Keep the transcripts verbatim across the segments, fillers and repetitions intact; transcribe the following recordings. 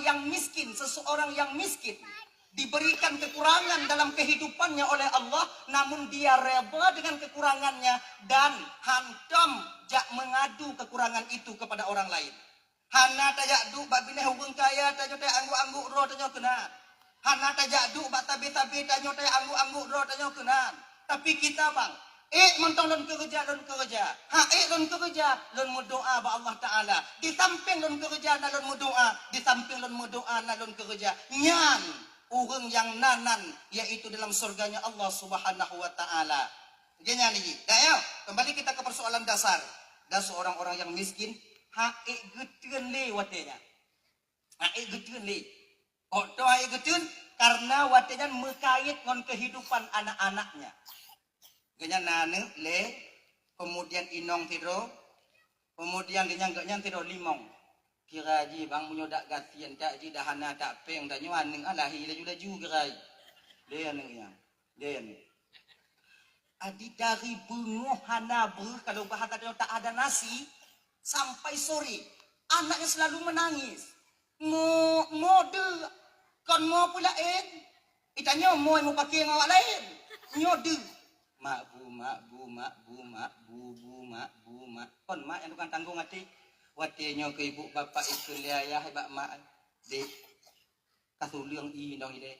Yang miskin, seseorang yang miskin diberikan kekurangan dalam kehidupannya oleh Allah, namun dia reda dengan kekurangannya dan hantom jak mengadu kekurangan itu kepada orang lain. Hana tajak duek bak binéh ureuëng kaya tanyoe teuangguk-angguk droe tanyoe keunan. Hana tajak duek bak tabi-tabi tanyoe teuangguk-angguk droe tanyoe keunan. Tapi kita bang, ék mantong lôn keureuja, lôn keureuja. Ha ék lôn keureuja, lôn meudoá bak Allah Taala. Di samping lôn keureuja na lôn meudoá, di samping lôn meudoá na lôn keureuja. Nyan ureuëng nyang na nan, yaitu dalam surganya Allah Subhanahu wa Taala. Geuhnyan jih. Dah ya, kembali kita ke persoalan dasar. Dan seorang orang yang miskin, ha ék geuteun lé watée nyan. Ha ék geuteun lé. Kok toh ha ék geuteun? Karena watée nyan meukait ngon kehidupan anak-anaknya. Geuhnyan na aneuk lé, kemudian inong sidroe, kemudian geuhnyan geuhnyan sidroe limong. Kira jih bang meunyoe dak gasien tak jih dah hana tak péng tanyoe aneuk ah lahé laju-laju kira jih. Lé aneuk nyan. Lé aneuk. Adi dari beungoh hana breuh kalau bahasa tanyoe tak ada nasi sampai sore. Anaknya selalu menangis. Mo, mo deuh, kon mo peulaén. Itanyoe mo meupaké ngon awak laén. Nyoe deuh. Mak bu, mak bu, mak bu, mak bu, bu, mak bu, mak. Kon mak nyang tukang tanggong até. Watée nyoe keu ibu bapak ikheun lé ayah bak mak. Dek, ka suleueng i nong ilée.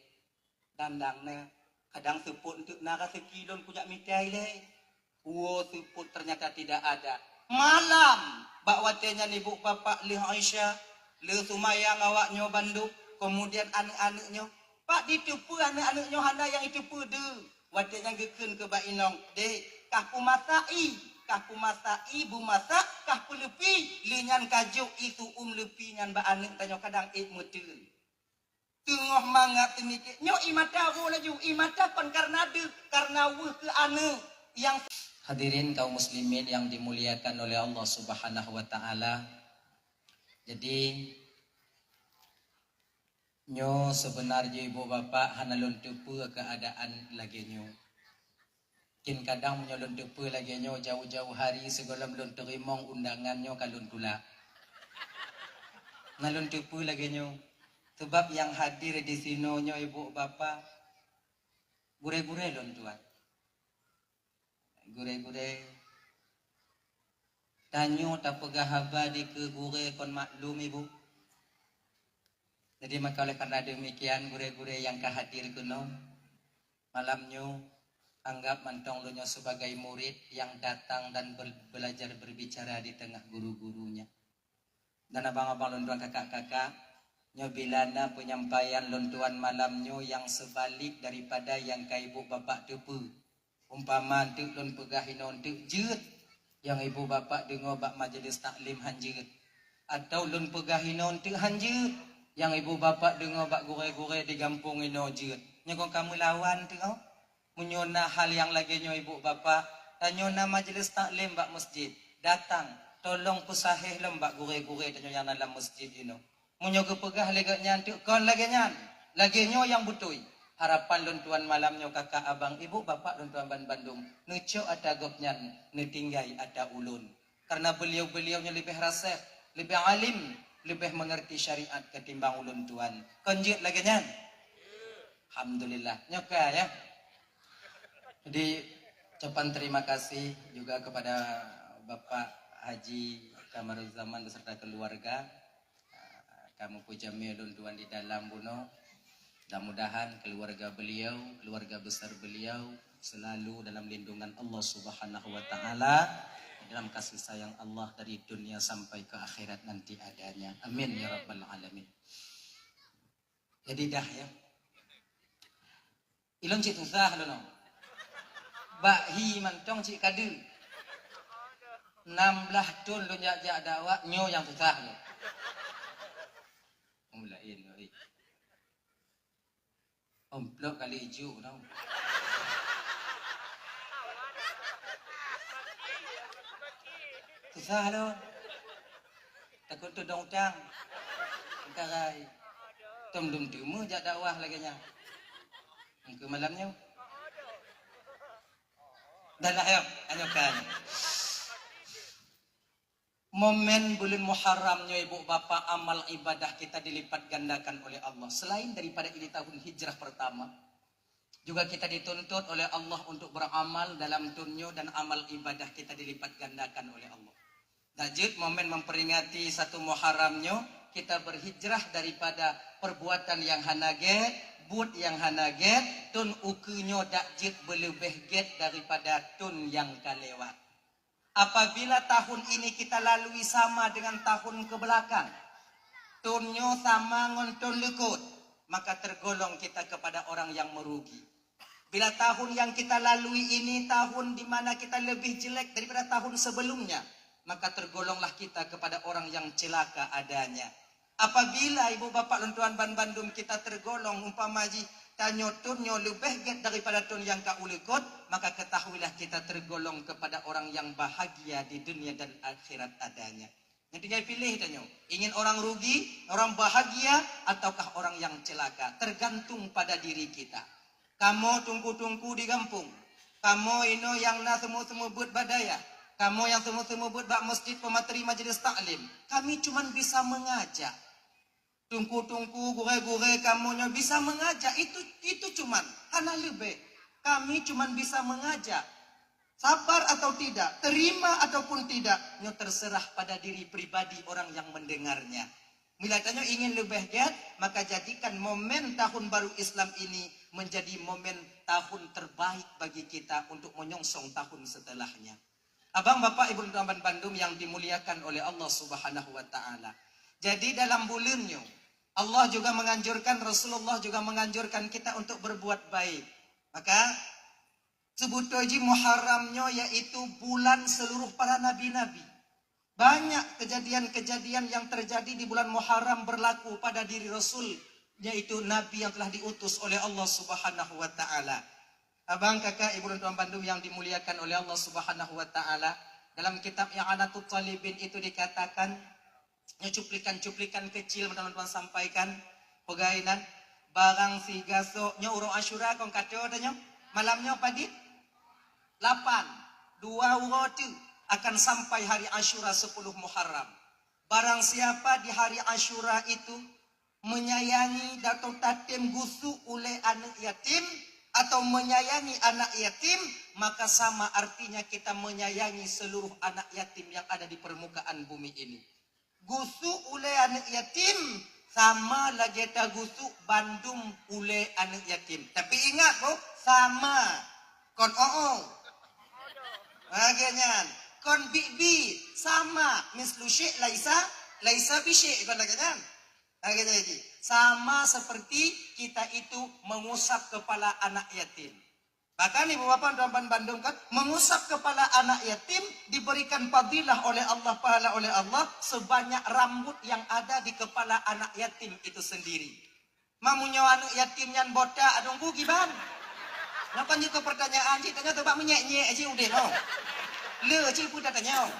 Dandang na, kadang seupôt eunteuk na raseuki lôn kujak mita ilée. Woe seupôt ternyata tidak ada. Malam, bak watée nyan ibu bapak lheueh Isya, lheueh seumayang awak nyoe bandum, kemudian aneuk-aneuk nyoe. Pat jiteupeue aneuk-aneuk nyoe hana nyang jiteupeue deuh. Watée nyan geukheun keu bak inong, "Dek, kah peumasak i, kah peumasak i, beumasak, kah peuleupi." Lheueh nyan ka jok i su'um leupi nyan bak aneuk tanyoe kadang ék meuteun. Teungoh mangat teumikir, nyoe i mata woe laju, i mata kon karena deuh, karena weueh keu aneuk nyang. Hadirin kaum muslimin yang dimuliakan oleh Allah Subhanahu wa Taala. Jadi, nyoe seubeunarjih ibu bapak hana lôn teupeue keuadaan lagée nyoe. Mungkin kadang meunyoe lôn teupeue lagée nyoe, jauh-jauh hari sigohlom lôn teurimong undangan nyoe ka lôn tulak. Na lôn teupeue lagée nyoe, sabab nyang hadir disinoe nyoe ibu bapak, gurée-gurée lôn tuan. Gurée-gurée, tanyoe tapeugah haba dikeue gurée kon maklum ibu. Jadi maka oleh karena demikian, gurée-gurée nyang ka hadir keunoe, malam nyoe, anggap mantong lôn nyoe sebagai murid nyang datang dan ber-, belajar berbicara di tengah guru-gurunya. Dan abang-abang lôn tuan kakak-kakak, nyoe bila na penyampaian lôn tuan malam nyoe nyang seubalik daripada nyang ka ibu bapak teupeue. Umpama eunteuk lôn peugah inoe eunteuk jeuet, nyang ibu bapak deungoe bak majelis taklim han jeuet. Atau lôn peugah inoe eunteuk han jeuet, nyang ibu bapak deungoe bak gurée-gurée di gampông inoe jeuet. Nyoe kon ka meulawan teuk, oh. Meunyoe na hal nyang lagée nyoe ibu bapak, tanyoe na majelis taklim bak masjid, datang, tolong peusahéh lom bak gurée-gurée tanyoe nyang na lam masjid inoe. Meunyoe geupeugah lé gobnyan teuk kon lagée nyan, lagée nyoe nyang beutôi. Harapan lôn tuan malam nyoe kakak abang ibu bapak lôn tuan ban bandum, neucok ata gobnyan, neutinggai ata ulôn. Karena beliau-beliau nyoe leubeh raséh, leubeh alim, leubeh mengerti syariat ketimbang ulôn tuan. Kon jeuet lagée nyan? Alhamdulillah. Nyoe ka ya. Jadi, ucapan terima kasih juga kepada Bapak Haji Kamaruzzaman beserta keluarga. Ka meupeujamé lôn tuan di dalam bunoe. Mudah-mudahan keluarga beliau, keluarga besar beliau selalu dalam lindungan Allah Subhanahu wa Taala, dalam kasih sayang Allah dari dunia sampai ke akhirat nanti adanya. Amin ya rabbal alamin. Jadi dah ya. Ilôn cit susah lôn. Bak hi mantong cit kadeue. Nam blaih thon lôn jak-jak dakwah, nyoe nyang susah lôn. Laén, oi. Amplop kali ijuk tau. Susah lôn. Takot tudong utang. Angkarai. Tom dum teumé jak dakwah lagée nyan. Engkeu malam nyoe. Dan lah, ayo, ayo kan. Momen buleuen Muharram nyoe, ibu bapak, amal ibadah kita dilipat gandakan oleh Allah. Selain daripada ini tahun hijrah pertama, juga kita dituntut oleh Allah untuk beramal dalam thon nyoe dan amal ibadah kita dilipat gandakan oleh Allah. Dak jeuet momen memperingati satu Muharram nyoe, kita berhijrah daripada perbuatan yang hana gét, buet yang hana gét, thon ukeue nyoe dak jeuet beuleubeh gét daripada thon nyang ka lewat. Apabila tahun ini kita lalui sama dengan tahun ke belakang, thon nyoe sama ngon thon likot, maka tergolong kita kepada orang yang merugi. Bila tahun yang kita lalui ini tahun di mana kita lebih jelek daripada tahun sebelumnya, maka tergolonglah kita kepada orang yang celaka adanya. Apabila ibu bapak lôn tuan banbandum kita tergolong umpama jih tanyoe thon nyoe leubeh gét daripada thon nyang ka u likot, maka ketahuilah kita tergolong kepada orang yang bahagia di dunia dan akhirat adanya. Nyang tinggai piléh tanyoe, ingin orang rugi, orang bahagia, ataukah orang yang celaka, tergantung pada diri kita. Kamoe teungku-teungku di gampông, kamoe inoe nyang na seumeubeuet-seumeubeuet bak dayah, kamoe nyang seumeubeuet-seumeubeuet bak masjid, pemateri, majelis taklim, kami cuman bisa mengajak. Teungku-teungku, gurée-gurée kamoe nyoe bisa mengajak, itu, itu cuman, hana leubeh. Kami cuman bisa mengajak. Sabar atau tidak, terima ataupun tidak, nyoe terserah pada diri pribadi orang yang mendengarnya. Bila tanyoe ingin leubeh gét, maka jadikan momen tahun baru Islam ini menjadi momen tahun terbaik bagi kita untuk menyongsong tahun setelahnya. Abang, bapak, ibu, teman-teman bandum yang dimuliakan oleh Allah Subhanahu wa Ta'ala. Jadi, dalam buleuen nyoe, Allah juga menganjurkan, Rasulullah juga menganjurkan kita untuk berbuat baik. Maka, seubeutoe jih Muharram nyoe yaitu bulan seluruh para nabi-nabi. Banyak kejadian-kejadian yang terjadi di bulan Muharram berlaku pada diri Rasul, yaitu Nabi yang telah diutus oleh Allah Subhanahu wa Ta'ala. Abang, kakak, ibu, dan tuan bandum yang dimuliakan oleh Allah Subhanahu wa Ta'ala, dalam kitab I'anatut Talibin itu dikatakan, nyoe cuplikan-cuplikan kecil mantong lôn tuan sampaikan, peugah inan, barang sigasoe nyoe uroe Asyura kon ka toe tanyoe, malam nyoe padit? Lapan, dua uroe teuk akan sampai hari Asyura sepuluh Muharram. Barang siapa di hari Asyura itu menyayangi atau tatem gusuk ulée aneuëk yatim atau menyayangi anak yatim, maka sama artinya kita menyayangi seluruh anak yatim yang ada di permukaan bumi ini. Gusuk ulée aneuëk yatim sama lagée tagusuk bandum ulée aneuëk yatim. Tapi ingat boh, sama. Kon oo. Lagée nyan. Kon bibi, sama. Mislu syik laisa, laisa bisyik. Kon lagée nyan. Lagée nyan jih. Sama seperti kita itu mengusap kepala anak yatim. Bahkan ibu bapak dan teman bandum kan, mengusap kepala anak yatim diberikan fadilah oleh Allah, pahala oleh Allah sebanyak rambut yang ada di kepala anak yatim itu sendiri. Meunyoe aneuëk yatim nyan botak, adong ku kiban? Nyoe kan jeuet keu pertanyaan cit, tanyoe teuba meunyék-nyék cit udeb nyoe. Le cit peue tatanyong.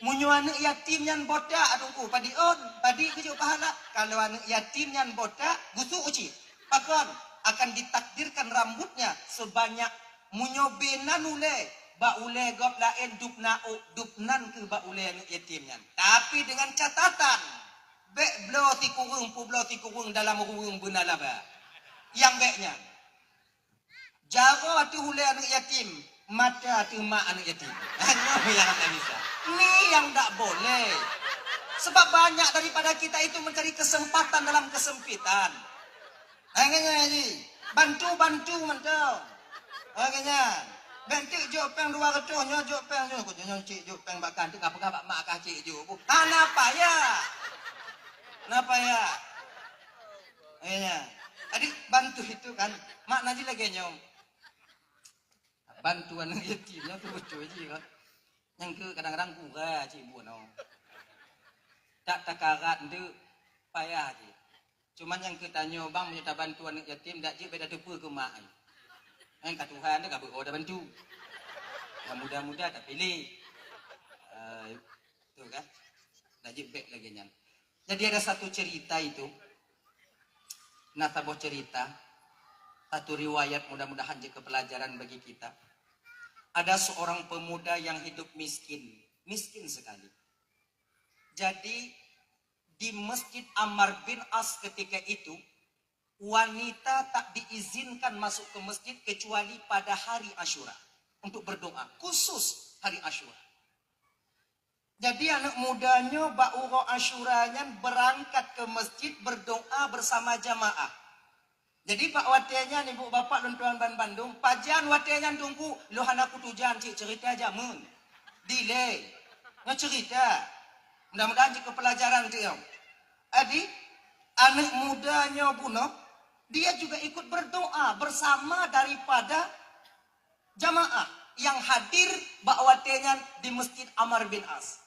Meunyoe aneuëk yatim nyan botak, adong ku, padi ôn, padi geujok pahala. Kalau aneuëk yatim nyan botak, gusuk cit. Pakon? Akan ditakdirkan rambutnya sebanyak meunyoe beunan ulée, bak ulée gob laén dub na ôk, dub nan keuh bak ulée aneuëk yatim nyan. Tapi dengan catatan, bék bloe sikureueng, peubloe sikureueng dalam ruweueng beuna laba. Nyang bék nyan. Jaroe ateueh ulée aneuëk yatim, mata ateueh mak aneuëk yatim. Nyoe nyang hana bisa. Ni nyang dak boleh. Sebab banyak daripada kita itu mencari kesempatan dalam kesempitan. Hai nyan jih, bantu-bantu mantong. Hai nyan. Bék cit jok péng dua reutôh, nyoe jok péng nyoe. Ku nyoe cit jok péng bak kah, teuka peugah bak mak kah cit jok. Hana payah. Hana payah. Hai nyan. Jadi bantu itu kan, makna jih lagée nyoe. Bantu aneuëk yatim nyan tu beutôi jih kan. Nyang keu kadang-kadang gura cit bunoe. Tak takarat ndeuk payah jih. Cuman nyang keu tanyoe bang, meunyoe tabantu aneuëk yatim, dak jeuet bék tateupeue keu mak ai. Nyan ka Tuhan teuh ka beuo tabantu. Nyang muda-muda tapiléh. Eh, tu kan? Dak jeuet bék lagée nyan. Jadi ada satu cerita itu, na saboh cerita, satu riwayat, mudah-mudahan jeuet keu pelajaran bagi kita. Ada seorang pemuda yang hidup miskin, miskin sekali. Jadi, di Masjid Ammar bin As ketika itu, wanita tak diizinkan masuk ke masjid kecuali pada hari Asyura, untuk berdoa, khusus hari Asyura. Jadi, aneuk muda nyoe bak uroe Asyura nyan beurangkat keu masjid berdoa beusama jamaah. Jadi, bak watée nyan, ibu bapak lôn tuan ban bandum, pajan watée nyan Teungku, lôn hana kutujan cit, ceurita jameun. Dilée. Nyoe ceurita. Mudah-mudahan jeuet keu peulajaran teuh nyoe. Jadi, aneuk muda nyoe bunoe, dia juga ikut berdoa bersama daripada jamaah yang hadir bak watée nyan di Masjid Amr bin As.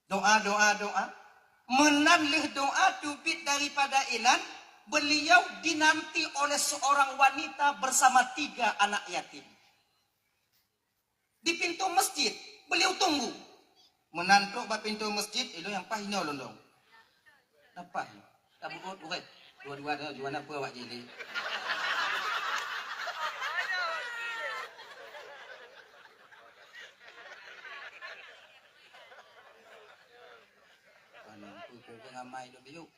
Doa, doa, doa. Meunan lheueh doa teubiet daripada inan, beliau dinanti oleh seorang wanita bersama tiga anak yatim. Di pintu masjid, beliau tunggu. Meunan trok bak pintu masjid, ilôn nyang paih nyoe lôn dong. Napa? Tak beukot, bukan? Dua-dua dah, dua napa awak jadi? Mana aku ke ngamai dok biu?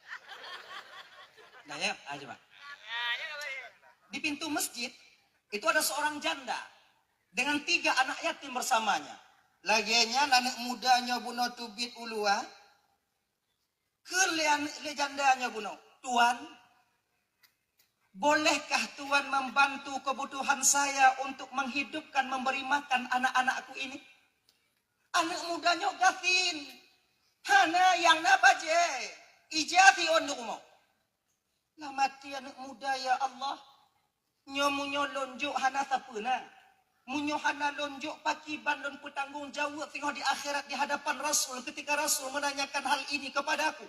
Nah ya, aja pak. Di pintu masjid itu ada seorang janda dengan tiga anak yatim bersamanya. Lagée nyan aneuk muda nyoe bunoe teubiet u luwa, kheun lé aneuk lé janda nyoe bunoe, "Tuan, bolehkah Tuan membantu kebutuhan saya untuk menghidupkan, memberi makan anak-anakku ini?" Aneuk muda nyoe gasien, hana nyang na bajée, ija siôn di rumoh. Lam até aneuk muda, "Ya Allah, nyoe meunyoe lôn jok hana sapeue na. Meunyoe hana lôn jok, pakriban lôn peutanggong jaweueb singoh di akhirat di hadapan Rasul, ketika Rasul menanyakan hal ini kepadaku?"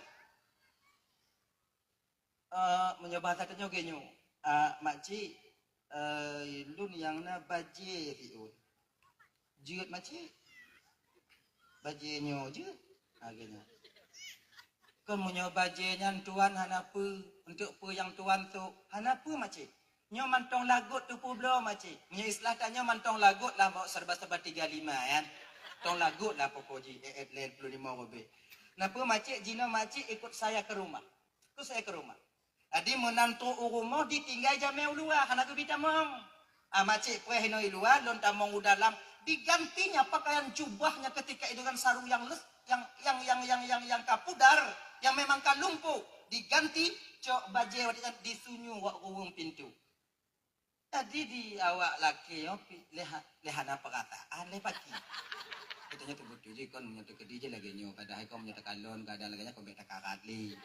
"Eh, meunyoe bahasa tanyoe geuh nyoe, ah, makcik, eh, lôn nyang na bajée siôn." "Jeuet makcik, bajée nyoe jeuet," lagée nyan. "Kon meunyoe bajée nyan tuan hana peue, untuk peue nyang tuan sôk?" "Hana peue makcik. Nyoe mantong lagot teupeubloe makcik." Meunyoe istilah tanyoe mantong lagot lah, bawa serba-serba tiga lima kan. Tong lagot lah pokok jih, eh, eh, lhèe ploh limong ribèe. "Napa makcik, jinoe makcik ikut saya ke rumah. Ikut saya ke rumah." Jadi meunan trok u rumoh ditinggai jamé u luwa, hana geubi tamong. "Ah, makcik, preh inoe i luwa, lôn tamong u dalam." Digantinya pakaian jubahnya ketika itu dengan sarung yang les-, yang, yang, yang, yang, yang, yang ka pudar, yang memang ka lumpuh. Diganti, cok bajée watée nyan disunyue bak ruweueng pintoe. Jadi di awak lakée nyoe pi-, lé ha-, lé hana peurataan lé paki. Katanya teubeutôi jih kon meunyoe teukeudi jih lagée nyoe, padahai kon meunyoe takalon keuadaan lagée nyan kon bèk takarat lé.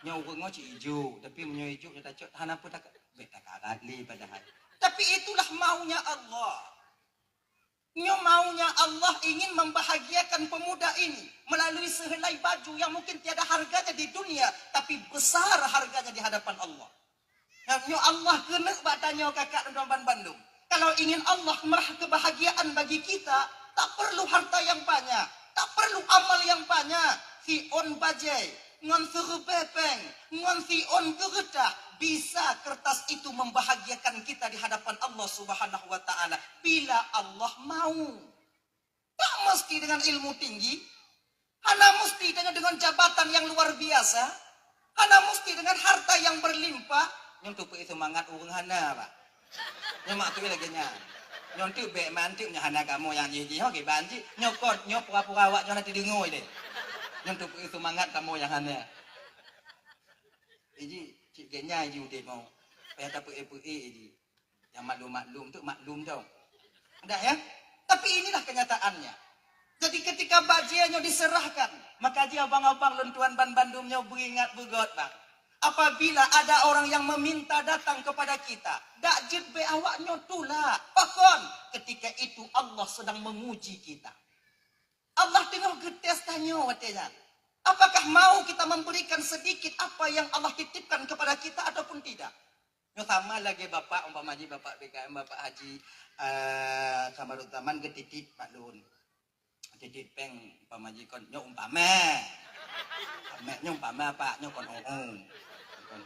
Nyoe ureueng nyoe cit ijuk, tapi meunyoe ijuk nyoe tacok hana peue taka-, bèk takarat lé padahai. Tapi itulah maunya Allah. Nyoe maunya Allah ingin membahagiakan pemuda ini melalui sehelai baju yang mungkin tiada harganya di dunia, tapi besar harganya di hadapan Allah. Nyoe Allah keuneuk bak tanyoe kakak dan teman bandum. Kalau ingin Allah merah kebahagiaan bagi kita, tak perlu harta yang banyak, tak perlu amal yang banyak. Siôn bajée, ngon siribèe péng, ngon siôn geureutah, bisa kertas itu membahagiakan kita di hadapan Allah Subhanahu wa Ta'ala bila Allah mau. Tak mesti dengan ilmu tinggi, hana mesti dengan, dengan jabatan yang luar biasa, hana mesti dengan harta yang berlimpah. Nyoe teupeue seumangat ureueng hana, Pak. Nyoe mak tu lagée nyan. Nyoe tu bèk mantuk nyoe hana kamoe nyang jih-jih, ho kiban jih. Nyoe kon, nyoe pura-pura awak nyoe hana teudeungoe lé. Nyoe teupeue seumangat kamoe nyang hana. Iji, cit genya iji udeb mau. Payah tapeuék-peuék iji. Nyang maklum-maklum tu maklum tau. Ndak ya? Tapi inilah kenyataannya. Jadi ketika bajée nyoe diserahkan, maka ji abang-abang lôn tuan ban bandum nyoe beuingat beugöt bang. Apabila ada orang yang meminta datang kepada kita, dak jeuet bèk awak nyoe tulak. Pakon? Ketika itu Allah sedang menguji kita. Allah teungoh geutés tanyoe watée nyan. Apakah mau kita memberikan sedikit apa yang Allah titipkan kepada kita ataupun tidak? Nyoe sama lagée bapak, umpama jih bapak B K M, bapak haji, eh, Kamarudzaman geutitip bak lôn. Titip péng umpama jih kon, nyoe umpama. Umpama, nyoe umpama, Pak, nyoe kon ong-ong. Kon.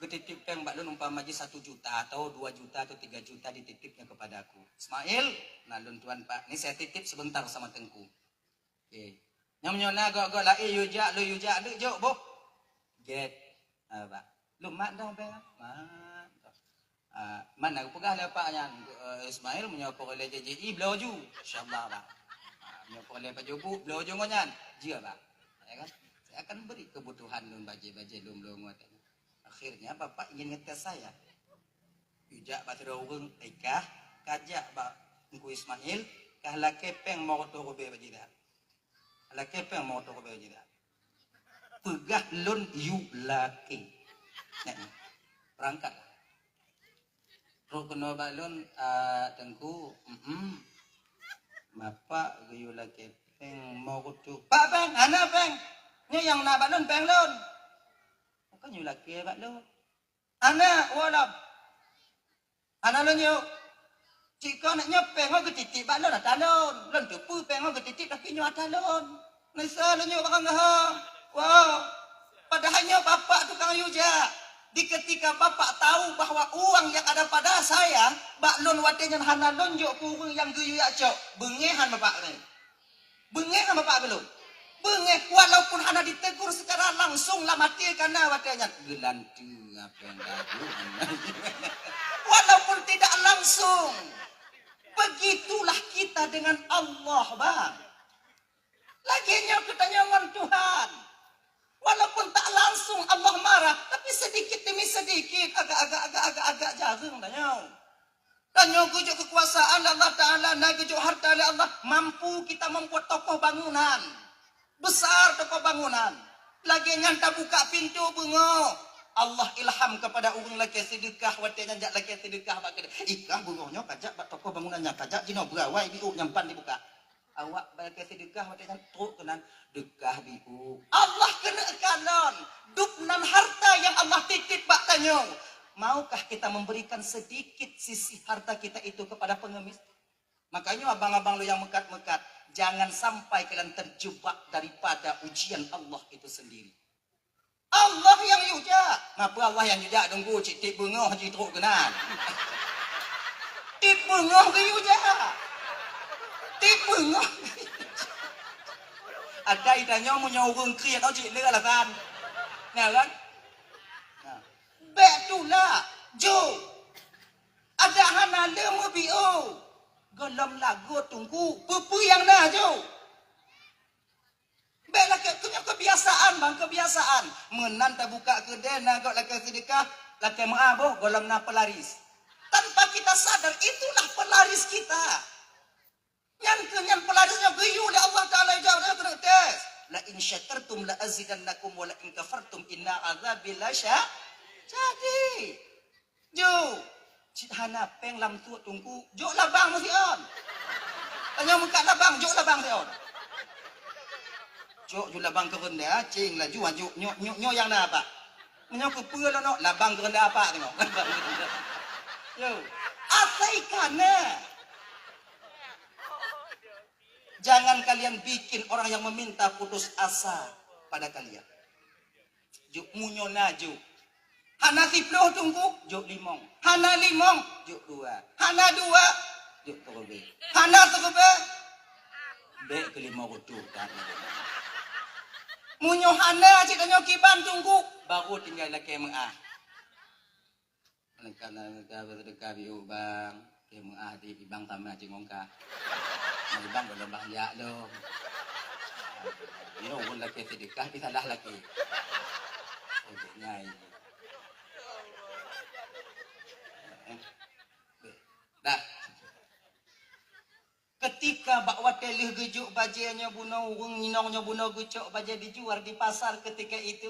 Geutitip péng bak lôn umpama jih satu juta atau dua juta atau tiga juta dititipnya kepada aku. Ismail, nah lôn tuan, Pak, ni saya titip sebentar sama Teungku. Oke. Nyang meunyoe na gok-gok laén yue jak, lôn yue jak, neuk jok boh. Gét. Ah, bah. Lôn mat dong péng. Mat. Ah, man na geupeugah lé bapak nyan, eh, Ismail, meunyoe peureulèe J J I, bloe ju. Insya Allah, bah. Ah, meunyoe peureulèe pajoh buet, bloe ju ngon nyan. Jeuet, bah. Ya kan? Saya akan beri kebutuhan lôn bajèe-bajèe lôn bloe ngon watèe nyan. Akhirnya bapak ingin ngetes saya. Yue jak bak sidroe ureueng, "Ai kah, kajak bak Teungku Ismail, kah lakèe péng limong reutôh ribèe bak jih dak? Lakèe péng limong reutôh ribèe bak jih dak?" "Peugah lôn yue lakèe." Nah, berangkatlah. Trok keunoe bak lôn, "Ah, Teungku, mm, bapak geuyue lakèe péng limong reutôh." "Pak péng, hana péng. Nyoe nyang na bak lôn péng lôn." "Kon yue lakèe bak lôn." "Hana, woe lom. Hana lôn yue. Cit kon nyoe péng nyoe geutitip bak lôn ata lôn. Lôn teupeue péng nyoe geutitip, tapi nyoe ata lôn. Meunyoe lôn yue barang geuhong. Woe." Padahai nyoe bapak tukang yue jak. Di ketika bapak tahu bahwa uang yang ada pada saya, bak lôn watèe nyan hana lôn jok keu ureueng nyang geuyue jak cok, beungéh han bapak nyan. Beungéh kan bapak geulôn? Beungéh, walaupun hana ditegur secara langsung lam até ka na watèe nyan. Geulanteue apa yang bagus. Walaupun tidak langsung. Begitulah kita dengan Allah, Bang. Lagèe nyoe geutanyoe ngon Tuhan. Walaupun tak langsung Allah marah, tapi sedikit demi sedikit, agak-agak, agak-agak, agak jareueng tanyoe. Tanyoe geujok kekuasaan lé Allah Taala, na geujok harta lé Allah, mampu kita membuat tokoh bangunan. Besar tokoh bangunan. Lagèe nyan tabuka pintoe beungoh. Allah ilham kepada ureueng lakèe seudeukah, watèe nyan jak lakèe seudeukah bak keude. Ikah beungoh nyoe kajak bak tokoh bangunan nyan, kajak jinoe beurawai biôk nyang pan dibuka. Awak bak lakèe seudeukah watèe nyan trok keunan deukah biôk. Allah keuneuk kalon, dub nan harta nyang Allah titip bak tanyoe. Maukah kita memberikan sedikit sisi harta kita itu kepada pengemis? Makanya abang-abang lôn nyang meukat-meukat, jangan sampai kalian terjebak daripada ujian Allah itu sendiri. Allah nyang yue jak. Mapa Allah nyang yue jak, Teungku, cit tiep beungoh jitrok keunan. Tiep beungoh geuyue jak. Tiep beungoh. Ada itanyoe meunyoe ureueng kriet, oh, cit le alasan. Nah, kan? Nah. Bèk tulak, jok. Adak hana le meubiôh. Gohlom lagot, Teungku, peue-peue nyang na, jok. Bèk lakèe, keu nyoe kebiasaan, bang, kebiasaan. Meunan tabuka keudè, na gob lakèe seudeukah, lakèe meu'ah boh, gohlom na pelaris. Tanpa kita sadar, itulah pelaris kita. Nyan keuh nyan pelaris nyoe geuyue lé Allah Taala, jaweueb keuneuk tes. "La in syakartum la azidannakum wa la in kafartum inna azabi la sya-," jadi. Jok, cit hana péng lam suet, Teungku. Jok labang meusiôn. Tanyoe meukat labang, jok labang siôn. Jok ju labang keu reunda, céng laju, jok nyoe, nyoe, nyoe nyang na apa? Meunyoe keu peue lôn nok, labang keu reunda apa teungoh. Yo, asai kana. Jangan kalian bikin orang yang meminta putus asa pada kalian. Jok meunyoe na jok. Hana siplôh, Teungku, jok limong. Hana limong, jok dua. Hana dua, jok siribèe. Hana siribèe, bèk keu limong reutôh that. Meunyoe hana cit tanyoe kiban, Teungku, baru tinggai lakèe meu'ah. Lengkap na lengkap seudeukah biôh bang. Keu meu'ah di ibang sama cit ngon kah. Nah, ibang gohlom bang jak lom. Nyoe ulôn lakèe seudeukah, tapi salah lakèe. Ngai. Dah. Ketika bak watèe lheueh geujok bajèe nyoe bunoe, ureueng inong nyoe bunoe geucok bajèe dijual di pasar ketika itu.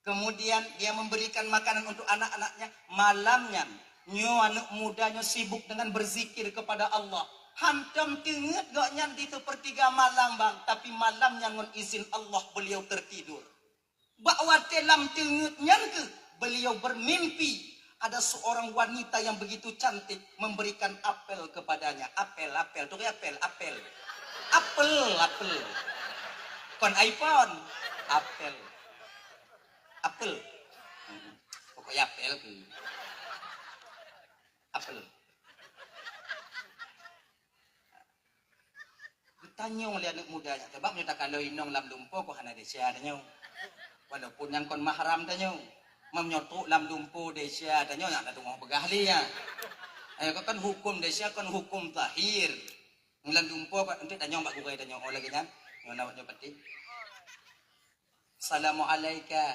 Kemudian dia memberikan makanan untuk anak-anaknya. Malam nyan, nyoe aneuk muda nyoe sibuk dengan berzikir kepada Allah. Hantom teungeut gobnyan di seupeurtiga malam, bang, tapi malam nyan ngon izin Allah beliau tertidur. Bak watèe lam teungeut nyan keuh beliau bermimpi ada seorang wanita yang begitu cantik memberikan apel kepadanya. Apel, apel. Turi apel, apel. Apel, apel. Kon iPhone. Apel. Apel. Pokoknya apel keuh. Apel. Tanyoe lé aneuk muda nyan, sabab meunyoe takalon inong lam lumpo, kon hana desya tanyoe. Walaupun nyan kon mahram tanyoe. Meunyoe trok lam lumpo desya tanyoe, nyan tateungoh peugah lé nyan. Ayo, kon huköm desya, kon huköm zahir. Lam lumpo, kon, enteuk tanyong bak gurée tanyoe, oh, lagée nyan. Nyoe na awak nyoe patéh. Assalamualaika.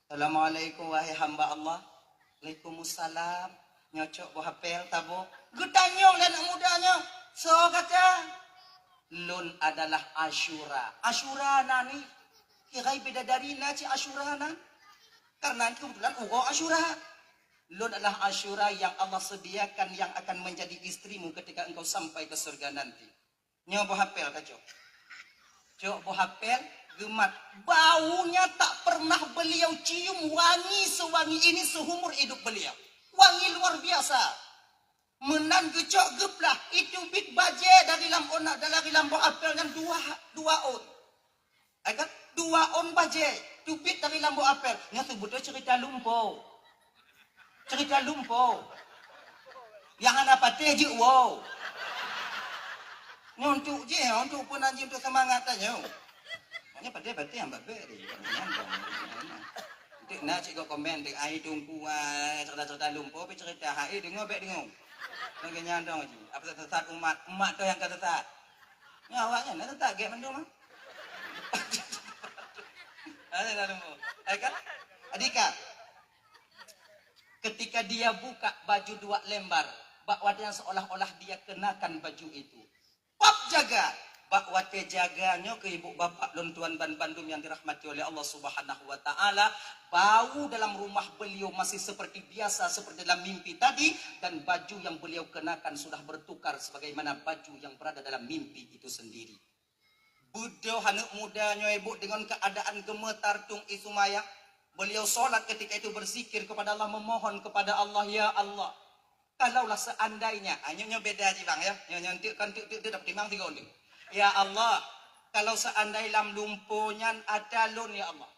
Assalamualaikum, wahai hamba Allah. Waalaikumsalam. Nyoe cok boh apel saboh. Geutanyong lé aneuk muda nyoe, "Soe gata?" "Lôn adalah Asyura." Asyura na nyan? Kira bidadari na cit Asyura na? Karena kebetulan uroe Asyura. "Lôn adalah Asyura yang Allah sediakan yang akan menjadi istrimu ketika engkau sampai ke surga nanti." Nyoe boh apel ka cok. Cok boh apel, geumat. Baunya tak pernah beliau cium wangi sewangi ini seumur hidup beliau. Wangi luar biasa. Meunan geucok geuplah, itu bit bajée dari lam ona-, dari lam boh apel nyan dua, dua ôn. Ai kan? Dua ôn bajée teubiet dari lam boh apel. Nyoe seubeutôi ceurita lumpo. Ceurita lumpo. Nyang hana patéh jeuet woe. Nyoe untuk jih, untuk peunan jih, untuk seumangat tanyoe. Makanya patéh-patéh nyang babek deh. Untuk na cit gok komen deh, ai Teungku, ah, ceurita-ceurita lumpo, tapi ceurita hai deungoe bèk deungoe. Lagèe nyan dong jih. Apa sesat umat, umat tu nyang ka sesat. Nyan awaknyan na sesat gèt mandum ah. Ada dah nemu. Hai kan? Adika. Ketika dia buka baju dua lembar, bak watèe nyang seolah-olah dia kenakan baju itu. Pap jaga, bak watèe jaga nyoe keu ibu bapak lôn tuan ban bandum nyang dirahmati oleh Allah Subhanahu wa Ta'ala, bau dalam rumah beliau masih seperti biasa, seperti dalam mimpi tadi, dan baju yang beliau kenakan sudah bertukar sebagaimana baju yang berada dalam mimpi itu sendiri. Beudôh aneuk muda nyoe ibu deungon keuadaan geumeutar tueng i seumayang. Beliau sholat ketika itu berzikir kepada Allah, memohon kepada Allah, "Ya Allah, kalaulah seandainya," ah, nyoe, nyoe beda jih bang ya. Nyoe, nyoe enteuk kan enteuk, enteuk, enteuk dapat timang tiga enteuk. "Ya Allah, kalau seandai lam lumpo nyan ata lôn ya Allah.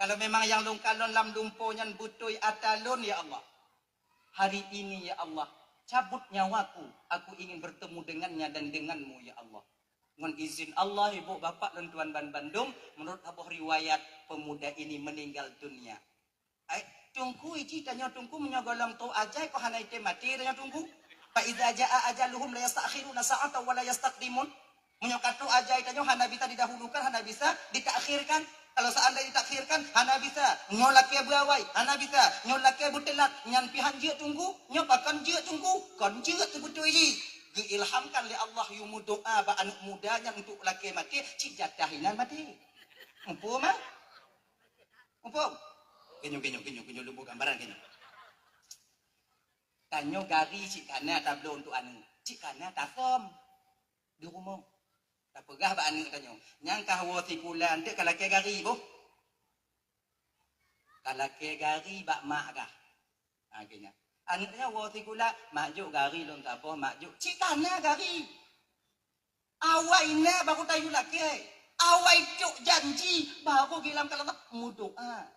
Kalau memang nyang lôn kalon lam lumpo nyan beutôi ata lôn ya Allah. Hari ini, ya Allah, cabut nyawaku, aku ingin bertemu dengannya dan denganmu, ya Allah." Ngon izin Allah, ibu bapak lôn tuan ban bandum, menurut saboh riwayat, pemuda ini meninggal dunia. Ai, Teungku, iji tanyoe Teungku, meunyoe gohlom trok ajai, kok hana item maté tanyoe Teungku? Fa iza jaa ajaluhum la yastakhiruna sa'atan wa la yastaqdimun. Meunyoe ka trok ajai tanyoe hana bisa didahulukan, hana bisa ditakhirkan. Kalau seandai ditakhirkan, hana bisa. Nyoe lakèe beuawai, hana bisa. Nyoe lakèe beuteulat, nyan pih han jeuet Teungku. Nyoe pakon jeuet Teungku? Kon jeuet seubeutôi jih. Geuilhamkan lé Allah yue meudoa bak aneuk muda nyan untuk lakèe maté, cit jatah inan maté. Muphom, ah? Muphom? Geunyoe, geunyoe, geunyoe, geunyoe, lôn bri gambaran geunyoe. Tanyoe gari cit kana tabloe untuk aneuk, cit kana tasöm di rumoh. Tapeugah bak aneuk tanyoe, "Nyang kah woe sikula enteuk ka lakèe gari boh. Ka lakèe gari bak mak kah." Ha, geuh nyan. Aneuk tanyoe woe sikula, "Mak jok gari lôn saboh, mak jok." Cit kana gari. Awai na baru tayue lakèe. Awai cok janji baru gilam kalam meudoa.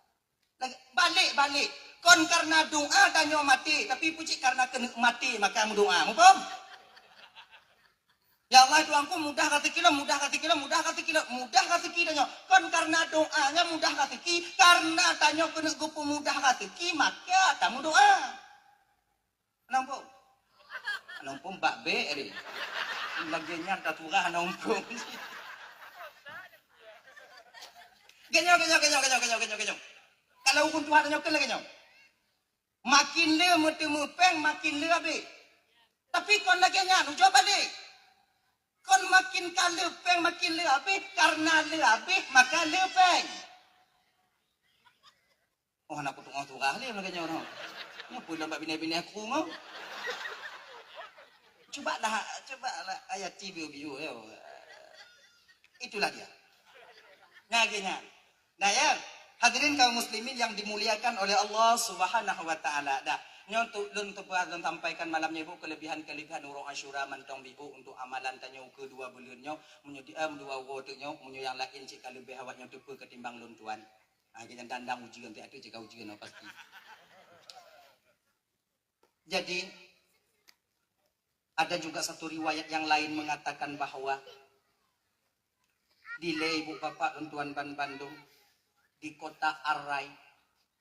Lagèe, balek-balek. Kon karena doa tanyoe maté, tapi pucit karena keuneuk maté maka meudoa. Muphom? Ya Allah, Tuhanku, mudah rezeki lôn, mudah rezeki lôn, mudah rezeki lôn, mudah rezeki tanyoe. Kon karena doa nyan mudah rezeki, karena tanyoe keuneuk geupeumudah rezeki maka tameudoa. Nampak? Nampak bak bek ni. Lagi nyan dah turah nampak. Geunyoe, geunyoe, geunyoe, geunyoe, geunyoe, geunyoe, geunyoe. Kalau huköm Tuhan nyoe keuh lagèe nyoe. Makin le meuteumé péng, makin le habéh. Tapi kon lagèe nyan, ujoe balek. Kon makin ka le péng, makin le habéh, karena le habéh, maka le péng. Oh, hana kuteungoh surah lé lagèe nyoe noh. Nyoe peue lom bak binèh-binèh aku nyoe. Cuba lah, cuba lah ayat T V biu, yo. Itulah dia. Nah, gini. Nah, ya, hadirin kaum muslimin yang dimuliakan oleh Allah Subhanahu wa Ta'ala. Dah, nyoe untuk lôn teupeue lôn sampaikan malam nyoe, Bu, kelebihan-kelebihan uroe Asyura mantong, Bu, untuk amalan tanyoe keu dua buleuen nyoe, meunyoe di, em, dua uroe teuk nyoe, meunyoe nyang laén cit ka leubeh awak nyoe teupeue ketimbang lôn tuan. Ha, geuh nyan dandang ujeuen, tiep-tiep jika ujeuen, oh, pasti. Jadi, ada juga satu riwayat yang lain mengatakan bahwa Dilée ibu bapak lôn tuan ban bandum di kota Arai.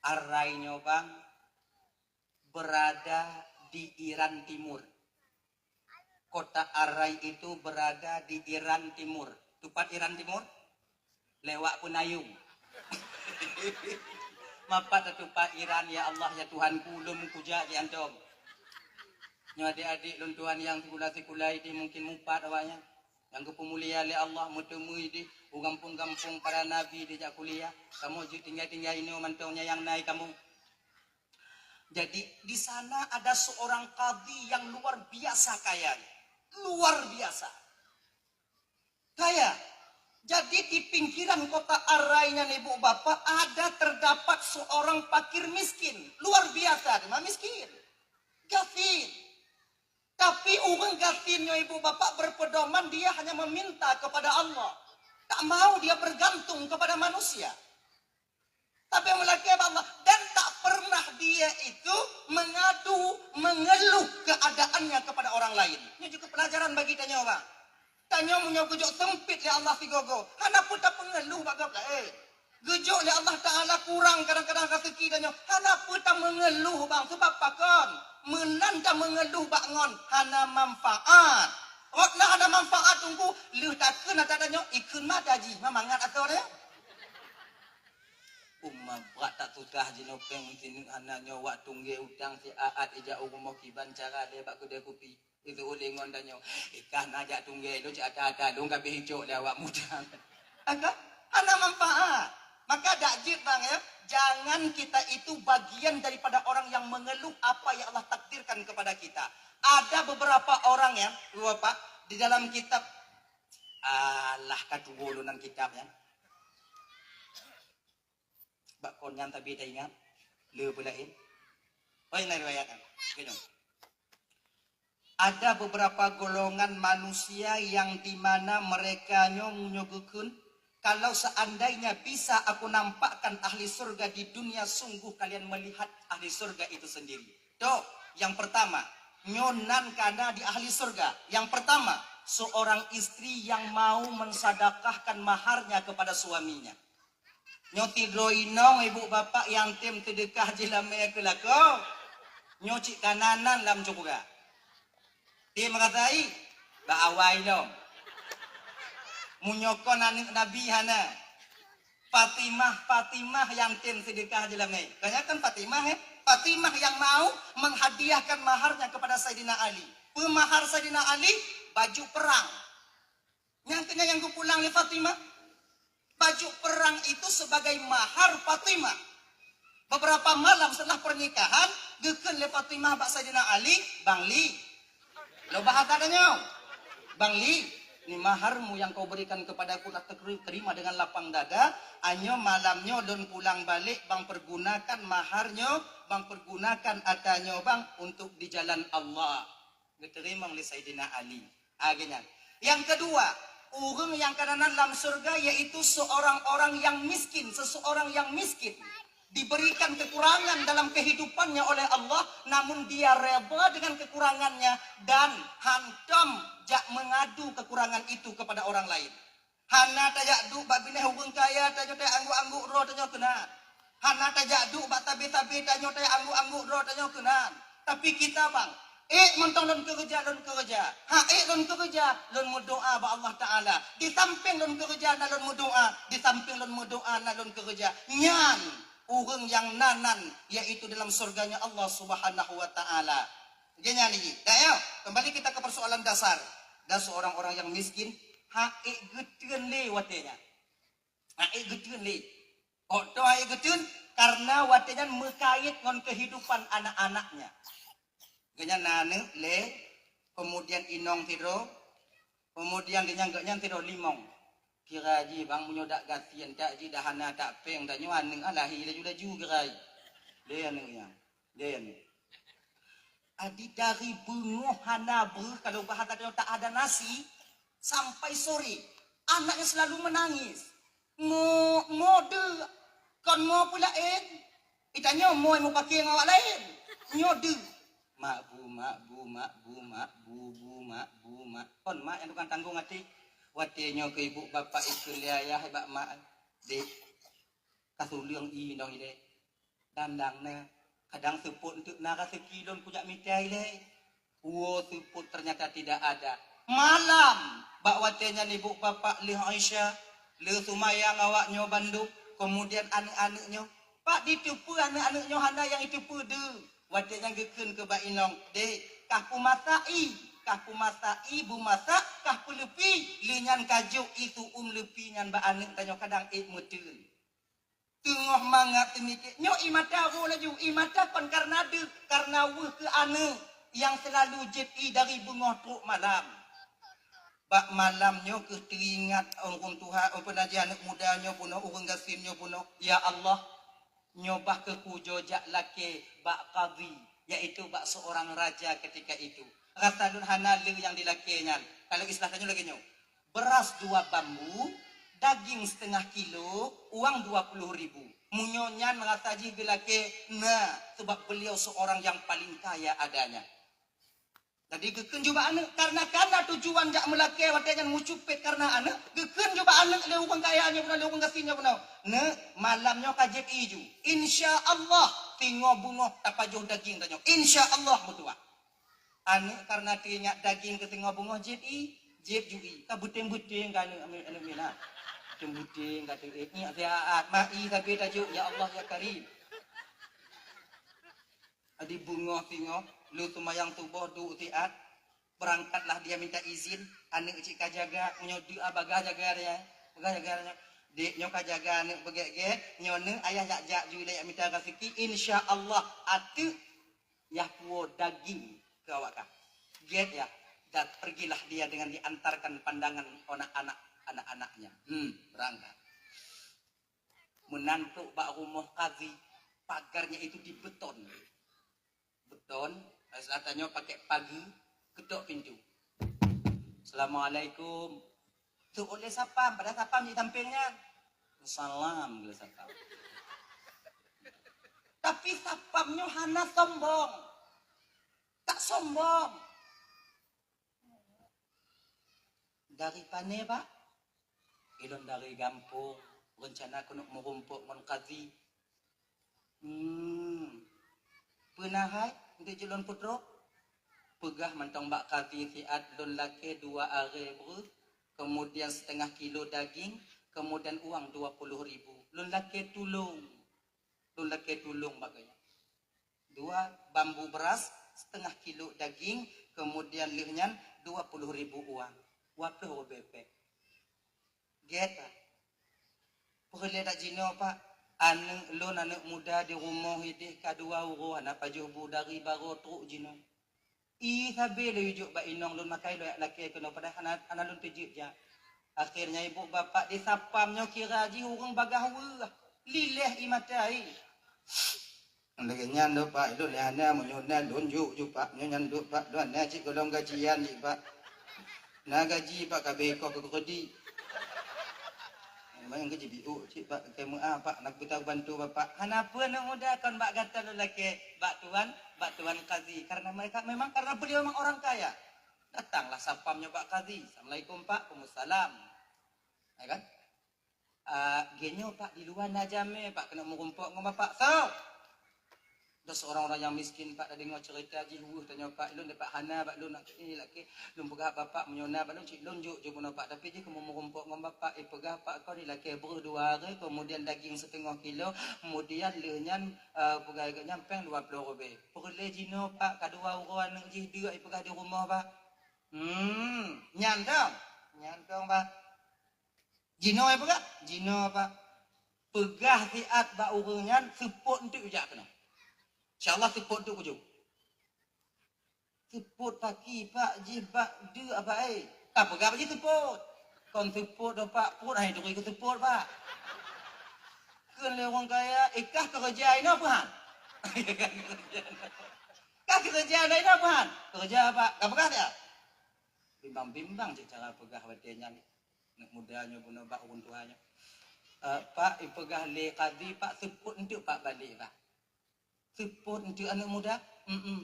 Arai nyoe bang berada di Iran Timur. Kota Arai itu berada di Iran Timur. Tupat Iran Timur? Lewat Peunayong. Mapat tatupat Iran, ya Allah, ya Tuhanku, lôn kujak di antom. Nyoe adik-adik lôn tuan nyang sikula-sikula ideh mungkin mupat awaknyan. Nyang geupeumulia lé Allah, meuteumé ideh u gampông-gampông para nabi dijak kuliah. Kamoe jeuet tinggai-tinggai inoe mantong nyang na i kamoe. Jadi, di sana ada seorang kadhi yang luar biasa kayanya. Luar biasa. Kaya. Jadi, di pinggiran kota Arai nyan, ibu bapak, ada terdapat seorang fakir miskin. Luar biasa, dia mah miskin. Gasien. Tapi ureuëng gasien nyoe, ibu bapak, berpedoman dia hanya meminta kepada Allah. Tak mau dia bergantung kepada manusia. Tapi meulakée bak Allah, dan tak pernah dia itu mengadu, mengeluh keadaannya kepada orang lain. Ini juga pelajaran bagi tanyoe, bang. Tanyoe meunyoe geujok sempit lé Allah sigoe-goe, hana peue tapeungeuluh bak gob laén. Geujok lé Allah Taala kurang kadang-kadang raseuki tanyoe, hana peue tameungeuluh, bang. Sebab pakon? Meunan tameungeuluh bak ngon hana manfaat. Rot na hana manfaat teungku, lheueh takheun ata tanyoe, ikheun mata jih, ma mangat asoe nyoe. Uma brat that susah jinoe péng sineuk hana nyoe wak tunggée utang siat ijak u rumoh kiban cara lé bak keudée kupi. Itu ulée ngon tanyoe, ikah na jak tunggée lôn cit ata-ata lôn ka beh icok lé awak muda. Agak hana manfaat. Maka dak jeuet bang ya, jangan kita itu bagian daripada orang yang mengeluh apa yang Allah takdirkan kepada kita. Ada beberapa orang ya, Bapak, di dalam kitab, alah ka tuwo lôn nan kitab ya. Bak kon nyan tapi taingat, le peulaén. Oi na riwayat kan. Kejong. Ada beberapa golongan manusia yang di mana mereka nyoe meunyoe geukheun, kalau seandainya bisa aku nampakkan ahli surga di dunia, sungguh kalian melihat ahli surga itu sendiri. Toh, yang pertama, nyoe nan kana di ahli surga. Yang pertama, seorang istri yang mau mensedekahkan maharnya kepada suaminya. Nyoe sidroe inong ibu bapak nyang tem seudeukah jih lam mé keu lakoe. Nyoe cit kananan lam syeuruga. Tem rasai bak awai lom. Meunyoe kon aneuk Nabi hana. Fatimah, Fatimah nyang tem seudeukah jih lam mé. Kan nyan kan Fatimah eh? Fatimah yang mau menghadiahkan maharnya kepada Saidina Ali. Peue mahar Saidina Ali? Baju perang. Nyang keu nyan nyang geupulang lé Fatimah. Baju perang itu sebagai mahar Fatimah. Beberapa malam setelah pernikahan, geukheun lé Fatimah bak Saidina Ali, "Bang Li, lo bahasa tanyoe, Bang Li, ni maharmu yang kau berikan kepadaku, tak terima dengan lapang dada. Anyoe malam nyoe lôn pulang balek, bang pergunakan mahar nyoe, bang pergunakan ata nyoe bang untuk di jalan Allah." Geuteurimong lé Saidina Ali. Ah, geuh nyan. Yang kedua, ureuëng nyang kananan lam syurga yaitu seorang-orang yang miskin, seseorang yang miskin. Diberikan kekurangan dalam kehidupannya oleh Allah, namun dia redha dengan kekurangannya dan hantom jak mengadu kekurangan itu kepada orang lain. Hana tajak duek bak binéh ureuëng kaya tanyoe teuangguk-angguk droe tanyoe keunan. Hana tajak duek bak tabé-tabé tanyoe teuangguk-angguk droe tanyoe keunan. Tapi kita bang, ék mantong lôn keureuja, lôn keureuja. Ha ék lôn keureuja, lôn meudoá bak Allah Taala. Di sampéng lôn keureuja na lôn meudoá, di sampéng lôn meudoá na lôn keureuja. Nyan ureuëng nyang na nan, yaitu dalam surganya Allah Subhanahu wa Taala. Geuh nyan jih. Dak ya? Kembali kita ke persoalan dasar. Dan seorang-orang yang miskin, ha ék geuteun lé watée nyan. Ha ék geuteun lé. Kok toh ha ék geuteun? Karena watée nyan meukait ngon kehidupan anak-anaknya. Geuh nyan na aneuk lé, kemudian inong sidroe, kemudian geuh nyan geuh nyan sidroe limong. Kira jih bang meunyoe dak gasien tak jih dah hana tak péng tanyoe aneuk ah lahé laju-laju kira jih. Lé aneuk nyan. Lé aneuk. Adi dari beungoh hana breuh, kalau bahasa tanyoe tak ada nasi, sampai sore. Anaknya selalu menangis. Mo, mo deuh, kon mo peulaén. Itanyoe mo meupaké ngon awak laén. Nyoe deuh. Mak bu, mak bu, mak bu, mak bu, bu, mak bu, mak. Kon mak nyang tukang tanggong até. Watée nyoe keu ibu bapak ikheun lé ayah bak mak, "Dek, ka tuleueng i nong ilée. Dandang na, kadang seupôt eunteuk na raseuki lôn kujak mita ilée." Woe seupôt, ternyata tidak ada. Malam, bak watée nyan ibu bapak lheueh Isya, lheueh seumayang awak nyoe bandum, kemudian aneuëk-aneuëk nyoe, Pak, jiteupeue aneuëk-aneuëk nyoe hana nyang jiteupeue deuh. Watée nyan geukheun keu bak inong, "Dek, kah peumasak i, kah peumasak i, beumasak, kah peuleupi, lheueh nyan ka jok i su-uem leupi nyan bak aneuëk tanyoe kadang ék meuteun." Teungoh mangat teumikir, nyoe i mata woe laju, i mata kon kareuna deuh, kareuna weueh keu aneuëk nyang seulalu jép i dari beungoh trok malam. Bak malam nyoe kheueh teuingat ureuëng tuha, ureuëng peunaji aneuëk muda nyoe bunoe, ureuëng gasien nyoe bunoe, "Ya Allah, nyoe bah keuh kujok jak lakée bak kadhi, yaitu bak seurang raja ketika itu. Rasa lôn hana le nyang jilakée nyan." Kalau istilah tanyoe lagée nyoe, beras dua bambu, daging setengah kilo, uang dua puluh ribu. Meunyoe nyan rasa jih geulakée, na, sebab beliau seorang yang paling kaya adanya. Jadi geukheun jubak aneuëk, karena, karena tujuan jak meulakée watée nyan meucupet karena aneuëk, geukheun jubak aneuëk lé ureuëng kaya nyoe bunoe, lé ureuëng gasien nyoe bunoe, "Neuk, malam nyoe ka jép i ju. Insya Allah, singoh beungoh tapajoh daging tanyoe. Insya Allah meutuah." Aneuëk karena teuingat daging keu singoh beungoh jép i, jép ju i. Ka beuténg-beuténg ka aneuëk, aneuëk, aneuëk miet na. Beuténg-beuténg ka teuingat, "Nyak siat, ma i sabe tajok, ya Allah ya Karim." Jadi beungoh singoh, lheueh seumayang suboh duek siat, beurangkatlah dia minta izin, aneuëk cit ka jaga, meunyoe deuek a bagah jaga dia, bagah jaga dia. "Dek, nyoe ka jaga aneuëk beugét-gét, nyoe neuëk ayah jak-jak ju ilée jak mita raseuki, insya Allah ateueh yah puwoe daging keu awak kah. Gét yah, dan pergilah dia dengan diantarkan pandangan anak-anak, anak-anaknya." Hmm, beurangkat. Meunan trok bak rumoh kadhi, pagarnya itu dibeton. Beton, istilah tanyoe pakai pageue, ketok pintu. "Assalamualaikum." Trok lé sapam, padahai sapam di sampéng nyan. "Salam," geulé sapam. Tapi sapam nyoe hana sombong. Tak sombong. "Dari pane, Pak?" "Ilôn dari gampông, reuncana keuneuk meurumpok ngon kadhi." "Hmm, peue na hai, eunteuk jeuet lôn peutrok?" "Peugah mantong bak kadhi siat lôn lakée dua arée breuh, kemudian setengah kilo daging, kemudian uang dua puluh ribu. Lôn lakée tulông." Lôn lakée tulông bak geuh nyan. Dua bambu beras, setengah kilo daging, kemudian lheueh nyan dua puluh ribu uang. Dua puluh ribée pék. Gét, Pak. Peureulée that jinoe, Pak. Aneuëk lôn, aneuëk muda di rumoh ideh ka dua uroe hana pajoh bu dari baroe trok jinoe. I sabe lé ijok bak inong lôn makai lôn jak lakée keunoe, padahai hana, hana lôn teujeuet jak. Akhirnya ibu bapak di sapam nyoe kira jih ureuëng bagah weueh, lileh i mata i. Lagée nyan do Pak, ilôn lé hana, meunyoe na lôn jok ju Pak, nyoe nyan dok Pak, lôn hana cit golom gajian cit Pak. Na gaji Pak ka beuko keu keureudi. Memang gaji biuk cit Pak, keu meuah Pak, nak geutanyoe bantu Bapak. Hana peue aneuk muda kon bak gata lôn lakée, bak tuan, bak tuan kazi. Karena mereka memang karena beliau memang orang kaya. Datanglah sapam nyoe bak kazi. Assalamualaikum Pak, waalaikumsalam. Ya kan? Ah, geuh nyoe Pak di luwa na jamé Pak keuneuk meurumpok ngon Bapak. Soe? Dah seorang orang yang miskin Pak, dah deungoe cerita jih weueh tanyoe Pak, ilôn dapat hana bak lôn nak ini lagi. Lôn peugah Bapak meunyoe na bak lôn cit lôn jok jok bunoe Pak, tapi jih kamoe meurumpok ngon Bapak, eh, peugah Pak kon ilakée breuh dua arée, kemudian daging setengah kilo, kemudian lheueh nyan, eh, peugah nyan péng dua ploh ribée. Peureulée jinoe Pak ka dua uroe aneuk jih deuek ipeugah di rumoh Pak. Hmm, nyan dong. Nyan dong Pak. Jinoe peugah, jinoe Pak. Peugah siat bak ureuëng nyan seupôt eunteuk jak keunoe. Insya Allah seupôt eunteuk kujok. Seupôt paki Pak jih bak deuek Pak ai. Ka peugah bak jih seupôt. Kon seupôt do Pak, pôt hai turi keu seupôt Pak. Kheun lé ureuëng kaya, eh kah keureuja inoe peuhan? Kah keureuja inoe peuhan? Keureuja Pak. Ka peugah siat? Bimbang-bimbang cit cara peugah watée nyan. Aneuk muda nyoe bunoe bak ureuëng tuha nyoe. Eh, Pak, ipeugah lé kazi, Pak, seupôt eunteuk Pak balek, Pak. Seupôt eunteuk aneuk muda? Mm-mm.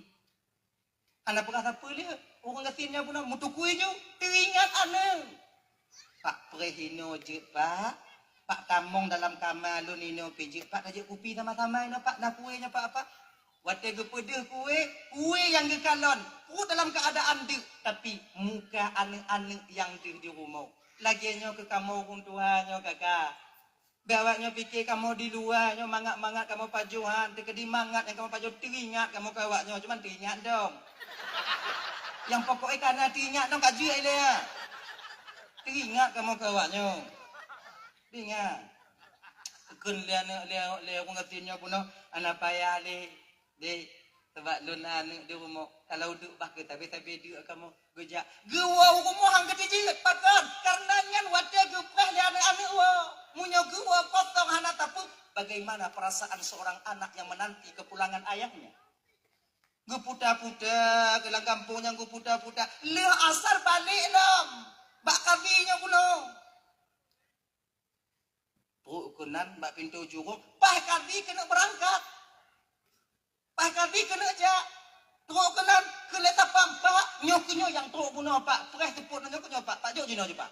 Hana peugah sapeue lé, ureuëng gasien nyan bunoe meutukui ju, teuingat aneuk. Pak preh inoe jeuet, Pak. Pak tamong dalam kama lôn inoe pih jeuet, Pak. Tajeuet kupi sama-sama inoe, Pak. Na kue nyoe, Pak, Pak. Watèe geupeudeuh kue, kue nyang geukalon, pruet dalam keuadaan deuk, tapi muka aneuk-aneuk nyang deuh di rumoh. Lagèe nyoe keu kamoe ureueng tuha nyoe, Kaka. Bèk awak nyoe pike kamoe di luwa nyoe mangat-mangat kamoe pajoh, han, teukeudi mangat nyang kamoe pajoh teuingat kamoe keu awak nyoe, cuman teuingat dong. Nyang pokok ka na teuingat dong ka jeuet ilèe. Teuingat kamoe keu awak nyoe. Teuingat. Kheun lé aneuk lé, lé ureueng gasien nyoe bunoe, hana payah lé. Dek, sabab lôn na aneuk di rumoh, kalau duek bah keu sabe-sabe duek kamoe geujak. Geuwoe u rumoh han geutijeuet, pakon? Kareuna nyan watèe geupreh lé aneuk-aneuk woe. Meunyoe geuwoe kosong hana tapeue, bagaimana perasaan seorang anak yang menanti kepulangan ayahnya? Geuputa-puta keu lam gampông nyan, geuputa-puta. Lheueh asar balek lom bak kabi nyoe bunoe. Trok keunan bak pintoe jurông, paih kabi keuneuk beurangkat. Paih kabi keuneuk jak. Trok keunan keu lé tapam, Pak, nyoe keuh nyoe nyang trok bunoe, Pak. Preh seupôt nyoe keuh nyoe, Pak. Pak jok jinoe jih, Pak.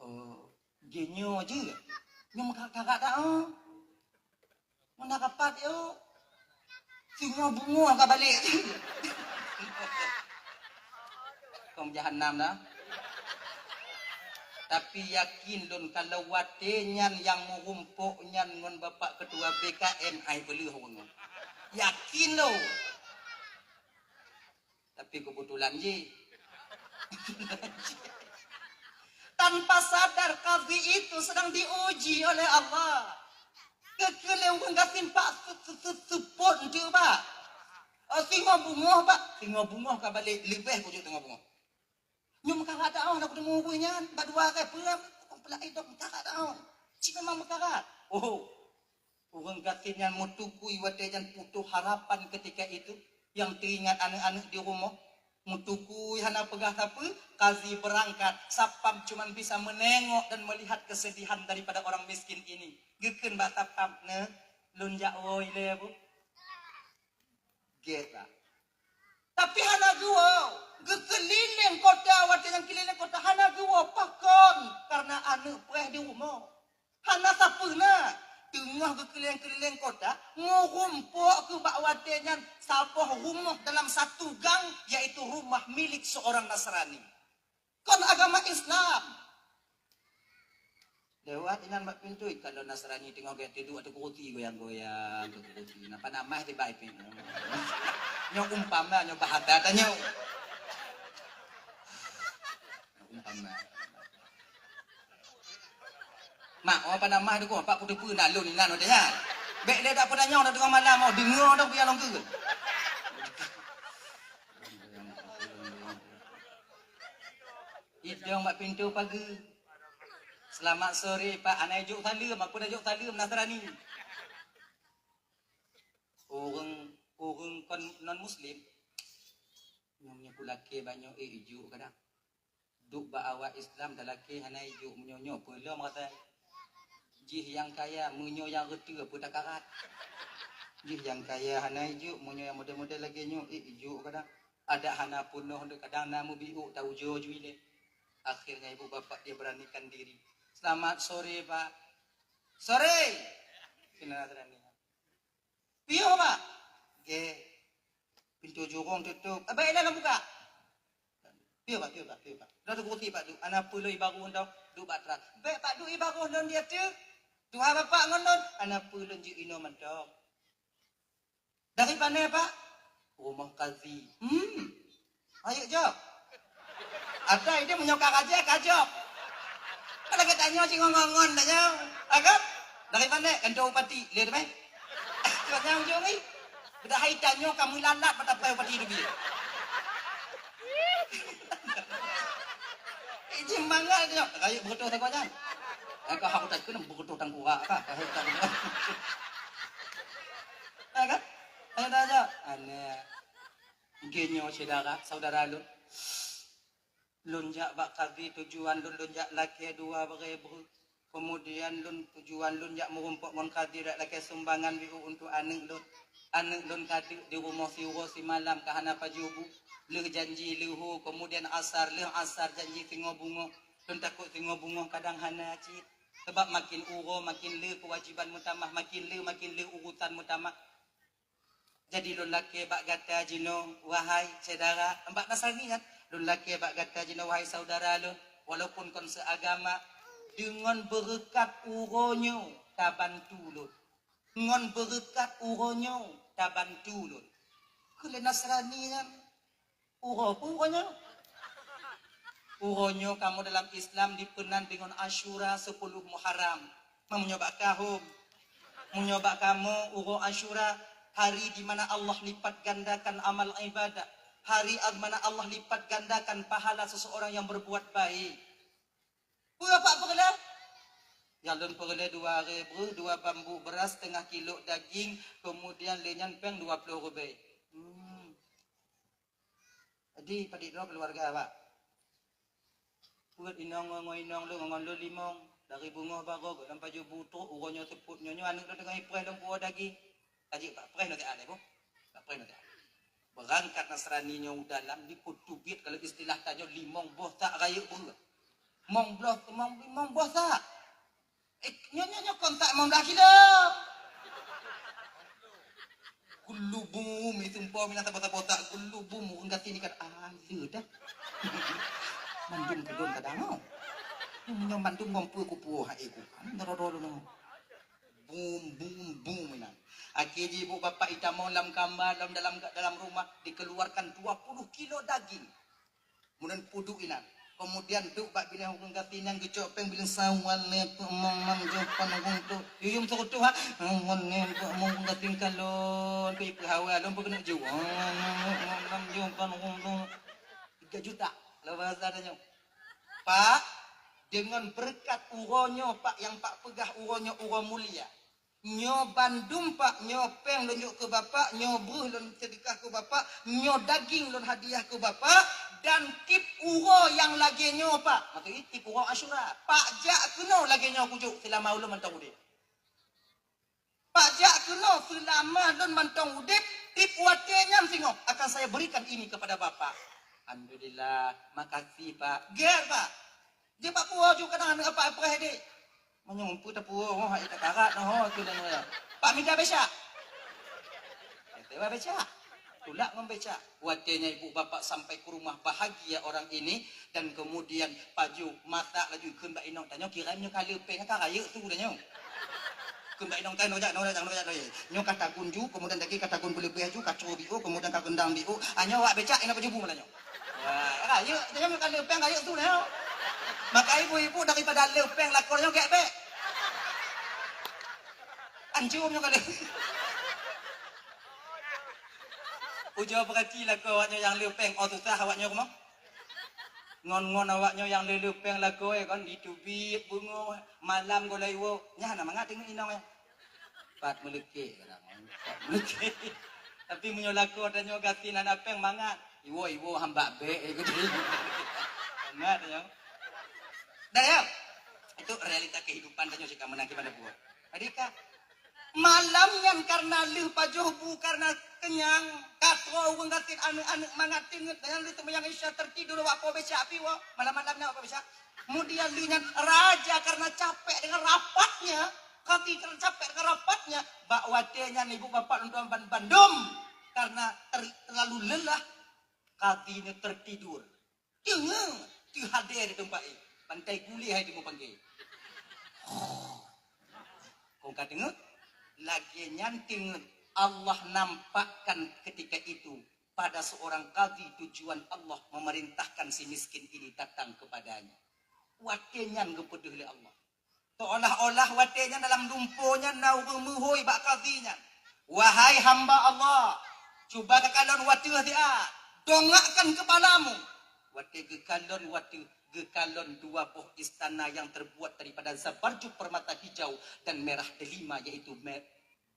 Oh, jinoe jih. Nyoe meukarat-karat dah, oh. Meunan rapat yo. Singoh beungoh ka balek. Kong jahanam dah. Tapi yakin lôn kalau watèe nyan nyang meurumpok nyan ngon Bapak Ketua B K M ai peuleueh ureueng nyan. Yakin lôn. Tapi kebetulan jih. Tanpa sadar, kadhi itu sedang diuji oleh Allah. Keu-, keu lé ureueng gasien, Pak, se-, se-, se-, seupôt enteuk, Pak. Oh, singoh beungoh, Pak. Singoh beungoh ka balek, leubeh kujok singoh beungoh. Nyoe meukarat dah, oh, na kuteumé ureueng nyan, bak dua hari peue, peulak idong meukarat dah, oh. Cit memang meukarat. Oh. Ureueng gasien nyan meutukui watèe nyan putoh harapan ketika itu, nyang teuingat aneuk-aneuk di rumoh. Meutukui hana peugah sapeue, kadhi beurangkat, satpam cuman bisa menengok dan melihat kesedihan daripada orang miskin ini. Geukheun bak satpam, "Neuh, lôn jak woe ilèe, Bu." Gét lah. Tapi hana geuwoe, geukeulileng kota, watèe nyang keulileng kota hana geuwoe, pakon? Kareuna aneuk preh di rumoh. Hana sapeue na, teungoh geukeulileng-keulileng kota, meurumpok keuh bak watèe nyan saboh rumoh dalam satu gang, yaitu rumah milik seorang Nasrani. Kon agama Islam. Lewat inan bak pintoe, kalau Nasrani teungoh gèt duek ateueh kursi goyang-goyang, ateueh kursi. Napa nama tiba itu? Nyoe umpama, nyoe bahasa tanyoe. Umpama. Mak, oh, apa nama tu, Pak, kuteupeu na lôn inan watèe nyan. Bèk lé dak peutanyong dah teungoh malam, oh, deungö dah biar lôn keu. Idong bak pintoe pageue. "Selamat sore, Pak." Hana ijok saleuem, apa dah jok saleuem Nasrani. Ureueng, ureueng kon non muslim. Nyoe meunyoe kulakèe bak nyoe, eh, ijok kadang. Duek bak awak Islam talakèe hana ijok, meunyoe nyoe peue lom rasa. Jih nyang kaya, meunyoe nyang reuteuh peue takarat. Jih nyang kaya hana ijok, meunyoe nyang model-model lagèe nyoe, eh, ijok kadang. Adak hana peunoh deh, kadang na meubiôk taujoe ju ilèe. Akhirnya ibu bapak dia beranikan diri. "Selamat sore, Pak." "Sore." Kena Nasrani. "Piôh, Pak?" "Gèt." Pintoe jurông tutôp. "Abang Ilal buka." "Piôh, Pak, piôh, Pak, piôh, Pak." Dah teukuti, Pak, duek. "Hana peue lôn ibaroh nyoe, duek bak teras." "Bèk, Pak, duek ibaroh lôn di ateueh. Tuha Bapak ngon lôn." "Hana peue lôn jeuet inoe mantong." "Dari pane, Pak?" "Rumoh kazi." "Hmm. Ayo jok." Ada ide meunyoe ka raja, ka jok. Kalau kita nyoe cit ngon-ngon tanyoe. Agak? "Dari pane?" "Kantor bupati." "Lé teumé." Kanyang ujong ni. Beudah hai tanyoe ka meulalat mata pai bupati tu biye. Ijin mangat nyoe. Rayeuk beureutôh sagoe nyan. Ka hak utai keuneuk beureutôh tangkurak ka. Ka hak utai keuneuk. Ya kan? Ayo dah, Cok. Aneuk. Mungkin nyoe syedara, saudara lôn. Lôn jak bak kazi, tujuan lôn, lôn jak lakèe dua barèe breuh. Kemudian lôn, tujuan lôn jak meurumpok ngon kazi, jak lakèe sumbangan biôh untuk aneuk lôn. Aneuk lôn ka deuk di rumoh siuroe simalam ka hana pajoh bu. Lheueh janji leuho, kemudian asar, lheueh asar janji singoh beungoh. Lôn takot singoh beungoh kadang hana cit. Sabab makin uroe, makin le keuwajiban meutamah, makin le, makin le urusan meutamah. Jadi lôn lakée bak gata jinoe, wahai syedara, bak Nasrani nyan, lôn lakée bak gata jinoe, wahai saudara lôn, walaupun kon seuagama, deungon beureukat uroe nyoe tabantu lôn. Ngon beureukat uroe nyoe tabantu lôn. Keu lé Nasrani nyan, uroe peue uroe nyoe? Uroe nyoe kamoe dalam Islam dipeunan deungon Asyura sepuluh Muharram. Meunyoe bak kahom, meunyoe bak kamoe uroe Asyura, hari di mana Allah lipat gandakan amal ibadah, hari di mana Allah lipat gandakan pahala seseorang yang berbuat baik. Peue Bapak peureulée? Nyang lôn peureulée dua aré breuh, dua bambu beuras, setengah kilo daging, kemudian lé nyan péng dua ploh ribée. Hmm. Jadi, padit droe keuluwarga, Pak? Peuet inong ngon inong lôn ngon lôn limong. Dari beungoh baroe geuh lam pajoh bu trok, uroe nyoe seupôt nyoe, nyoe aneuk lôn teungoh ipreh lom puwoe daging. Tajeuet bak preh nyoe teualée boh. Bak preh nyoe teualée. Beurangkat Nasrani nyoe u dalam, dipeutubiet kalau istilah tanyoe limong boh sak rayeuk breueh. Mong bloh, mong, mong boh sak. Eh, nyoe, nyoe, nyoe kon sak limong blah kilo. Geulubum, itu umpama na saboh-saboh sak geulubum, ureueng gasien ikat, "Ah, le dah." Mandum keudon kadang, oh. Nyoe mandum ngon peue kupuoh hai ku. Kan doro-doro nyoe. Bum, bum, bum inan. Akhé jih ibu bapak itamong lam kama, lam dalam, dalam rumah, dikeluarkan dua puluh kilo daging. Kemudian peuduek inan. Kemudian duek bak binéh ureueng gasien nyan geucok péng biléng sawan lé peuet mong nam jeupan ureueng tu. Yuyum seurutoh ha. Sawan lé peuet mong ureueng gasien kalon. Keu ipeuhawa lom peukeunok ju. Nam jeupan ureueng tu. Tiga juta. Lah bahasa tanyoe. Pak, deungon beureukat uroe nyoe, Pak, nyang Pak peugah uroe nyoe uroe mulia. Nyoe bandum, Pak, nyoe péng lôn jok keu Bapak, nyoe breuh lôn seudeukah keu Bapak, nyoe daging lôn hadiah keu Bapak, dan tiep uroe nyang lagée nyoe, Pak. Maksud jih tiep uroe Asyura. Pak jak keunoe lagée nyoe kujok seulama ulôn mantong udeb. Pak jak keunoe seulama lôn mantong udeb, tiep watée nyan singoh akan saya berikan ini kepada Bapak. Alhamdulillah, makasih, Pak. Gét, Pak. Jeuet bak puwoe ju kadang aneuk apak ipreh deh. Meunyoe peue tapuwoe, oh, hai takarat noh, tu dan ya. Pak mida becak. Kata bah becak. Tulak ngon becak. Watée nyan ibu bapak sampai ke rumah, bahagia orang ini, dan kemudian pajoh masak laju kheun bak inong tanyoe, kira nyoe ka le péng ka rayeuk su tanyoe. Kheun bak inong tanyoe, nojak, nojak, nojak, nojak. Nyoe ka tagun ju, kemudian daging ka tagun beuleubeh ju, ka cro biôh, kemudian ka rendang biôh. Ah, nyoe awak becak inong baju bu malam nyoe. Wah, rayeuk, tanyoe ka le péng rayeuk su nyoe. Maka ibu-ibu daripada le péng lakoe nyoe gét bék. Anjum nyoe ka le. Ujoe peurati lakoe awak nyoe nyang le péng, oh susah awak nyoe rumoh. Ngon-ngon awak nyoe nyang le-le péng lakoe kon, jiteubiet beungoh, malam gohlom iwoe, nyan hana mangat teungoh inong nyan. Pat meuleukék kadang, pat meuleukék. Tapi meunyoe lakoe tanyoe gasien hana péng mangat, iwoe-iwoe hambak bék, eh, gitu. Mangat tanyoe. Dah ya? Itu realita kehidupan tanyoe cit ka meunan kiban dapur. Jadi ka Malam nyan karena lheueh pajoh bu, karena kenyang, ka troh ureueng gasien aneuk-aneuk mangat teungeut, dan lheueh seumayang Isya tertidur awak po becak pi woe, malam-malam nyan awak po becak. Kemudian lheueh nyan raja karena capek dengan rapatnya, kadhi karena capek dengan rapatnya, bak watée nyan ibu bapak lôn tuan ban-, bandum karena ter-, terlalu lelah, kadhi nyan tertidur. Teungeut, teuhadé di teumpat éh. Bantai guléh hai teumeupanggé. Kong ka teungeut, lagée nyan teungeut Allah nampakkan ketika itu pada seorang kadhi tujuan Allah memerintahkan si miskin ini datang kepadanya. Watée nyan geupeudeuh lé Allah. Seolah-olah watée nyan dalam lumpo nyan na ureuëng meuhôi bak kadhi nyan, "Wahai hamba Allah, cuba geukalon wateueh siat, dongakkan kepalamu." Watée geukalon wateueh, geukalon dua boh istana yang terbuat daripada zabarjud permata hijau dan merah delima, yaitu me-,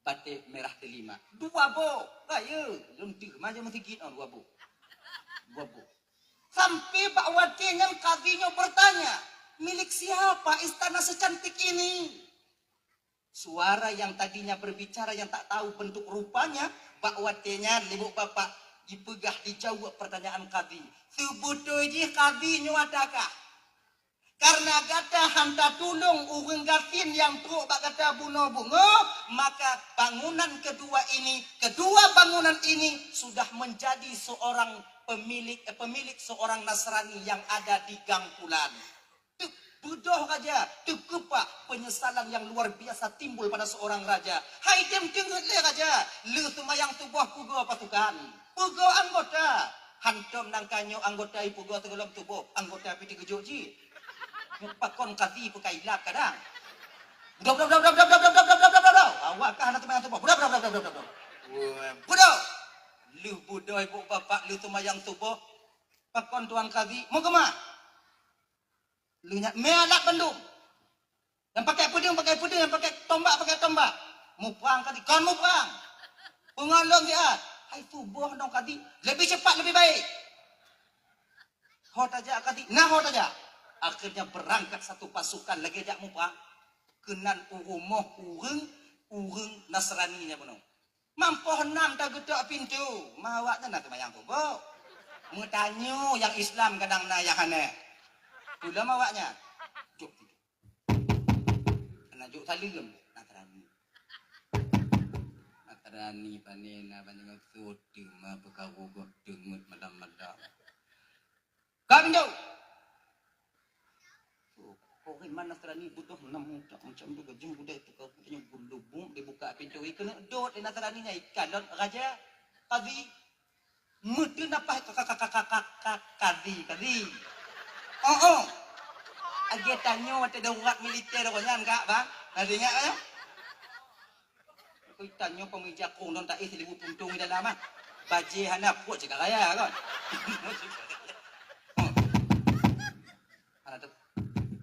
batik merah delima. Dua boh, rayeuk, lôn deuh maju meusigit, oh, dua boh. Dua boh. Sampai bak watée nyan kadhi nyoe bertanya, "Milik siapa istana secantik ini?" Suara yang tadinya berbicara yang tak tahu bentuk rupanya, bak watée nyan libuk bapak Jipeugah, dijaweueb peurtanyaan kadhi. Seubeutôi jih kadhi nyoe ata kah? Kareuna gata hana tatulông ureuëng gasien nyang trok bak gata bunoe beungoh, maka bangunan kedua ini, kedua bangunan ini sudah menjadi seorang pemilik, eh, pemilik seorang Nasrani yang ada di Gang Pulan. Teubeudôh raja, teukeubah, penyesalan yang luar biasa timbul pada seorang raja. Hai tem teungeut lé raja, le seumayang suboh peugoe pasukan. Peugoe anggota. Hantom nangka nyoe anggota ipeugoe sigohlom suboh, anggota pih teukeujot jih. Pakon kadhi peukailap kadang. Budok, budok, budok, budok, budok, budok, budok, budok, budok. Awak kah hana seumayang suboh? Budok, budok, budok, budok, budok, budok. Budok. Lheueh budok ibu bapak lheueh seumayang suboh. Pakon tuan kadhi? Mau keumah? Lheueh nyan mé alat bandum. Nyang pakai peudeueng, pakai peudeueng, nyang pakai tombak, pakai tombak. Muprang kadhi, kon muprang. Peungon lôn siat. Hai suboh nong kadhi, lebih cepat, lebih baik. Ho tajak kadhi, na ho tajak. Akhirnya berangkat satu pasukan lagée jak muprang. Keunan u rumoh ureuëng, ureuëng Nasrani nyan bunoe. Mampoh nam tageutok pintoe, ma awaknyan na seumayang suboh. Meutanyoe nyang Islam kadang na nyang hana. Tulom awaknyan. Jok pintoe. Hana jok saleuem, Nasrani. Nasrani pane na banyoe sot teuma peukaru gob teungeut malam-malam. Ka pintoe! Tuh, kok iman Nasrani beudôh nam mutak macam tu gajah budai tu kau punya gulubung dibuka pintu. Ikeuneuk dot di Nasrani nya ikalon raja kadhi. Meuteun apa ka, ka, ka, ka, ka, ka, ka, kadhi, kadhi. Oh, oh. Agi tanyoe watèe darurat militer kau nyan kak, bang. Ada ingat ya? Kau tanyoe pemija kong don tak isi libu puntung di dalam ah. Baje hana puak cakap raya kan. Hana tu.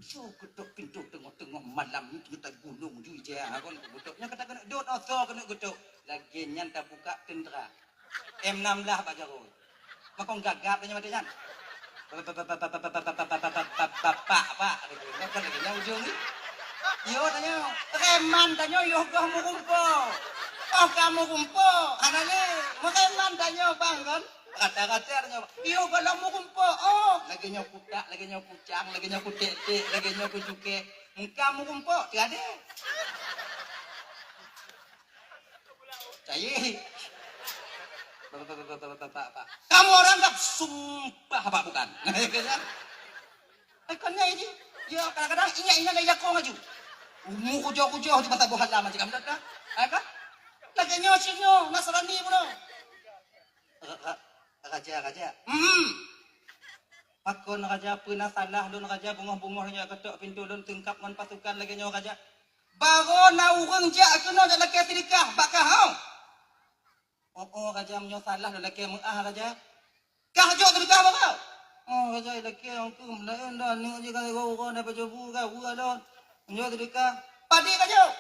Su ketok pintu tengok-tengok malam ni kita gulung ju je ha kan ketok. Nya kata kena dot oso kena ketok. Lagi nyan tak buka tentera. M enam belas bak jaroe. Makong gagap nyan mata nyan. Bapak, pak, lagi nyan ujung ni. Yo tanyoe, reman tanyoe yo goh murumpo. Oh kamu rumpo, hana le. Mereman tanyoe bang kan. Rata-rata tanyoe, yo goh lam murumpo. Oh, lagi nyoe kutak, lagi nyoe kucang, lagi nyoe kutek-tek, lagi nyoe kucukek. Muka murumpo tiada. Cai. Bapak, bapak, bapak, bapak, bapak. Kamu orang tak sumpah apa bukan? Eh, kan nyai ji. Ya, kadang-kadang ingat-ingat dari jakong aju. Umu kujoh-kujoh di mata buah halam aja kamu dah. Eh, kan? Lagi nyoe sih nyoe, Nasrani pun. Ra-, ra-, raja, raja. Hmm. Pakon raja, peue na salah lôn raja, bungoh-bungoh nyoe ketok pintu lôn teungkap ngon pasukan lagèe nyoe raja. Baroe na ureueng jak keunoe jak lakèe seudeukah bak kah hông? Oh, oh, raja, meunyoe salah lôn lakèe meu'ah raja. Kah jok seudeukah baroe? Oh, raja, ilakèe hông keuh meulaén dah aneuk jih ka uroe-uroe na pajoh bu ka uroe lôn. Meunyoe seudeukah, padé ka jok?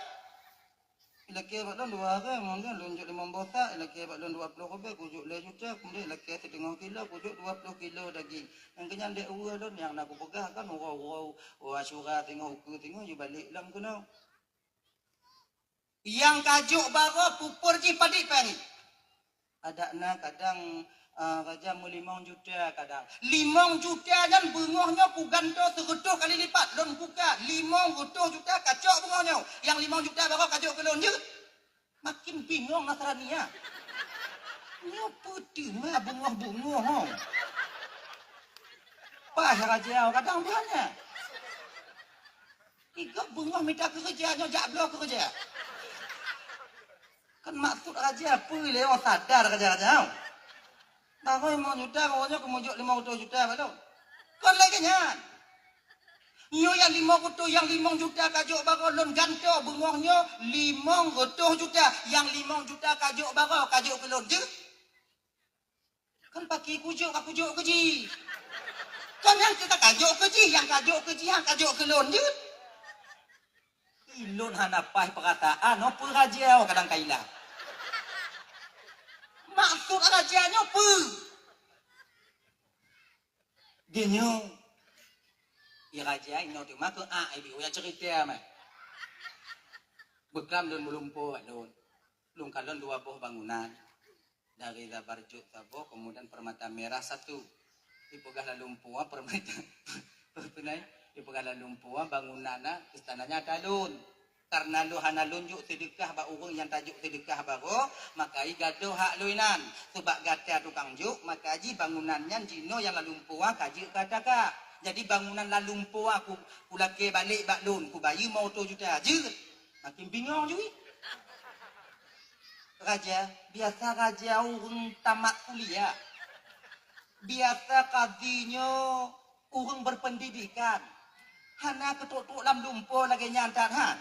Ilakèe bak lôn dua hareuem, kemudian lôn jok limong boh sak, ilakèe bak lôn dua ploh ribèe, kujok lhèe juta, kemudian ilakèe siteungoh kilo, kujok dua ploh kilo daging. Nyang keunyan dek uroe lôn nyang na kupeugah kan uroe-uroe, uroe Asyura singoh ukeue singoh jibalek lom keunoe. Nyang ka jok baroe pupur jih padit pari. Adak na kadang, ah, raja meulimong juta kadang. Limong juta nyan beungoh nyoe kugantoe seureutôh kali lipat lôn buka. Limong reutôh juta kacok beungoh nyoe. Nyang limong juta baroe kajok keu lôn jeuet. Makin bingong Nasrani nyan. Nyoe peue teuma beungoh-beungoh ho. Paih raja kadang buhannya. Tiga beungoh mita keureuja nyoe jak bloe keureuja. Kan maksud raja peue lé oh sadar raja-raja. Baroe limong juta, baroe nyoe keumujok limong reutôh juta baru. Kon lagèe nyan. Nyoe nyang limong reutôh, nyang limong juta kajok baroe lôn gantoe beungoh nyoe limong reutôh juta. Nyang limong juta kajok baroe kajok keu lôn jeuet. Kan paki kujok ka kujok keu jih. Kan nyang ka kajok keu jih, nyang kajok keu jih, nyang kajok keu lôn jeuet. Ilôn hana paih peurataan, oh peue raja oh kadang ka ilak. Maksud raja nyoe peue? Geunyoe. I raja inoe teuma keu a ibi uya cerita mah. Beukam lôn meulumpo lôn. Lôn kalon dua boh bangunan. Dari Zabarjud saboh, kemudian Permata Merah satu. Dipeugah lalumpoe, ah, permata, peue nyan? Dipeugah lalumpoe, ah, bangunan, ah, istana nyan ata lôn. Kareuna lôn hana lôn jok seudeukah bak ureuëng nyang tajok seudeukah baroe, maka i gadôh hak lôn inan. Sabab gata tukang jok, maka jih bangunan nyan jinoe nyang lalumpoe ka jeuet keu ata kah. Jadi bangunan lalumpoe ku, kulakée balek bak lôn, kubayeue lima reutôh juta. Jeuet. Makin bingong jih. Raja, biasa raja ureuëng tamat kuliah. Biasa kadhi nyoe ureuëng berpendidikan. Hana keutrok-trok lam lumpoe lagée nyan that, han.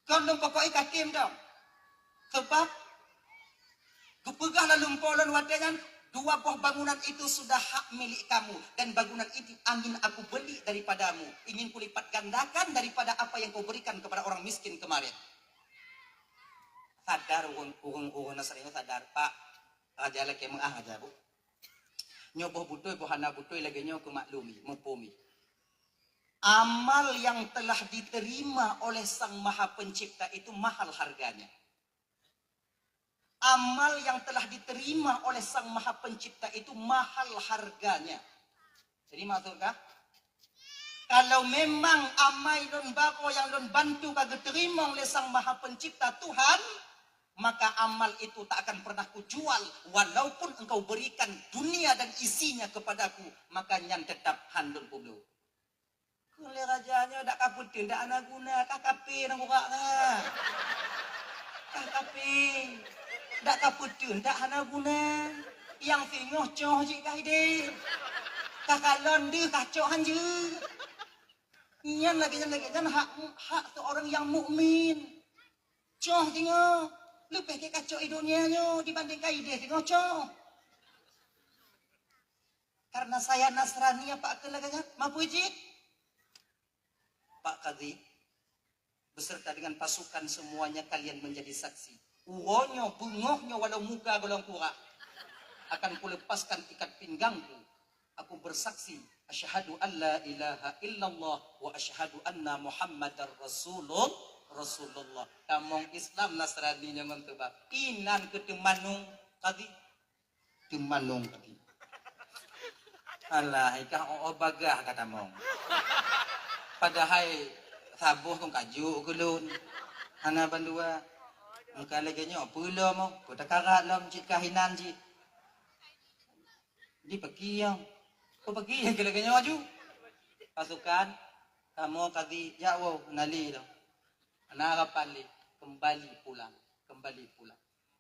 Kon lôn pokok i kakim dong. Sebab geupeugah lalumpoe lôn watée nyan, dua boh bangunan itu sudah hak milik kamu, dan bangunan itu ingin aku beli daripadamu, ingin kulipat gandakan daripada apa yang kau berikan kepada orang miskin kemarin. Sadar ureuëng, ureuëng, ureuëng Nasrani sadar, Pak, raja lakée meuah aja, Bu. Nyoe boh beutôi, boh hana beutôi lagée nyoe keu maklumi, muphom. Amal yang telah diterima oleh Sang Maha Pencipta itu mahal harganya. Amal yang telah diterima oleh Sang Maha Pencipta itu mahal harganya. Jadi maksudkah? Kalau memang amai lôn baroe nyang lôn bantu ka geuteurimong lé Sang Maha Pencipta Tuhan, maka amal itu tak akan pernah kujual, walaupun engkau berikan dunia dan isinya kepadaku, maka nyan tetap han lôn peubloe. Kheun lé raja nyoe, dak ka peuteun, dak hana guna, ka kape nanggroe ka. Ka kape. Dak ka peuteun, dak hana guna. Nyang singoh coh jih ka ideh. Ka kalon deuh ka cok han jeuet. Nyan lagée nyan, lagée nyan hak, hak seorang yang mukmin. Coh singoh, leubeh gét ka cok i donya nyoe dibandingkan ideh singoh coh. Karena saya Nasrani, apa keu lagée nyan? Mapeujeuet? Pak Kadhi, beserta dengan pasukan semuanya kalian menjadi saksi. Uroe nyoe, beungoh nyoe, walau muka golom kurak, akan kulepaskan ikat pinggangku. Aku bersaksi, asyhadu an la ilaha illallah wa asyhadu anna Muhammadar Rasulul-, Rasulullah. Tamong Islam Nasrani nyoe ngon teuba. Inan keu teumanong Kadhi. Teumanong Kadhi. Alah, ikah oh bagah ka tamong. Padahai saboh kong kajok keu lôn. Hana bandua. Engka lagée nyoe, peue lom, peue takarat lom cit kahinan cit. Di peki nyang. Peue peki nyang keu lagée nyoe aju? Pasukan, kamoe Kadhi, jak woe, nali lom. Hana harapan lé, kembali pulang, kembali pulang.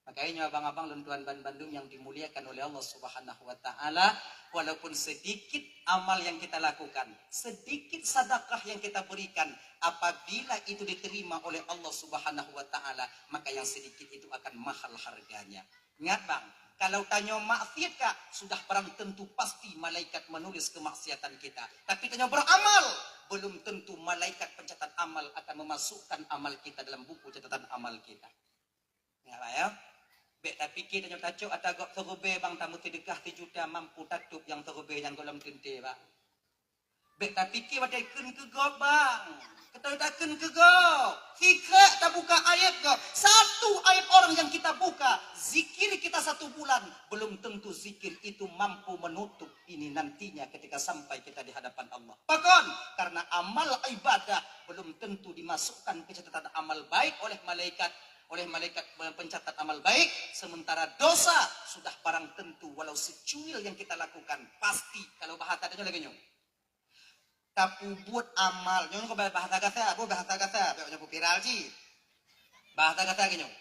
Makanya abang-abang dan tuan ban bandum yang dimuliakan oleh Allah Subhanahu wa Ta'ala, walaupun sedikit amal yang kita lakukan, sedikit sedekah yang kita berikan, apabila itu diterima oleh Allah Subhanahu wa Ta'ala, maka yang sedikit itu akan mahal harganya. Ingat bang, kalau tanyoe maksiat ka, sudah barang tentu pasti malaikat menulis kemaksiatan kita. Tapi tanyoe beramal, belum tentu malaikat pencatat amal akan memasukkan amal kita dalam buku catatan amal kita. Ingat bang ya. Bèk tapike tanyoe tacok ata gob seureubèe bang, tameuseudekah sijuta mampu tatôb nyang seureubèe nyang gohlom teuntèe bang. Bèk tapike watèe kheun keu gob bang. Keutoe takheun keu gob. Sikrék tabuka aib gob. Satu aib orang yang kita buka, zikir kita satu bulan, belum tentu zikir itu mampu menutup ini nantinya ketika sampai kita di hadapan Allah. Pakon? Karena amal ibadah belum tentu dimasukkan ke catatan amal baik oleh malaikat, oleh malaikat pencatat amal baik, sementara dosa sudah barang tentu walau secuil yang kita lakukan pasti. Kalau bahasa tadi lagi nyoe. Tapeubuet amal, nyoe keu bahasa gasa, apa bahasa gasa, bèk nyoe viral cit. Bahasa gasa geuh nyoe.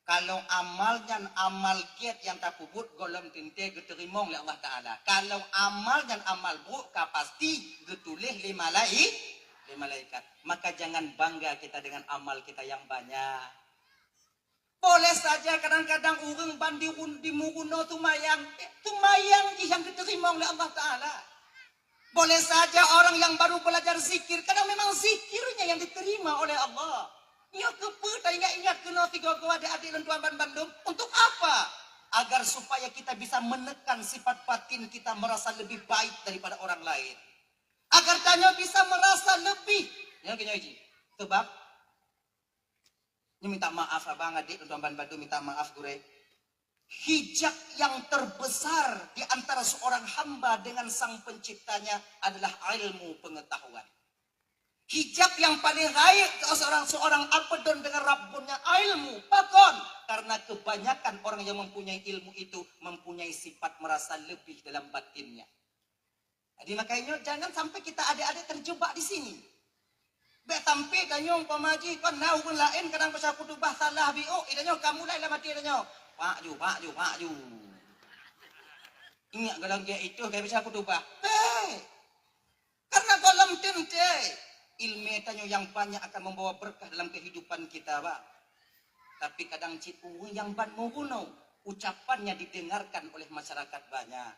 Kalau amal nyan amal gèt nyang tapeubuet gohlom teuntèe geuteurimong lé Allah Taala. Kalau amal nyan amal brôk ka pasti geutuléh lé malai-, lé malaikat. Maka jangan bangga kita dengan amal kita yang banyak. Boleh saja kadang-kadang ureueng ban di-, dimeurunoe seumayang, seumayang jih nyang geuteurimong lé Allah Taala. Boleh saja orang yang baru belajar zikir, kadang memang zikirnya yang diterima oleh Allah. Nyoe keupeue taingat-ingat keunoe sigoe-goe adék-adék lôn tuan ban bandum? Untuk apa? Agar supaya kita bisa menekan sifat batin kita merasa lebih baik daripada orang lain. Agar tanyoe bisa merasa lebih. Nyoe keuh nyoe jih. Sebab Nyoe minta maaf abang, adék, lôn tuan ban bandum minta maaf gurèe. Hijab yang terbesar di antara seorang hamba dengan Sang Penciptanya adalah ilmu pengetahuan. Hijab yang paling rayeuk seorang, seorang abdon dengan Rabbunnya ilmu. Pakon? Karena kebanyakan orang yang mempunyai ilmu itu mempunyai sifat merasa lebih dalam batinnya. Jadi makanya jangan sampai kita adik-adik terjebak di sini. Bèk sampai tanyoe umpama jih kon na ureueng laén kadang baca khutubah salah biôk, itanyoe ka mulai lam até tanyoe. Pak ju, pak ju, pak ju. Ingat golom gèt itu ka baca khutubah. Bèk. Karena golom teuntèe ilmu tanyoe yang banyak akan membawa berkah dalam kehidupan kita, bah. Tapi kadang cit ureueng nyang ban meurunoe, ucapannya didengarkan oleh masyarakat banyak.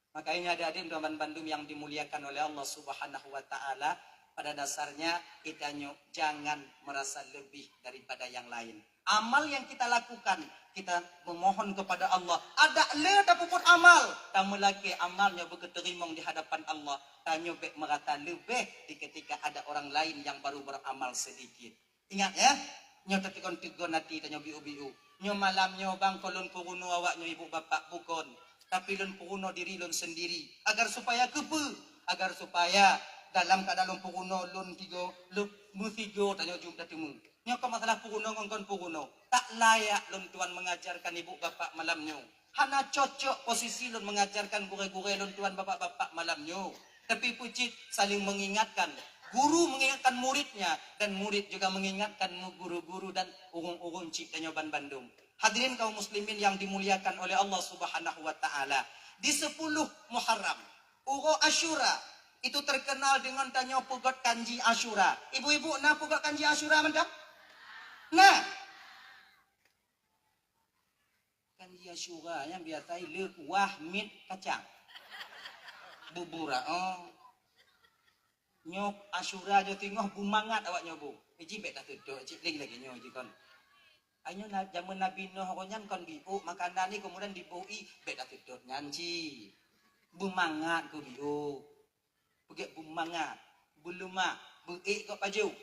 Makanya adik-adik dan bandum yang dimuliakan oleh Allah Subhanahu wa Ta'ala, pada dasarnya kita nyoe jangan merasa lebih daripada yang lain. Amal yang kita lakukan, kita memohon kepada Allah. Adak le tapeubuet amal, tameulakèe amal nyoe beukeuteurimong di hadapan Allah. Tanyoe bèk merasa leubeh di ketika ada orang lain yang baru beramal sedikit. Ingat ya, nyoe tateukon teugon até tanyoe biôh-biôh. Nyoe malam nyoe bang kon lôn peurunoe awak nyoe ibu bapak, bukon. Tapi lôn peurunoe diri lôn sendiri. Agar supaya keupeue? Agar supaya dalam keuadaan lôn peurunoe lôn tigo, lôn meusigo tanyoe jeuet tateumé. Nyoe kon masalah peurunoe ngon kon peurunoe. Tak layak lôn tuan mengajarkan ibu bapak malam nyoe. Hana cocok posisi lôn mengajarkan gurèe-gurèe lôn tuan bapak-bapak malam nyoe. Tapi peue cit saling mengingatkan. Guru mengingatkan muridnya dan murid juga mengingatkan mu-, guru-guru dan ureueng-ureueng cit tanyoe ban bandum. Hadirin kaum muslimin yang dimuliakan oleh Allah Subhanahu wa Ta'ala. Di sepuluh Muharram, uroe Asyura, itu terkenal dengan tanyoe peugot kanji Asyura. Ibu-ibu na peugot kanji Asyura mantong? Nah, kanji Asyura nyang biasa le kuah miet kacang. Bubura, oh. Nyoe Asyura nyoe teungoh beumangat awak nyoe bu. Iji bèk taseutôt, cit lagi-lagi nyoe iji kon. Ai nyoe na-, jameun Nabi Nuh awak nyan kon biôh makanan ni kemudian diboh i bèk taseutôt nyan cit. Beumangat keu biôh. Peugèt beumangat, beuleumah, beuék got pajoh.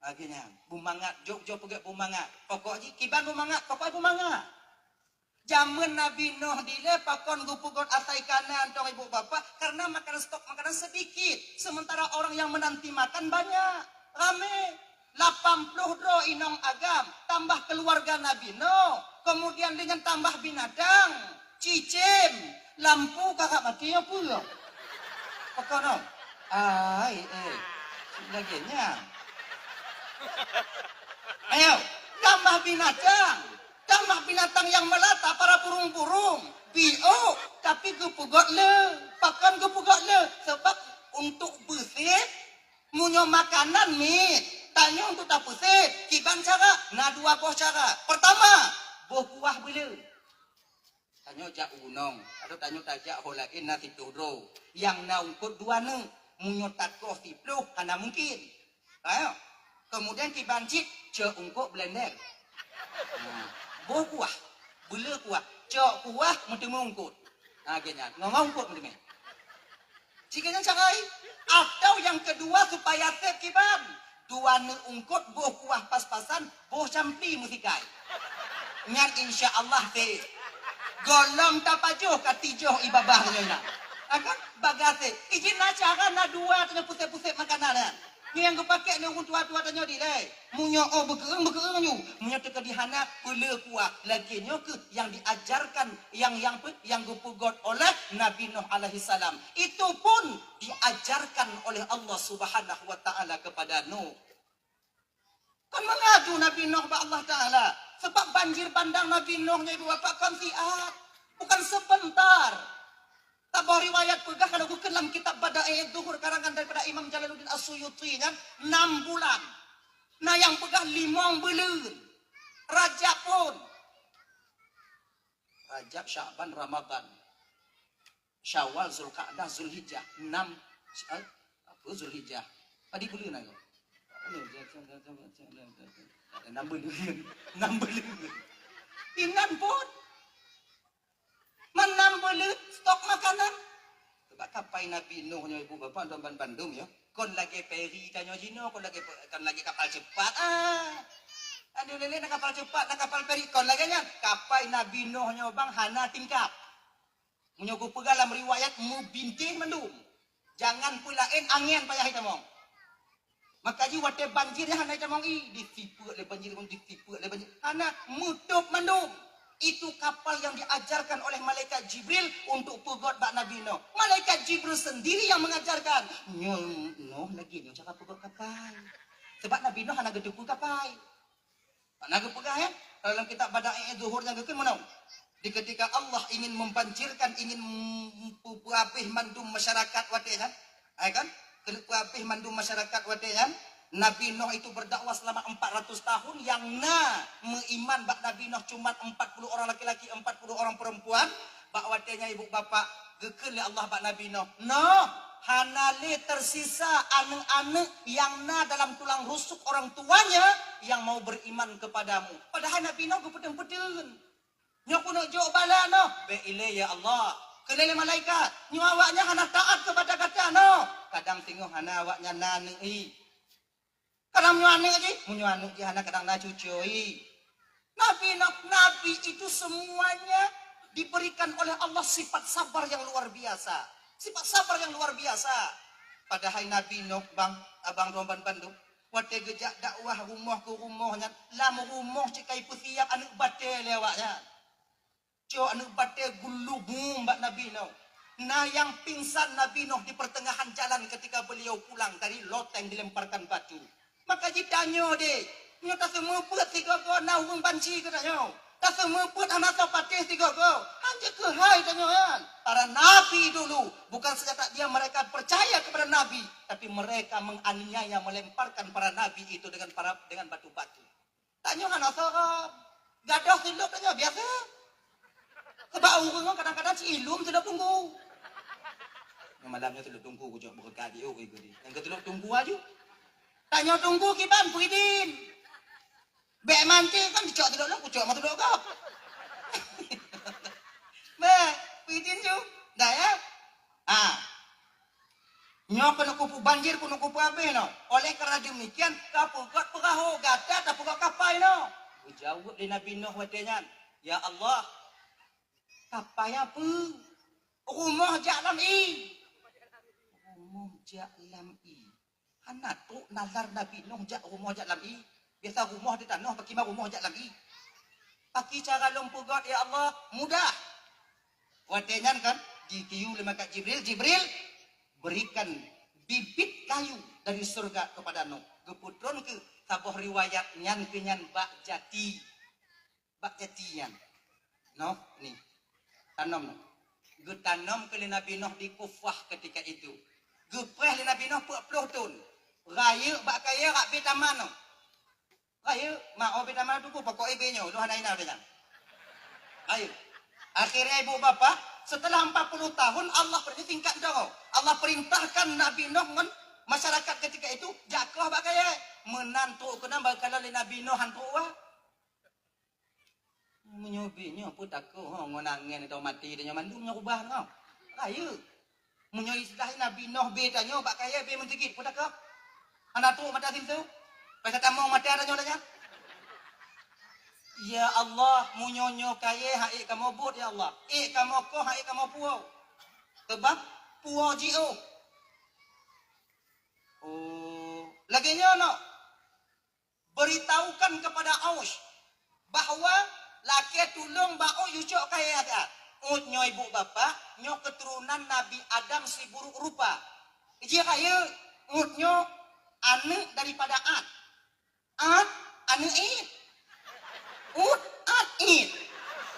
Lagèe nyan, beumangat, jok-jok peugèt beumangat. Pokok jih kiban beumangat, pokok beumangat. Jameun Nabi Nuh dilèe pakon geupeugot asai kana tong ibu bapak, karena makanan, stok makanan sedikit, sementara orang yang menanti makan banyak, ramè. Lapan ploh droe inong agam, tambah keluarga Nabi Nuh, kemudian dengan tambah binatang, cicém, lampu kakak mati nyoe peue? Pakon nyoe? Ai, eh. Lagèe nyan. Ayo, tambah binatang. Tambah binatang yang melata, para burung-burung. Biôh, tapi geupeugot le. Pakon geupeugot le? Sebab untuk beusép, meunyoe makanan miet, tanyoe untuk tapeusép, kiban cara, na dua boh cara. Pertama, boh kuah beuleu. Tanyoe jak u gunong, atau tanyoe tajak ho laén na siploh droe. Nyang na ungkot dua neuk, meunyoe takoh siploh hana mungkin. Ayo. Kemudian kiban cit cok ungkot blender. Nah, boh kuah, beuleu kuah, cok kuah meuteumé ungkot. Nah, geuh nyan, ngon ungkot meuteumé. Jika nyan cara lain. Atau yang kedua supaya sép kiban. Dua neuk ungkot boh kuah pas-pasan, boh campli meusikai. Nyan insya Allah sép. Gohlom tapajoh ka tijoh i babah nyoe nyan. Akan bagah sép. Iji na cara na dua tanyoe pusép-pusép makanan nyan. Nyoe nyang geupakèk lé ureueng tuha-tuha tanyoe dilèe. Meunyoe oh beukeueng-beukeueng nyoe. Meunyoe teuka di hana peuleu kuah. Lagèe nyoe keuh nyang diajarkan nyang, nyang pe-, nyang geupeugot oleh Nabi Nuh alaihissalam. Itu pun diajarkan oleh Allah Subhanahu wa Ta'ala kepada Nuh. Kan meungadu Nabi Nuh bak Allah Taala, sebab banjir bandang Nabi Nuh nyoe ibu bapak kon siat, bukan sebentar. Saboh riwayat peugah, kalau geukheun lam kitab Bada'i'uz Zuhur karangan daripada Imam Jalaluddin As-Suyuti nyan, enam bulan. Na nyang peugah limong buleuen. Rajab pun. Rajab, Sya'ban, Ramadan. Syawal, Zulqa'dah, Zulhijjah. Enam, eh, apa Zulhijjah? Tadi buleuen ayo. Enam buleuen. Enam buleuen. Inan pun. Meunam buleuen stok makanan. Sebab kapai Nabi Nuh nyoe ibu bapak dan ban-, bandum ya. Kon lagèe feri tanyoe jinoe, kon lagèe pe-, kon lagèe kapal cepat. Ah. Kan di ulèe-ulèe na kapal cepat, na kapal feri, kon lagèe nyan. Kapai Nabi Nuh nyoe bang hana tingkap. Meunyoe geupeugah lam riwayat, meubintéh mandum. Jangan peulaén angén payah itamong. Maka jih watèe banjir nyan hana itamong ie, disipeuet lé banjir, disipeuet lé banjir. Hana, meutôb mandum. Itu kapal yang diajarkan oleh malaikat Jibril untuk peugöt bak Nabi Nuh. Malaikat Jibril sendiri yang mengajarkan. Nyoe Nuh lagèe nyoe cara peugöt kapai. Sebab Nabi Nuh hana geuteupeue kapai. Mana geupeugah, ya? Kalau dalam kitab Bada'i' Zuhur nyang geukheun meunan. Di ketika Allah ingin membanjirkan, ingin mem-, peu-, peuhabéh mandum masyarakat watèe nyan, ya kan? Keuneuk peuhabéh mandum masyarakat watèe nyan, Nabi Nuh itu berdakwah selama empat ratus tahun, nyang na meuiman bak Nabi Nuh cuma empat puluh orang laki-laki, empat puluh orang perempuan. Bak watèe nyan ibu bapak geukheun lé Allah bak Nabi Nuh, "Nuh, hana lé tersisa aneuk-aneuk nyang na dalam tulang rusuk orang tuanya yang mau beriman kepadamu." Padahai Nabi Nuh geupeudeueng-peudeueng. "Nyoe keuneuk jok bala Nuh." "Bèk ilèe ya Allah." Kheun lé malaikat, "Nyoe awaknyan hana taat kepada gata Nuh." Kadang singoh hana awaknyan na aneuk ie. Kadang meunyoe aneuk jih, meunyoe aneuk jih hana kadang na cucoe. Nabi, na-, nabi itu semuanya diberikan oleh Allah sifat sabar yang luar biasa. Sifat sabar yang luar biasa. Padahai Nabi Nuh, bang, abang droe ban bandum, watèe geujak dakwah rumoh keu rumoh nyan, lam rumoh cit ka ipeusiap aneuk batèe lé awaknyan. Cok aneuk batèe geulubung bak Nabi Nuh. Na nyang pingsan Nabi Nuh di pertengahan jalan ketika beliau pulang dari loteng dilemparkan batu. Maka jitanyoe deh, nyoe taseumeubeuet sigoe-goe na ureueng banci geutanyoe. Taseumeubeuet hana soe patéh sigoe-goe. Hanjeuet keuhai tanyoe nyan. Para nabi dulu, bukan senjata dia mereka percaya kepada nabi, tapi mereka menganiaya, melemparkan para nabi itu dengan para, dengan batu-batu. Tanyoe hana soe. Gadôh silop tanyoe biasa. Sebab ureueng kadang-kadang cilum silop tunggu. Nyoe malam nyoe silop tunggu kujok beureukat di, oh, ibu di. Nyang keu silop tunggu aju. Tanyoe tunggu kiban, Puidin. Bèk mancing kan dicok silop lom, kucok mah silop gob. Bèk, Puidin ju. Dah ya? Ah. Nyoe keuneuk kupeue banjir, keuneuk kupeue abéh nyoe. Oleh karena demikian, tapeugöt peurahô, gata tapeugöt kapai nyoe. Geujaweueb lé Nabi Nuh watèe nyan, "Ya Allah, kapai peue? Rumoh jak lam ié." Rumoh jak lam ié. Hana trok nazar Nabi Nuh jak rumoh jak lam ié. Biasa rumoh di tanoh, pakriban rumoh jak lam ié. Pakri cara lôn peugöt, ya Allah? Mudah. Watèe nyan kan, ditiyu lé malaikat Jibril, "Jibril, berikan bibit kayu dari surga kepada Nuh." Geupeutron keu saboh riwayat nyan keu nyan bak jati. Bak jati nyan. Noh, ni. Tanom noh. Geutanom keu lé Nabi Nuh di Kufah ketika itu. Geupreh lé Nabi Nuh peuet ploh thon. Rayeuk bak kayèe rab bèe taman noh. Rayeuk, ma, oh, bèe taman teungku, pokok ié bèe nyoe, lôn hana inan bèe nyan. Rayeuk. Akhirnya ibu bapak, setelah empat puluh tahun Allah perintah tingkat dua. Allah perintahkan Nabi Nuh ngon masyarakat ketika itu jak keuh bak kayèe. Meunan trok keunan bak kala lé Nabi Nuh han trok wah. Meunyoe bèe nyoe peue takeuh ho ngon angén atau maté tanyoe mandum nyoe ubah nyoe. Rayeuk. Meunyoe istilah Nabi Nuh bèe tanyoe bak kayèe bèe meusigit peue takeuh. Hana trok mata sintu. Payah tamong mata tanyoe lagèe nyan. Ya Allah, meunyoe nyoe kayèe han ék kamoe beuet ya Allah. Ék kamoe keuh han ék kamoe puwoe. Keubah puwoe jiôh. Oh, lagèe nyoe noh. Beritahukan kepada Aus bahwa lakèe tulông bak Aus yue cok kayèe that. Ut nyoe ibu bapak, nyoe keturunan Nabi Adam siburuk rupa. Jih rayeuk, Ut nyoe aneuk daripada At. At, aneuk It. Ut, At, It.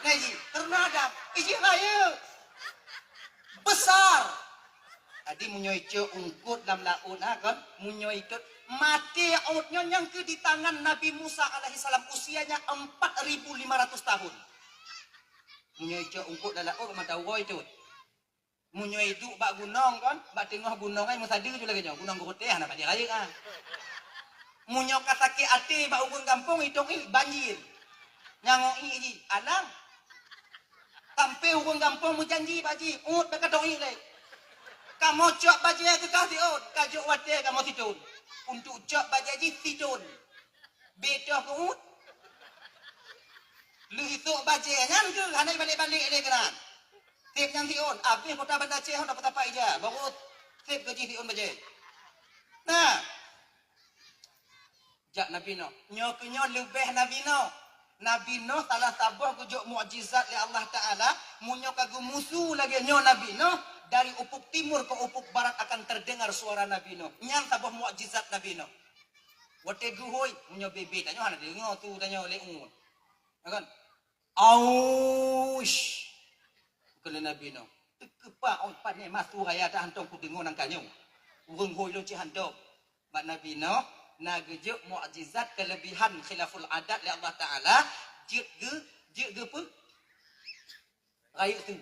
Nah, jih, keturunan Adam. Jih rayeuk. Besar. Jadi, meunyoe icok eungkôt lam laôt, ha, kon? Meunyoe icok, maté Ut nyoe nyang keuh di tangan Nabi Musa alaihissalam, usianya empat ribu lima ratus tahun. Meunyoe icok eungkôt lam laôt, mata uroe icok. Meunyoe iduek bak gunong, kon? Bak teungoh gunong, ai, meusadeue ju lagèe nyoe, gunong geureuteh, hana padé rayeuk, ha. Meunyoe ka sakét até bak ureueng gampông, itong ié, banjir. Nyang ié jih, alang. Sampoe ureueng gampông meujanji bak jih, Ut bèk katong ié lé. Kamoe cok bajèe keu kah si Ut, ka jok watèe kamoe sithon. Untuk cok bajèe jih sithon. Bèk toh keu Ut. Lheueh isôk bajée nyan keuh hana ibalek-balek lé keunan. Sép nyan siôn, abéh kota Banda Aceh hana peutapak ija, baru sép keu jih siôn bajée. Nah, jak Nabi Nuh. Nyoe keuh nyoe leubeh Nabi Nuh. Nabi Nuh salah saboh geujok mukjizat lé Allah Taala, meunyoe ka geumusu lagée nyoe Nabi Nuh, dari ufuk timur ke ufuk barat akan terdengar suara Nabi Nuh. Nyan saboh mukjizat Nabi Nuh. Watée geuhôi, meunyoe bebe tanyoe hana deungoe su tanyoe lé umu. Ya kan? Aush! Keu lé Nabi Nuh. Teukeupak ôn pané masu raya ta hantong kudeungoe nangka nyoe. Ureuëng hôi lôn cit hantong. Bak Nabi Nuh na geujok mukjizat keulebihan khilaful adat lé Allah Taala, jeuet geu, jeuet geupeu rayeuk su.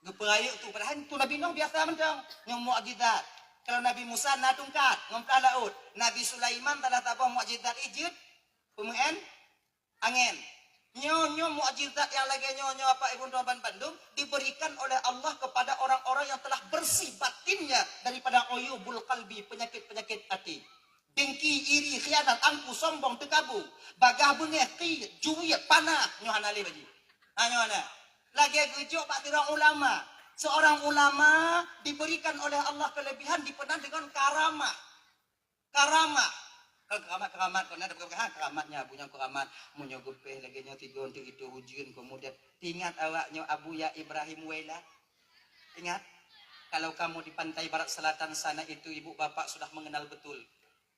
Geupeurayeuk su, padahai su Nabi Nuh biasa mantong ngon mukjizat. Kalau Nabi Musa na tungkat ngon plah laôt, Nabi Sulaiman salah saboh mukjizat jih jeuet peumeuén angén. Nyoe-nyoe mukjizat nyang lagée nyoe-nyoe Bapak Ibu droe ban bandum diberikan oleh Allah kepada orang-orang yang telah bersih batinnya daripada uyubul qalbi, penyakit-penyakit hati. Dengki, iri, khianat, angku, sombong, teukabu, bagah beungéh, qiet, juet, panah, nyoe hana lé bak jih. Ha, nyoe hana. Lagée geujok bak sidroe ulama. Seorang ulama diberikan oleh Allah kelebihan, dipenuh dengan karamah. Karamah. Kan keramat-keramat, kon na, ha, keramat nyan, Abu nyan keramat. Meunyoe geupéh lagée nyoe tigon teuk itu ujeuen, kemudian ingat awak nyoe Abuya Ibrahim Wela. Ingat, kalau kamu di pantai barat selatan sana itu ibu bapak sudah mengenal betul.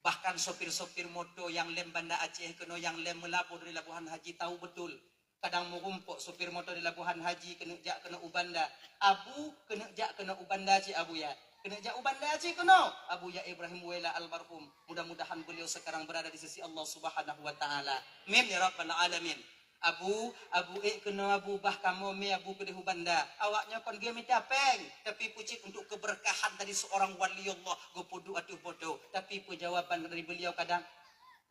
Bahkan sopir-sopir moto nyang lém Banda Aceh keunoe nyang lém meulaboh dari Labuhan Haji tahu betul. Kadang meurumpok sopir moto di Labuhan Haji keuneuk jak keunoe u Banda. Abu keuneuk jak keunoe u Banda cit Abuya. Keuneuk jak u Banda cit keunoe. Abuya Ibrahim Wela almarhum. Mudah-mudahan beliau sekarang berada di sisi Allah Subhanahu wa Taala. Amin ya rabbal alamin. Abu, Abu ék keunoe Abu, bah kamoe mé Abu keudeh u Banda. Awak nyoe kon geumita péng, tapi peucit untuk keberkahan dari seorang wali Allah geupeuduek ateueh poto. Tapi peujawaban dari beliau kadang,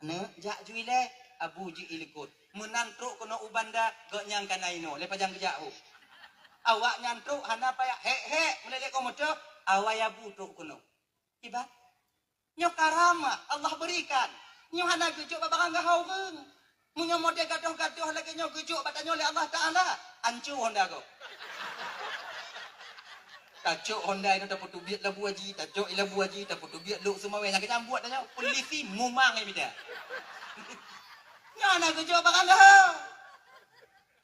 "Neuk jak ju ilée." Abu jeuet ilikot. Meunan trok keunoe u Banda, gobnyan ka na inoe, lé pajan geujak hu. Awak nyan trok hana payah hék-hék meulelek komoto, awai Abu trok keunoe. Iban, nyoe karamah Allah berikan. Nyoe hana geujok bak barang gaha ureuëng. Meunyoe model gadoh-gadoh lagée nyoe geujok bak tanyoe lé Allah Taala, ancô honda gob. Tacok honda inoe tapeuteubiet labu haji, tacok i labu haji tapeuteubiet lok seumawé, nyang keujambuet tanyoe polisi mumang imita. Nyoe hana geujok barang gaha.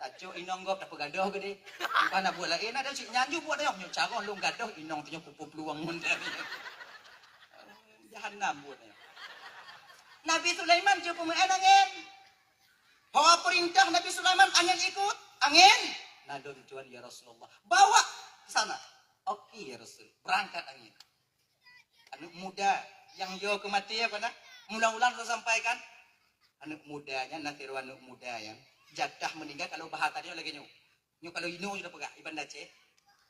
Tacok inong gob tapeugadoh geude. Bukan na buet laén, ada cit nyan ju buet nyoe, nyoe caroh lôn gadoh inong tu nyoe pupuk peluang ngon dari. Jahanam buet nyoe. Nabi Sulaiman ju peumeuén angén. Ho peurintah Nabi Sulaiman angén ikut, angén. Na lôn tuan ya Rasulullah. Bawa ke sana. Oke ya Rasul, berangkat angén. Aneuk muda nyang yo keu maté apa na? Mula-mula lôn sampaikan, aneuk muda nyan na sidroe aneuk muda nyan jatah meuninggai kalau bahasa dia lagée nyoe. Nyoe kalau inoe sudah peugah iban Aceh.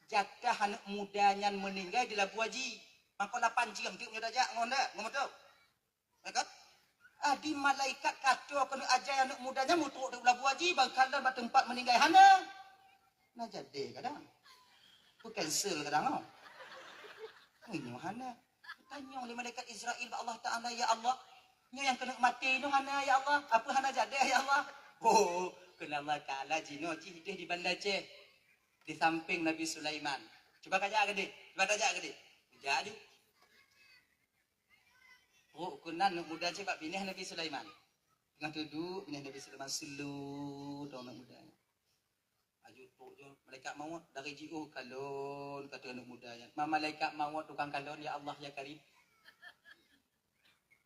Jatah aneuk muda nyan meuninggai di labu haji. Maka lapan jeuem teuk nyoe tajak ngon dak, ngon moto. Ya kan? Adi malaikat kato keuneuk ajai aneuk muda nyan mutrok di labu haji, bangkalon bak teumpat meuninggai hana. Na jadi kadang. Ku cancel kadang oh. Meunyoe hana. Tanyong lé malaikat Israel bak Allah Taala, "Ya Allah, nyoe nyang keuneuk maté nyoe hana ya Allah, apa hana jadi ya Allah?" Oh, keuneuk Allah Taala jinoe jih deh di Banda Aceh. Di samping Nabi Sulaiman. Cuba kajak keudeh, cuba tajak keudeh. Jak aju. Trok keunan aneuk muda cit bak binéh Nabi Sulaiman. Teungoh duek binéh Nabi Sulaiman seuleu dong aneuk muda nyan. Aju trok ju malaikat maut dari jiôh kalon kata aneuk muda nyan. Ma malaikat maut tukang kalon, "Ya Allah, ya Karim."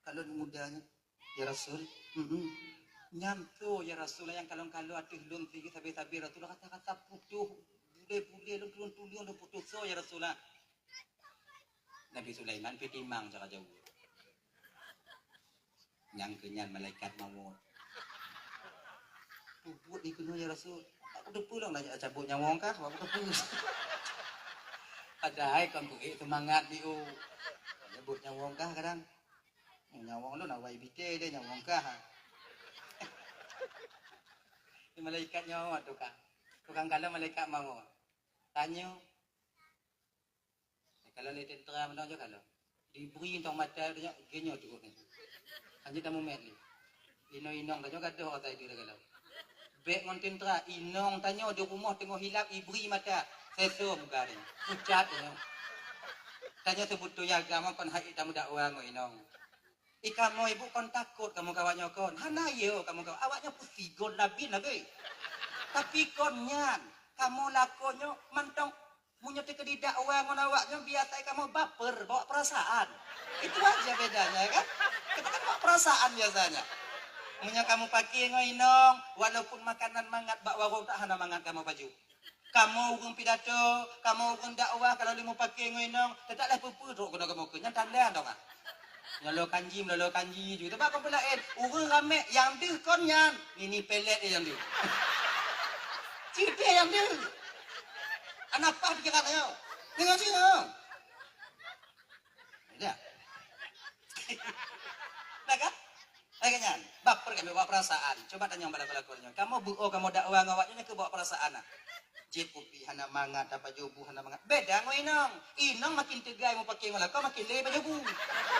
Kalon aneuk muda nyan, "Ya Rasul, mm nyan soe ya Rasul nyang kalon-kalon ateueh lôn sabe-sabe Rasul, rasa-rasa putôh, bulée-bulée lôn tulông-tulông lôn putôh soe ya Rasul ah." Nabi Sulaiman pih timang cara jaweueb. Nyang keu nyan malaikat maut. Peubuet dikeunoe ya Rasul. Aku teupeu lom nak cabot nyawong kah, aku teupeu. Padahai kon beuék seumangat di u. Cabot nyawong kah kadang. Nyawong lôn awai bite deh nyawong kah. Di malaikat nyoe tukang. Tukang kalon malaikat maut. Tanyoe Kalau lé tentera meunan jok kalau. Dibri tong mata tu jok, genyo cukup ni. Lanjut dah mumet ni. Inong-inong dah jok gadoh otak itu dah kalau. Bèk ngon teuntèe, inong tanyoe di rumoh teungoh hilap, ibri mata. Sesôm kari. Pucat nyoe. Tanyoe seubeutôi agam kon hai tameudakwah ngon inong. I kamoe ibu kon takot kamoe keu awak nyoe kon. Hana yo kamoe keu awak nyoe peusigon labi nabe. Tapi kon nyan, kamoe lakoe nyoe mantong meunyoe teukeudi dakwa ngon awak nyoe biasa kamoe baper, bawa perasaan. Itu aja bedanya kan? Kita kan bawa perasaan biasanya. Meunyoe kamoe pake ngon inong, walaupun makanan mangat bak warong tak hana mangat kamoe pajoh. Kamoe ureueng pidato, kamoe ureueng dakwah, kalau lé mupake ngon inong, teutap lé peue-peue trok keunoe kamoe keu nyan tanda dong ah. Nyoe lo kanji, meulolo kanji ju. Teuma kon peulaén, ureueng ramé nyang deuh kon nyan, nini pelet nyang deuh. Cit deuh nyang deuh. Ana paih pikeran nyoe. Deungoe cit nyoe. Ya. Nah kan? Lagèe nyan, baper kan bawa perasaan. Coba tanyong bak lakoe-lakoe nyoe. Kamoe beuo, kamoe dakwa ngon awak nyoe keu bawa perasaan nah. Jép kupi hana mangat, apa jobu hana mangat. Beda ngon inong. Inong makin teuga mupake ngon lakoe, makin lé pajoh bu.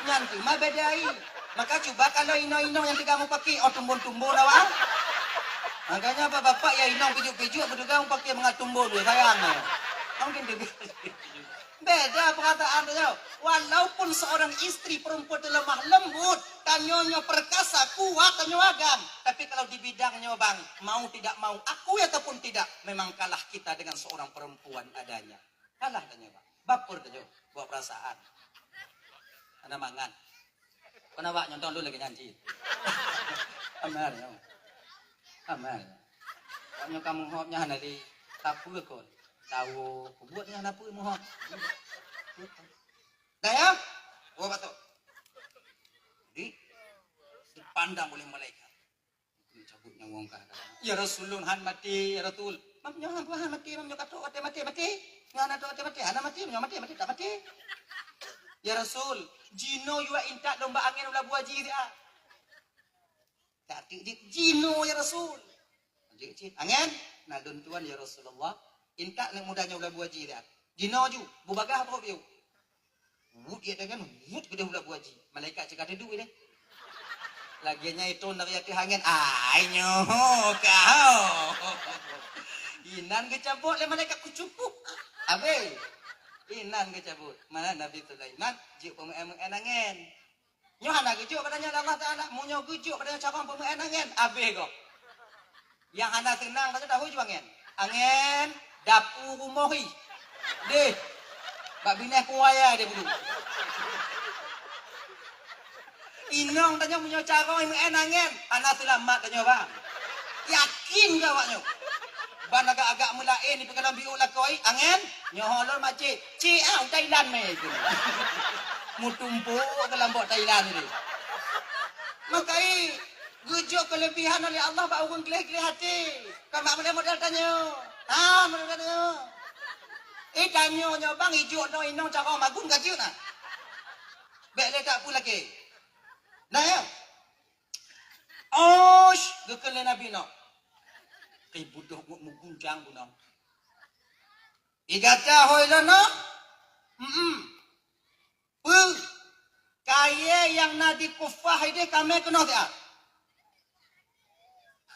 Nyan teuma beda i. Maka cuba kalau inong-inong nyang teuga mupake, oh tumbon-tumbon awak. Makanya bapak-bapak ya inong pijuk-pijuk beuteuga mupake mangat tumbon, sayang. Makin teuga. Beda perasaan tu. Walaupun seorang istri perempuan tu lemah lembut, tanyoe nyoe perkasa, kuat, tanyoe agam. Tapi kalau di bidang nyoe bang, mau tidak mau, akui ataupun tidak, memang kalah kita dengan seorang perempuan adanya. Kalah tanyoe bang. Baper tanyoe, bawa perasaan. Hana mangat. Kon awak nyoe tong lôn lagèe nyan cit. Amal nyoe. Amal. Awak nyoe ka meuhop nyan hana lé. Sapeue kon? Tawo, peubuet nyan hana peue meuhop. Dah ya? Oh, batok. Jadi, dipandang oleh malaikat. Cabut nyawong kah? Ya Rasul, lôn han maté, ya Rasul. Mam nyoe han, han maté, mam nyoe ka trok watèe maté, maté. Nyoe hana trok watèe maté, hana maté, nyoe maté, maté, tak maté. Ya Rasul, jinoe yue intat lôn bak angèn u labu aji siat. Tak tik-tik, jinoe ya Rasul. Tik-tik, angèn, na lôn tuan ya Rasulullah. Intat aneuk muda nyoe u labu aji siat. Jinoe ju, beubagaih trok piôh. Wut ié tangan, wut keudeh u labu aji. Malaikat cit ka teuduek deh. Lagèe nyan itong dari ateueh angèn, "Ai nyoe kah." Inan geucabot lé malaikat kucupuk. Abéh. Inan geucabot. Mana Nabi Sulaiman jeuet peumeu'èn-meu'èn angèn. Nyoe hana geujok bak tanyoe lé Allah Taala. Meunyoe geujok bak tanyoe carông peumeu'èn angèn, abéh gob. Nyang hana seunang tanyoe tahu ju angèn. Angèn, dapu rumoh ih. Deh. Bak binéh kuwaya deh bulu. Inong tanyoe meunyoe carông meu'èn angèn, hana seulamat tanyoe bang. Yakin keu awak nyoe? Ban agak-agak meulaén di peukalon biôk lakoe, angèn, nyoe lôn macet. Cit ah, u Thailand mé itu. Meutumpôk keu lambok Thailand itu. Maka i, geujok keuleubihan oleh Allah bak ureueng gleh-gleh até. Kon bak model-model tanyoe. Ha, model tanyoe. Eh, tanyoe nyoe bang ijok nyoe inong carông magun ka jeuet nah. Bèk lé tak peue lakèe. Nah ya. Osh, geukheun lé Nabi Nuh. Ribut doh ngon meuguncang gunong. I gata hôi lôn Nuh? Mm-mm. Peue? Kayèe nyang na di kufah ideh kamé keunoe siat.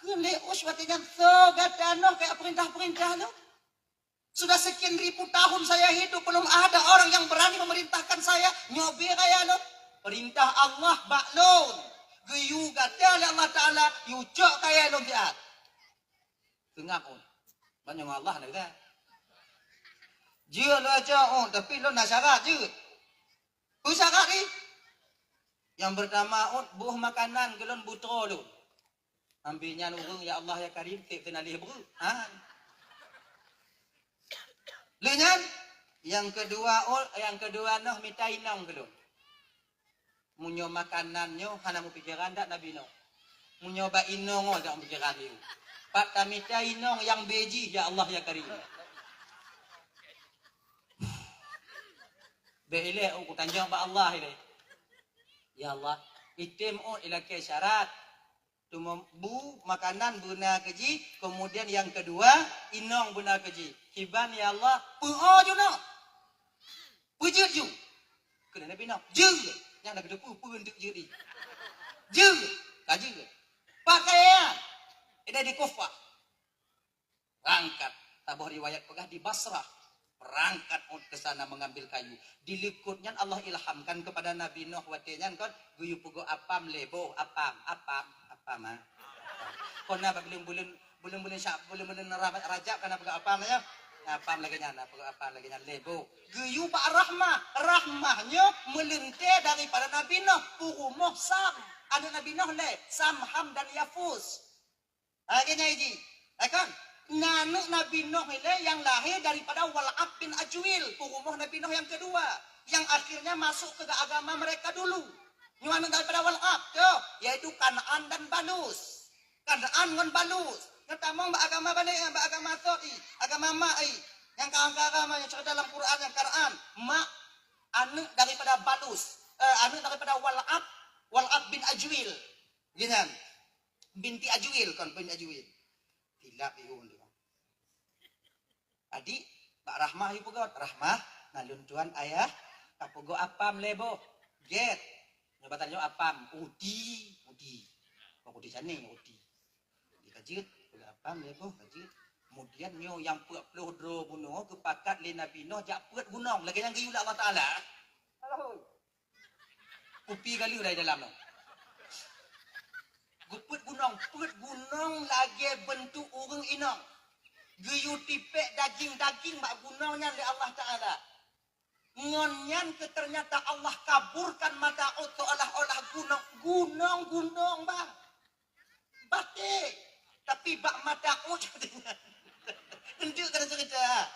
Kheun lé Ush watèe nyan, "Soe gata Nuh kajak peurintah-peurintah lôn? Sudah sekian ribu tahun saya hidup, belum ada orang yang berani memerintahkan saya. Nyoe bèe kayèe lôn. Peurintah Allah bak lôn. Geuyue gata lé Allah Taala, yue cok kayèe lôn siat." Teungab ôn. Ban nyoe Allah na geuda. Jeuet lôn cok ôn, tapi lôn na syarat jeuet. Peue syarat jih? Nyang peurtama ôn, boh makanan keu lôn beutroe lôn. Ambi nyan ureueng, "Ya Allah, ya Karim, tiep teunaléh breueh." Ha. Lheueh nyan, nyang keudua ôn, nyang keudua Nuh mita inong keu lôn. Meunyoe makanan nyoe hana meupikeran dak Nabi Nuh. Meunyoe bak inong nyoe dak meupikeran lé. Pat tamita inong nyang bèe jih, ya Allah, ya Karim. Bèk ilèe, oh, kutanjong bak Allah ilèe. Ya Allah, item oh ilakèe syarat. Teuma bu makanan beuna keu jih, kemudian nyang keudua inong beuna keu jih. Kiban ya Allah, peu oh jinoe. Peujeuet ju. Keu Nabi Nuh, jeuet. Nyang na geuteupeue peue enteuk jeuet jih. Jeuet, ka jeuet. Pakaian. Ideh di kufah. Berangkat. Saboh riwayat peugah di Basrah. Berangkat Ut ke sana mengambil kayu. Di likot nyan Allah ilhamkan kepada Nabi Nuh watée nyan kon, geuyue peugot apam lé boh, apam, apam, apam, ha. Kon na bak buleuen-buleuen, buleuen-buleuen Sya-, buleuen-buleuen Ra-, Rajab kan na peugot apam nyan. Apam lagée nyan, na peugot apam lagée nyan lé boh. Geuyue bak Rahmah, Rahmah nyoe meuleuntée daripada Nabi Nuh, peurumoh Sam. Aneuk Nabi Nuh lé, Sam, Ham dan Yafus. Lagée nyan jih. Kan? Na aneuk Nabi Nuh ilée nyang lahé daripada Wal'ab bin Ajwil, peurumoh Nabi Nuh nyang keudua, nyang akhirnya masuk ke agama mereka dulu. Nyoe aneuk daripada Wal'ab, toh, yaitu Kan'an dan Balus. Kan'an ngon Balus. Nyoe tamong bak agama balek, bak agama sot i, agama mak i. Nyang ka angka agama nyang cerita dalam Quran nyang Kan'an, mak aneuk daripada Balus, eh, aneuk daripada Wal'ab, Wal'ab bin Ajwil. Gitu kan? Binti Ajuil, kon binti Ajuil. Silap ibu tu. Adik, bak Rahmah yue peugot. Rahmah, na lôn tuan ayah, ka peugot apam lé boh. Gét. Nyoe batan nyoe apam, uti, uti. Bukan uti caneng, uti. Di ka jeuet, peugot apam lé boh, ka jeuet. Kemudian nyoe nyang peuet ploh droe bunoe geupakat lé Nabi Nuh jak peuet gunong. Lagée nyang geuyue lé Allah Taala. Kupi galeu dari dalam nyoe. Geupeuet gunong, peuet gunong lagée beuntuk ureuëng inong. Geuyue tipék daging-daging bak gunong nyan lé Allah Taala. Ngon nyan keu teunyata Allah kaburkan mata Ut seolah-olah gunong, gunong, gunong, bah. Baté. Tapi bak mata Ut, enteuk keuneuk cerita.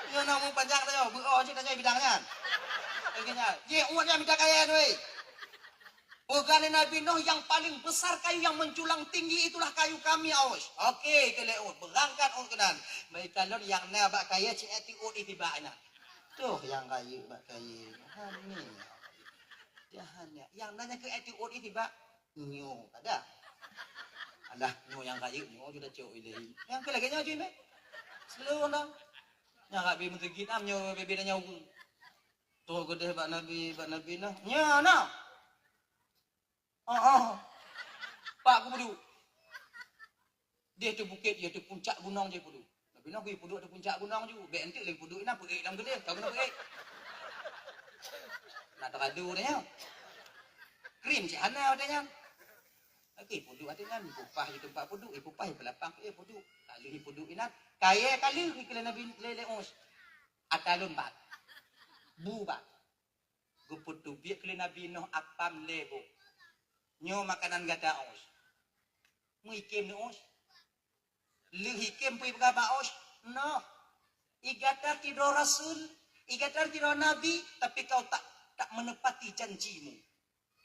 Nyoe na umur panjang tanyoe, beuo cit tanyoe bidang nyan. Lagée nyan. Jih Ut nyang mita kayée weh. Peugah lé Nabi Nuh, "Yang paling besar kayu yang menjulang tinggi itulah kayu kami, Aus." Oke, keu lé Ut. Beurangkat Ut keunan. Meuikalon nyang na bak kayée cit Ut itibak inan. Toh nyang rayeuk bak kayée. Hana. Jahan ya. Nyang na nyang keu Ut itibak. Nyoe kada. Alah, nyoe nyang rayeuk nyoe ju tacok ilée. Nyang keu lagée nyoe ju mé. Seluruh nang. Nyang rabi meuteugit am nyoe bebe dan nyoe. Trok keudeh bak Nabi, bak Nabi Nuh. Nyoe na. Oh, oh. Pak ku peuduek. Di ateueh bukét, di ateueh puncak gunong jih peuduek. Nabi Nuh geupeuduek ateueh puncak gunong ju. Bèk enteuk lé peuduek inan peuék lam keudeh, ka guna peuék. Na teuradu watèe nyan. Krim cit hana watèe nyan. Lagèe peuduek watèe nyan, ipupah di teumpat peuduek, ipupah di peulapang, eh, peuduek. Ka lheueh ipeuduek inan, kayèe ka lheueh ikheun lé Nabi, lé, lé Us. Ata lôn bat. Bu bat. Geupeuteubiet keu lé Nabi Nuh apam lhèe boh. Nyoe makanan gata, Us. Meuikem neuh, Us. Lheueh ikem peue ipeugah bak Us? Noh. I gata sidroe rasul, i gata sidroe nabi, tapi kau tak, tak menepati janjimu.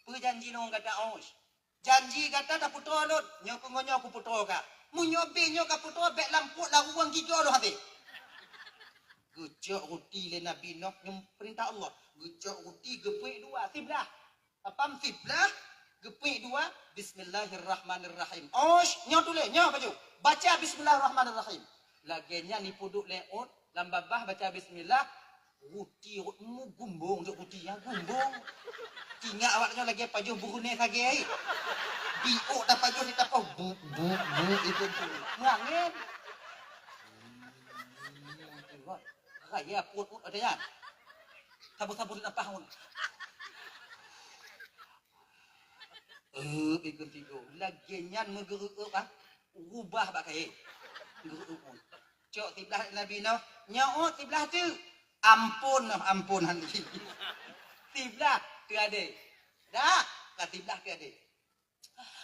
Peue janji ngon gata, Us? Janji gata tapeutroe lôn, nyoe keu ngon nyoe kupeutroe ka. Meunyoe bèe nyoe kapeutroe, bèk lam pruet laruwang gigoe lôn habéh. Geucok ruti lé Nabi Nuh, nyoe peurintah Allah. Geucok ruti geupeuék dua, siblah. Apam siblah, geupeuék dua, Bismillahirrahmanirrahim. Osh, nyoe tuléh, nyoe baju. Baca Bismillahirrahmanirrahim. Lagèe nyan ipeuduek lé Ut, lam babah baca bismillah, ruti Ut mu gumbong, dok ruti nyan gumbong. Ingat awak nyoe lagèe pajoh Brunei sagai. Biôk tapajoh di tapoh, bu, bu, bu, itu tu. Meuangén. Raya pruet Ut ada nyan. Saboh-saboh di napah Ut. Eh, ikut tigo. Lagèe nyan meugeureuek, ah. Rubah bak kayèe. Geureuek Ut. Cok siblah Nabi Nuh. Nyoe Ut siblah tu. Ampôn Nuh, ampôn hana. Siblah tu adé. Dah, ka siblah tu adé.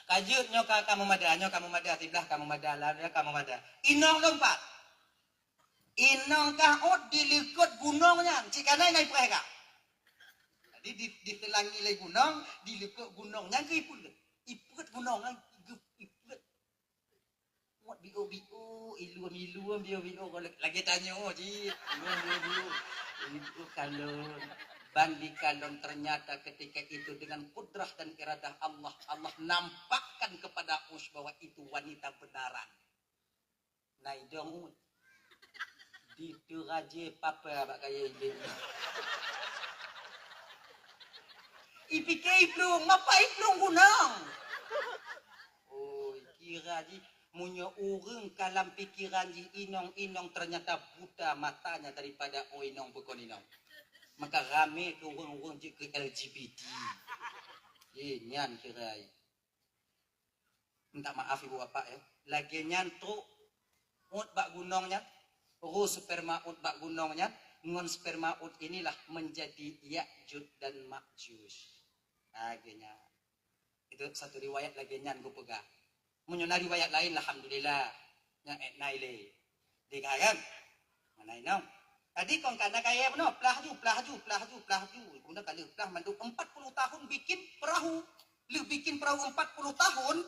Ka jeuet nyoe ka, ka meumada, nyoe ka meumada, siblah ka meumada, lah ka meumada. Inong lôn pat. Inong kah Ut di likot gunong nyan, cit ka na inan ipreh kah. Jadi di, diteulangi lé gunong, di likot gunong nyan keuh ipeuet. Ipeuet gunong nyan, ipeuet. Mot biôk-biôk, ilum-ilum biôk-biôk, lagèe tanyoe cit. Ilum biôk-biôk. Itu kalon. Ban dikalon, ternyata ketika itu dengan kudrah dan iradah Allah, Allah nampakkan kepada Us bahwa itu wanita benaran. Na idong Ut. Diteuraje papa bak kayèe ilé. Ipike iplueng, mapa iplueng gunong. Oh, kira jih Meunyoe ureuëng ka lam pikeran jih inong-inong, ternyata buta matanya daripada oh inong bukon inong. Maka ramé keu ureuëng-ureuëng jeuet keu L G B T. Eh, nyan kira. Minta maaf ibu bapak ya. Lagée nyan trok uet bak gunong nyan, roh sperma uet bak gunong nyan, ngon sperma uet inilah menjadi Ya'juj dan Ma'juj. Lagée nyan. Itu satu riwayat lagée nyan geupeugah. Meunyoe na riwayat lain, alhamdulillah. Nyan ék nai lé. Deh kan? Mana inong? Tadi kon kana kaya bunoe, plah ju, plah ju, plah ju, plah ju. Guna kali plah mandum empat puluh tahun bikin perahu. Leuh bikin perahu empat puluh tahun,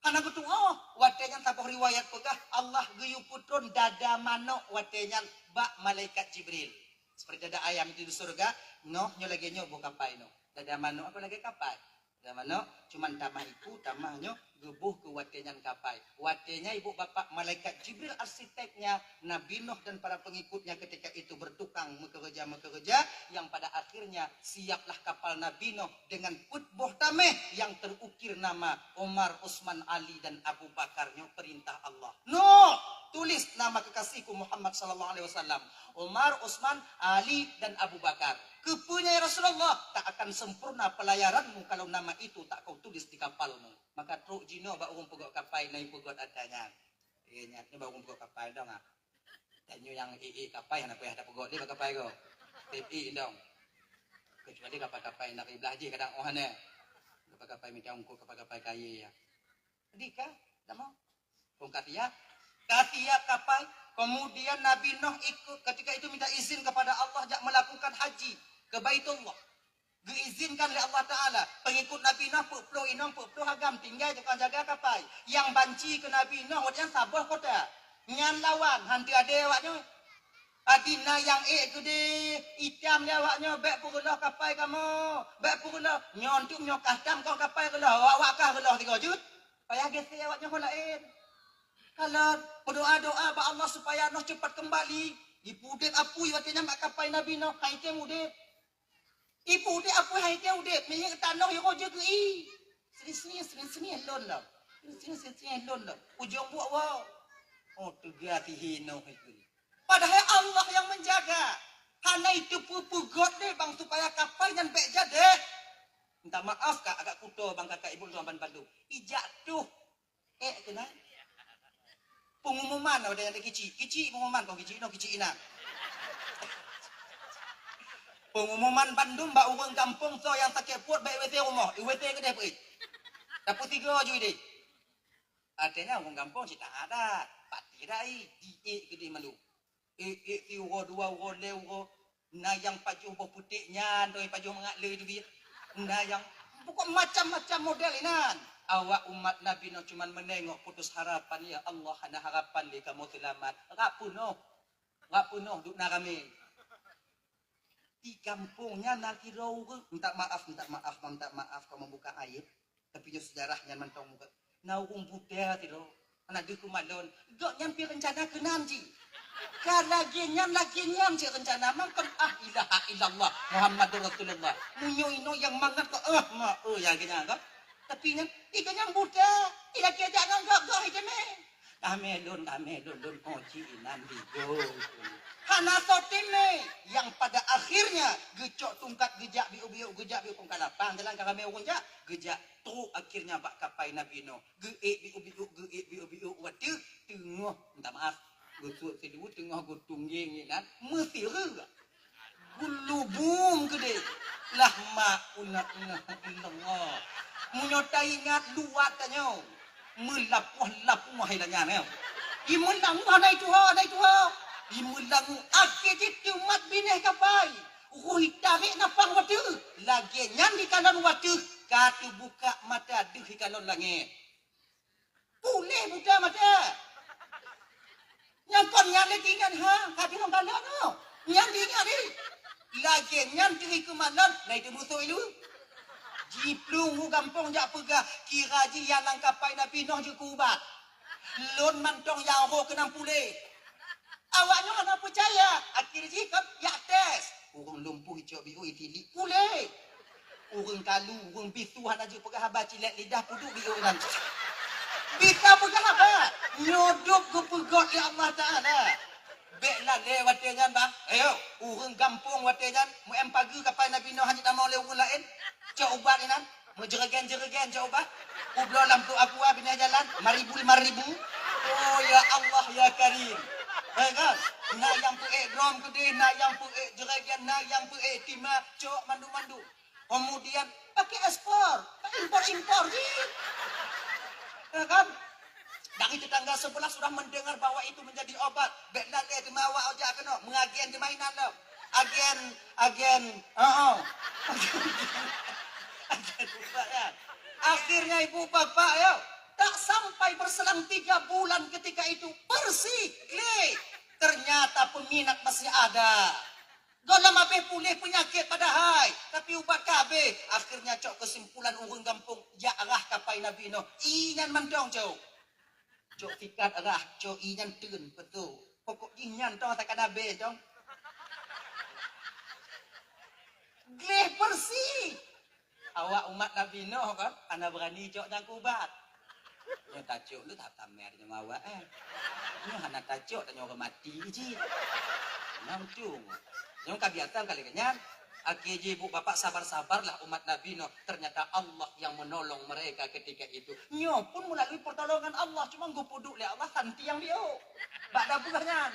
hana geutuoh. Watée nyan saboh riwayat peugah, Allah geuyue peutron dada manok watée nyan bak malaikat Jibril. Seperti dada ayam itu di surga, noh nyoe lagée nyoe boh kapai noh. Dada manok apa lagée kapai? Dada manok, cuman tamah iku, tamah nyoe geuboh keu watée nyan kapai. Watée nyan ibu bapak malaikat Jibril arsiteknya, Nabi Nuh dan para pengikutnya ketika itu bertukang meukeureuja-meukeureuja, yang pada akhirnya siaplah kapal Nabi Nuh dengan peuet boh tameh yang terukir nama Umar, Utsman, Ali, dan Abu Bakar. Nyoe perintah Allah. Nuh, tulis nama kekasihku Muhammad sallallahu alaihi wasallam. Umar, Utsman, Ali, dan Abu Bakar. Keupeue nyan, ya Rasulullah? Tak akan sempurna pelayaranmu kalau nama itu tak kau tulis di kapalmu. Maka trok jinoe bak ureuëng peugöt kapai, na peugöt ata nyan. Eh, nyan, nyoe bak ureuëng peugöt kapai dong ah. Dan nyoe nyang ék-ék kapai hana payah tapeugöt lé bak kapai ko. Ék-ék dong. Kecuali kapai-kapai nak iblah jih kadang oh hana. Kapai-kapai mita ungkot, kapai-kapai kayèe ya. Jadi ka, dak mau. Kong ka siap. Ka siap kapai. Kemudian Nabi Nuh ikut, ketika itu minta izin kepada Allah jak melakukan haji ke Baitullah. Geuizinkan lé Allah Taala. Pengikut Nabi Nuh peuet ploh inong, peuet ploh agam tinggai tukang jaga kapai. Nyang banci keu Nabi Nuh, awak nyan saboh kota. Nyan lawan, han teuadé awak nyoe. Adi na nyang ék keudéh, itam lé awak nyoe, "Bèk peureuloh kapai kamoe, bèk peureuloh." Nyoe untuk nyoe kah tam kon kapai reuloh, awak-awak kah reuloh tiga jeuet. Payah gesé awak nyoe laén. Kalon, berdoa-doa bak Allah supaya Nuh cepat kembali. Ipeudép apui watèe nyan bak kapai Nabi Nuh, hai tém udép. Ipeudép apui hai tém udép, minyeuk tanoh yoh jeuet geu-i. Sini-sini, sini-sini lôn lom. Sini-sini, sini-sini lôn lom. Ujong buet woe. Oh, teuga sihi Nuh itu. Padahai Allah nyang menjaga. Hana itu peue-peue göt deh bang supaya kapai nyan bèk jadeh. Minta maaf kak, agak kuto bang kakak ibu tuan ban bandum. Ijak tuh. Eh, kena. Pengumuman ada yang kicik. Kicik pengumuman kau kicik, no kicik inan. Pengumuman bandum bak ureueng gampông so nyang sakét puet bèk W C rumoh. W C keudeh peuet. Dapur tiga ju deh. Artinya ureueng gampông cit tak ada. Pati dah i. Di eh keudeh malu. Ék-ék siuroe dua uroe lhèe uroe, na nyang pajoh boh putéh nyan, doi pajoh mangat le teubiet. Na nyang pokok macam-macam model inan. Awak umat Nabi Nuh cuman meunengok putus harapan, "Ya Allah, hana harapan lé kamoe seulamat." Rap peunoh. Rap peunoh duek na ramé. Di gampông nyan na sidroe ureueng, minta maaf, minta maaf, minta maaf kau membuka aib. Tapi nyoe sejarah nyan mantong muka. Na ureueng buta sidroe. Hana deuh keumalon. Gobnyan pih reuncana keunan jih. Ka lagèe nyan, lagèe nyan cit reuncana. Mangkon, ah, ilaha illallah, Muhammadur Rasulullah. Meunyoe inoe nyang mangat kok, eh, ma, eh, ya, lagèe nyan kok. Tapi nyan, ih, gobnyan buta. Ih, lagèe jak ngon gob-gob hai teumé. Damé lôn, damé lôn, lôn ho ci inan di jong. Hana soe teumé. Yang pada akhirnya geucok tungkat geujak biôk-biôk, geujak biôk tungkat lapang jalan ka ramé ureueng jak, geujak trok akhirnya bak kapai Nabi Nuh. Geuék biôk-biôk, geuék biôk-biôk watèe teungoh, minta maaf, geusuet silu teungoh geutunggeng inan meusireuk. Geulubum keudeh. Lah mak una ilaha illallah. Meunyoe taingat luwat tanyoe. Meulapoh-lapoh hai lagèe nyan, eh. Imeulangu hana ituha, hana ituha. Imeulangu akhé jih teumat binéh kapai. Roh itarek nafah watèe. Lagèe nyan dikalon watèe ka teubuka mata deuh ikalon langèt. Puléh buta mata. Nyang kon nyan lé tingan ha, ka bilong galak no. Nyan tingan ni. Lagèe nyan teuhi keumalon, na itu musoh ilu. Jiplueng u gampông jak peugah, kira jih nyang lam kapai Nabi Nuh jeuet keu ubat. Lôn mantong nyang roh keunong puléh. Awak nyoe hana peucaya, akhé jih kon jak tes. Ureueng lumpuh icok biôk itilik puléh. Ureueng kalu, ureueng bisu hana jeuet peugah haba cilek lidah peuduek biôk nyan. Pih ka peugah haba, nyoe dub geupeugot lé Allah Taala. Bèk lalè watèe nyan, bah. Ayo, ureueng gampông watèe nyan, meu-em pageue kapai Nabi Nuh hana jitamong lé ureueng laén. Cok ubat inan, meujeureugèn-jeureugèn cok ubat. Ubloe lam truk aqua binéh jalan, lima ribu, lima ribu. Oh, ya Allah, ya Karim. Eh, kan? Na nyang peuék drom keudeh, na nyang peuék jeureugèn, na nyang peuék tima, cok mandum-mandum. Kemudian pakai ekspor, impor-impor jih. Ya kan? Dari tetangga sebelah sudah mendengar bahwa itu menjadi obat. Bèk lalè teuma awak ojak keunoe, meuagen di mainan lom. Agen, agen, heeh. Agen ubat, ya. Akhirnya ibu bapak, ya, tak sampai berselang tiga bulan ketika itu bersih, gleh. Ternyata peminat masih ada. Gohlom habéh puléh peunyakét padahai, tapi ubat ka habéh. Akhirnya cok keusimpulan ureueng gampông, jak rhah kapai Nabi Nuh. Ié nyan mantong cok. Cok sikat rhah, cok ié nyan teun, beutôi. Pokok jih nyan tong takana habéh tong. Gleh bersih. Awak umat Nabi Nuh kan, hana beurani cok nyang keu ubat. Nyoe tacok lé that tamer nyoe awak, eh. Nyoe hana tacok tanyoe ureueng maté cit. Nang cung. Nyoe ka biasa kali nyan. Akhé jih ibu bapak sabar-sabarlah umat Nabi Nuh. Ternyata Allah yang menolong mereka ketika itu. Nyoe pun melalui pertolongan Allah, cuma geupeuduek lé Allah santi nyang diok. Bak dabeuh nyan.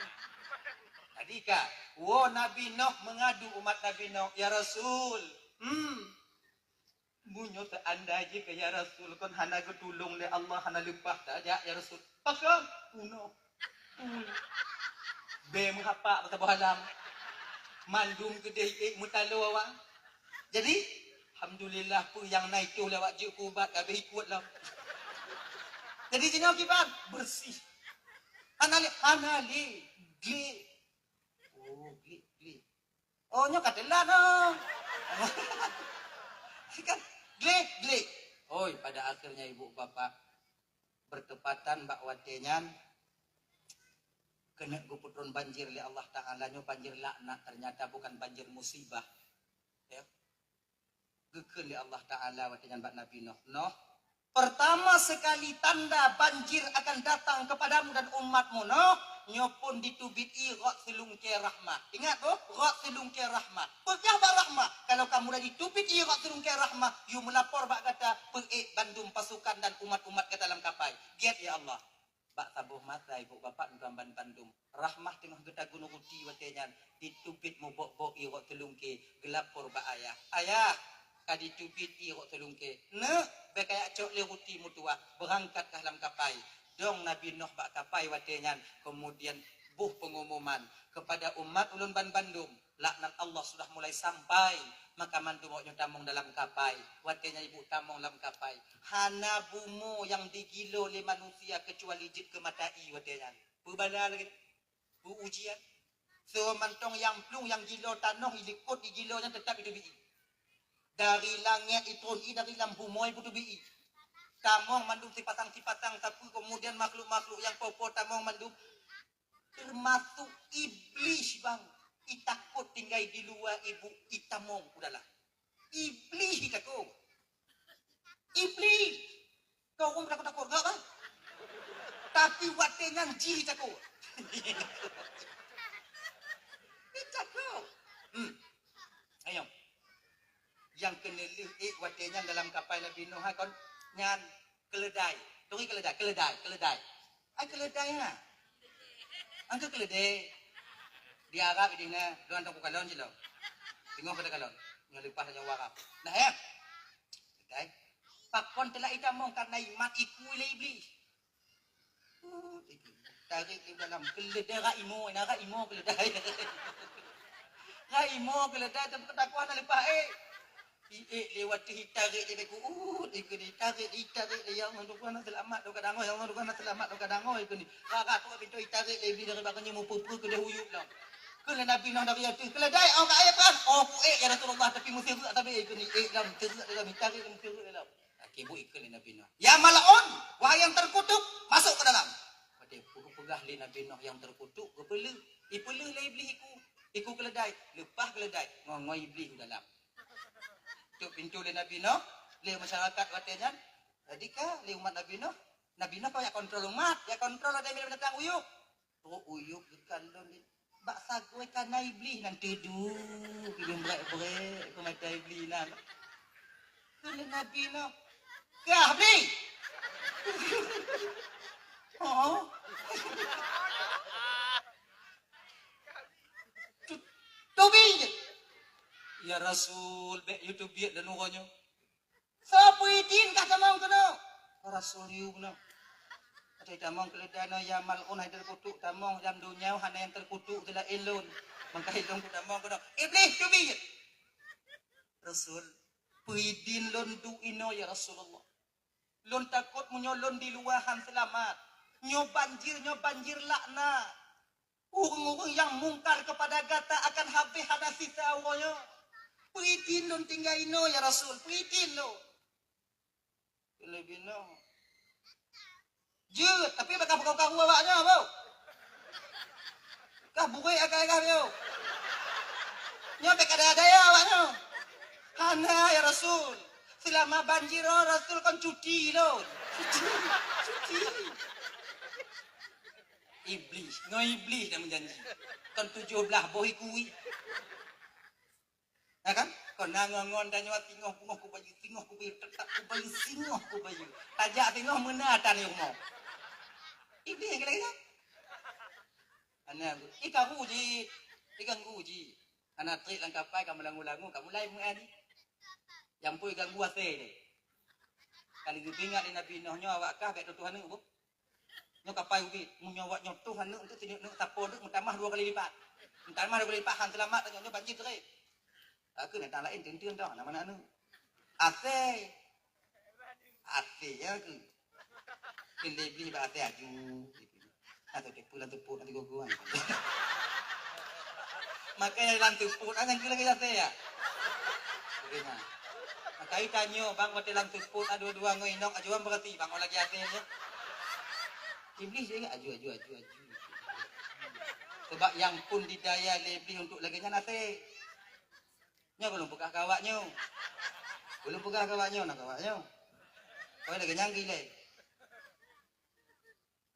Tadi ka, woe Nabi Nuh mengadu umat Nabi Nuh, "Ya Rasul, hmm, meunyoe seandai jih keu ya Rasul kon hana geutulông lé Allah, hana leupah tajak ya Rasul, pakon?" Unoe. Bèe meuhapak bak saboh alam. Mandum keudeh ék meutaloe awak. Jadi, alhamdulillah peue nyang na itoh lé awak jeuet keu ubat, ka habéh ikot lom. Jadi jinoe kiban, bersih. Hana lé, hana lé, gleh. Oh, gleh, gleh. Oh, nyoe ka teulat, oh. Kan? Gleh, gleh. Oi, pada akhirnya ibu bapak, bertepatan bak watèe nyan, keuneuk geupeutron banjir lé Allah Taala, nyoe banjir laknat, ternyata bukan banjir musibah. Ya. Geukheun lé Allah Taala watèe nyan bak Nabi Nuh, "Nuh, pertama sekali tanda banjir akan datang kepadamu dan umatmu, Nuh, nyoe phon diteubiet ie rot seulungkée rahmah." Ingat boh, rot seulungkée rahmah. Peugah bak rahmah, kalau ka mulai diteubiet ie rot seulungkée rahmah, yue meulapor bak gata, peuék bandum pasukan dan umat-umat gata lam kapai. Gét ya Allah. Bak saboh masa ibu bapak lôn tuan ban bandum, rahmah teungoh geutagun ruti watèe nyan, diteubiet mubok-bok ie rot seulungkée, geulapor bak ayah. "Ayah, ka diteubiet ie rot seulungkée. Neuk, bèk kajak cok lé ruti meutuwah, beurangkat kah lam kapai." Dong Nabi Nuh bak kapai watèe nyan, keumudian boh peungumuman kepada umat ulôn ban bandum. Laknat Allah sudah mulai sampai, maka mandum awak nyoe tamong dalam kapai. Watèe nyan ibu tamong lam kapai, hana bumoe nyang digilo lé manusia keucuali jeuet keu mata ie watèe nyan. Peubala lagèe, peu ujian. Soe mantong nyang plueng nyang gilo tanoh, ilikot igilo nyan teutap iteubiet ie. Dari langèt itron ie, dari lam bumoe ipeuteubiet ie. Tamong mandum sipasang-sipasang sapeue, keumudian makhluk-makhluk nyang po-po tamong mandum. Teumasok Iblih bang, itakot tinggai di luwa ibu, itamong u dalam. Iblih itakot. Iblih. Kau ureueng takot-takot gak bang. Tapi watèe nyan jih itakot. Itakot. Hmm. Ayo. Nyang keuneulheueh ék watèe nyan dalam kapai Nabi Nuh kon nyan keuleudai. Turi keuleudai, keuleudai, keuleudai. Ai keuleudai ha. Angka keuleudai. Di Arab di na, luan teuku kalon jih lom. Teungoh kata kalon. Nyoe leupah nyoe Arab. Nah ya. Keuleudai. Pakon teulak itamong karena imat ikui lé Iblih. Tarék di dalam keuleudai rak imo, na rak imo keuleudai. Rak imo keuleudai tapi keutakwa na leupah ék. Iék lewat teuh itarék di beku. Uh, ikeu ni tarék, itarék lé ya Allah, dukah na seulamat, dukah dangoi, ya Allah, dukah na seulamat, dukah dangoi ikeu ni. Rak-rak tuak pintoe itarék lé Iblih dari bak nyoe meupeue-peue keudeh uyueb lom. Keu lé Nabi Nuh dari ateueh, "Keuleudai, oh ka ék kan?" "Oh, ku ék ya Rasulullah, tapi meusireuk sabe ikeu ni." Ék lom, sireuk dalam, itarék lom, sireuk dalam. Akhé buet ikeu lé Nabi Nuh, "Ya mal'un, wahai yang terkutuk, masuk ke dalam." Watèe geupeugah lé Nabi Nuh yang terkutuk, geupeuleuh. Ipeuleuh lé Iblih iku, iku keuleudai, leupah keuleudai, ngongoi Iblih u dalam. Tutup pintoe lé Nabi Nuh, lé masyarakat watèe nyan, tadi ka lé umat Nabi Nuh, Nabi Nuh ka jak kontrol umat, jak kontrol ada binatang uyup. Trok uyup geukalon bak sagoe kana Iblih nan teudu, geubrek-brek peumata Iblih nan. Kheun lé Nabi Nuh, "Kah, Iblih!" Oh. Tu-, teubiet. "Ya Rasul, bèk yue teubiet lôn uroe nyoe." "Soe peuidin kah tamong keunoe?" "Rasul yue keunoe. Watèe tamong keuleudai noe ya mal'un hai teurkutuk, tamong lam donya hana nyang teurkutuk teulaén lôn. Mangka ilôn kutamong keunoe." "Iblih teubiet!" "Rasul, peuidin lôn duek inoe ya Rasulullah. Lôn takot meunyoe lôn di luwa han seulamat. Nyoe banjir, nyoe banjir laknat. Ureuëng-ureuëng nyang mungkar keupada gata akan habéh hana sisa uroe nyoe. Peuidin lôn tinggai inoe ya Rasul, peuidin lôn." Kheun lé Nabi Nuh, "Jeuet, tapi bèk kah peukaru-karu awak nyoe, boh. Kah burék akai kah nyoe. Nyoe bèk ka daya-daya awak nyoe." "Hana ya Rasul. Seulama banjir nyoe Rasul kon cuti lôn." Cuti, cuti. Iblih, ngon Iblih dah meujanji. Kon tujoh blaih boh iku. Ya kan? Kon na ngon-ngon dan nyoe singoh pungoh kubayeue, singoh kubayeue, teutap kubayeue, singoh kubayeue. Tajak singoh meuna atan di rumoh. Iblih nyang lagèe nyan. Hana, ikaru jih, iganggu jih. Hana trép lam kapai ka meulangu-langu, ka mulai meu'ah jih. Nyang pue ganggu asèe deh. Ka lheueh geupeuingat lé Nabi Nuh nyoe awak kah bèk tutoh aneuk boh. Nyoe kapai ubit, meunyoe awak nyoe tutoh aneuk, eunteuk sineuk-neuk sapo deuk meutamah dua kali lipat. Meutamah dua kali lipat han seulamat tanyoe, nyoe banjir trép. Ka keuh binatang laén teun-teun toh, nama aneuk. Asèe. Asèe ya keuh. Keuh lé bli bak asèe aju. Atau teupeu lam teupot nanti gogo kan. Makanya lam teupot kan keuh lagèe asèe ya. Bagaimana? Maka tanyoe bang watèe lam teupot dua-dua ngon inong ajuan berarti bang lagèe asèe ya. Iblih dia aju, aju, aju, aju. Sebab nyang pun didaya lé Iblih untuk lagèe nyan asèe. Nyoe ulôn peugah keu awak nyoe. Ulôn peugah keu awak nyoe, na keu awak nyoe. Koi lagèe nyan gilai.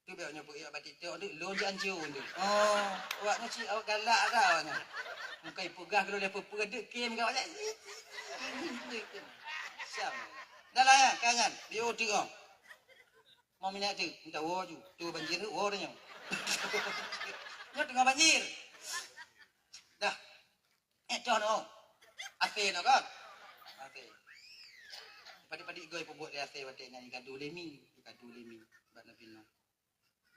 Tu biar nyoe beu yak batik tu, aduh, lôn ji anjur tu. Oh, awak nyoe cit awak galak dah awak nyoe. Mukai peugah kalau dia peupeu deuk kem keu awak nyoe. Siap. Dah lah ya, kanyan. Dia tu oh. Mau minyak tu, minta wo ju. Tu banjir tu, wo dah nyoe. Nyoe tengah banjir. Dah. Eh, toh no. Asèe no kan? Asèe. Padi-padi goi peubuet lé asèe watèe nyan ikadu lé mi, ikadu lé mi bak Nabi Nuh.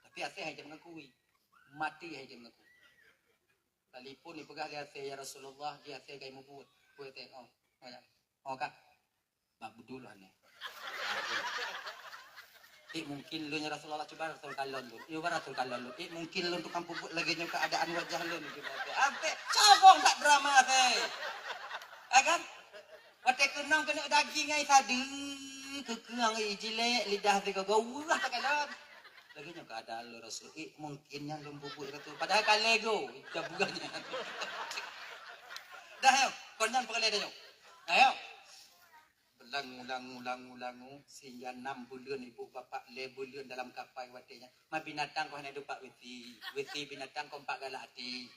Tapi asèe hai jam ngakui. Mati hai jam ngakui. Telepon dipeugah lé asèe, "Ya Rasulullah, di asèe gai mubuet." Peue teuh, oh. Oh, ya. Oh, kah? Bak beudôh lôn nyoe. Eh, mungkin lôn ya Rasulullah, cuba Rasul kalon lôn. Cuba Rasul kalon lôn. Eh, mungkin lôn tukang peubuet lagèe nyoe keuadaan wajah lôn. Ampé, cabong that drama teh. Ya kan? Watèe keunong keuneuk daging ai sadeue, keukeuang ai jilek, lidah teuka gawah takalon. Lagèe nyoe keuadaan lôn Rasul. Eh, mungkin nyan lôn peubuet keu tu. Padahai ka lego, ka bukan nyan. Dah, ayo. Kon nyan peureulèe dah nyoe. Ayo. Langu, langu, langu, langu, sehingga enam buleuen ibu bapak, lhèe buleuen dalam kapai watèe nyan. Ma binatang kon hana dupat wesi, wesi binatang kon pat galak até.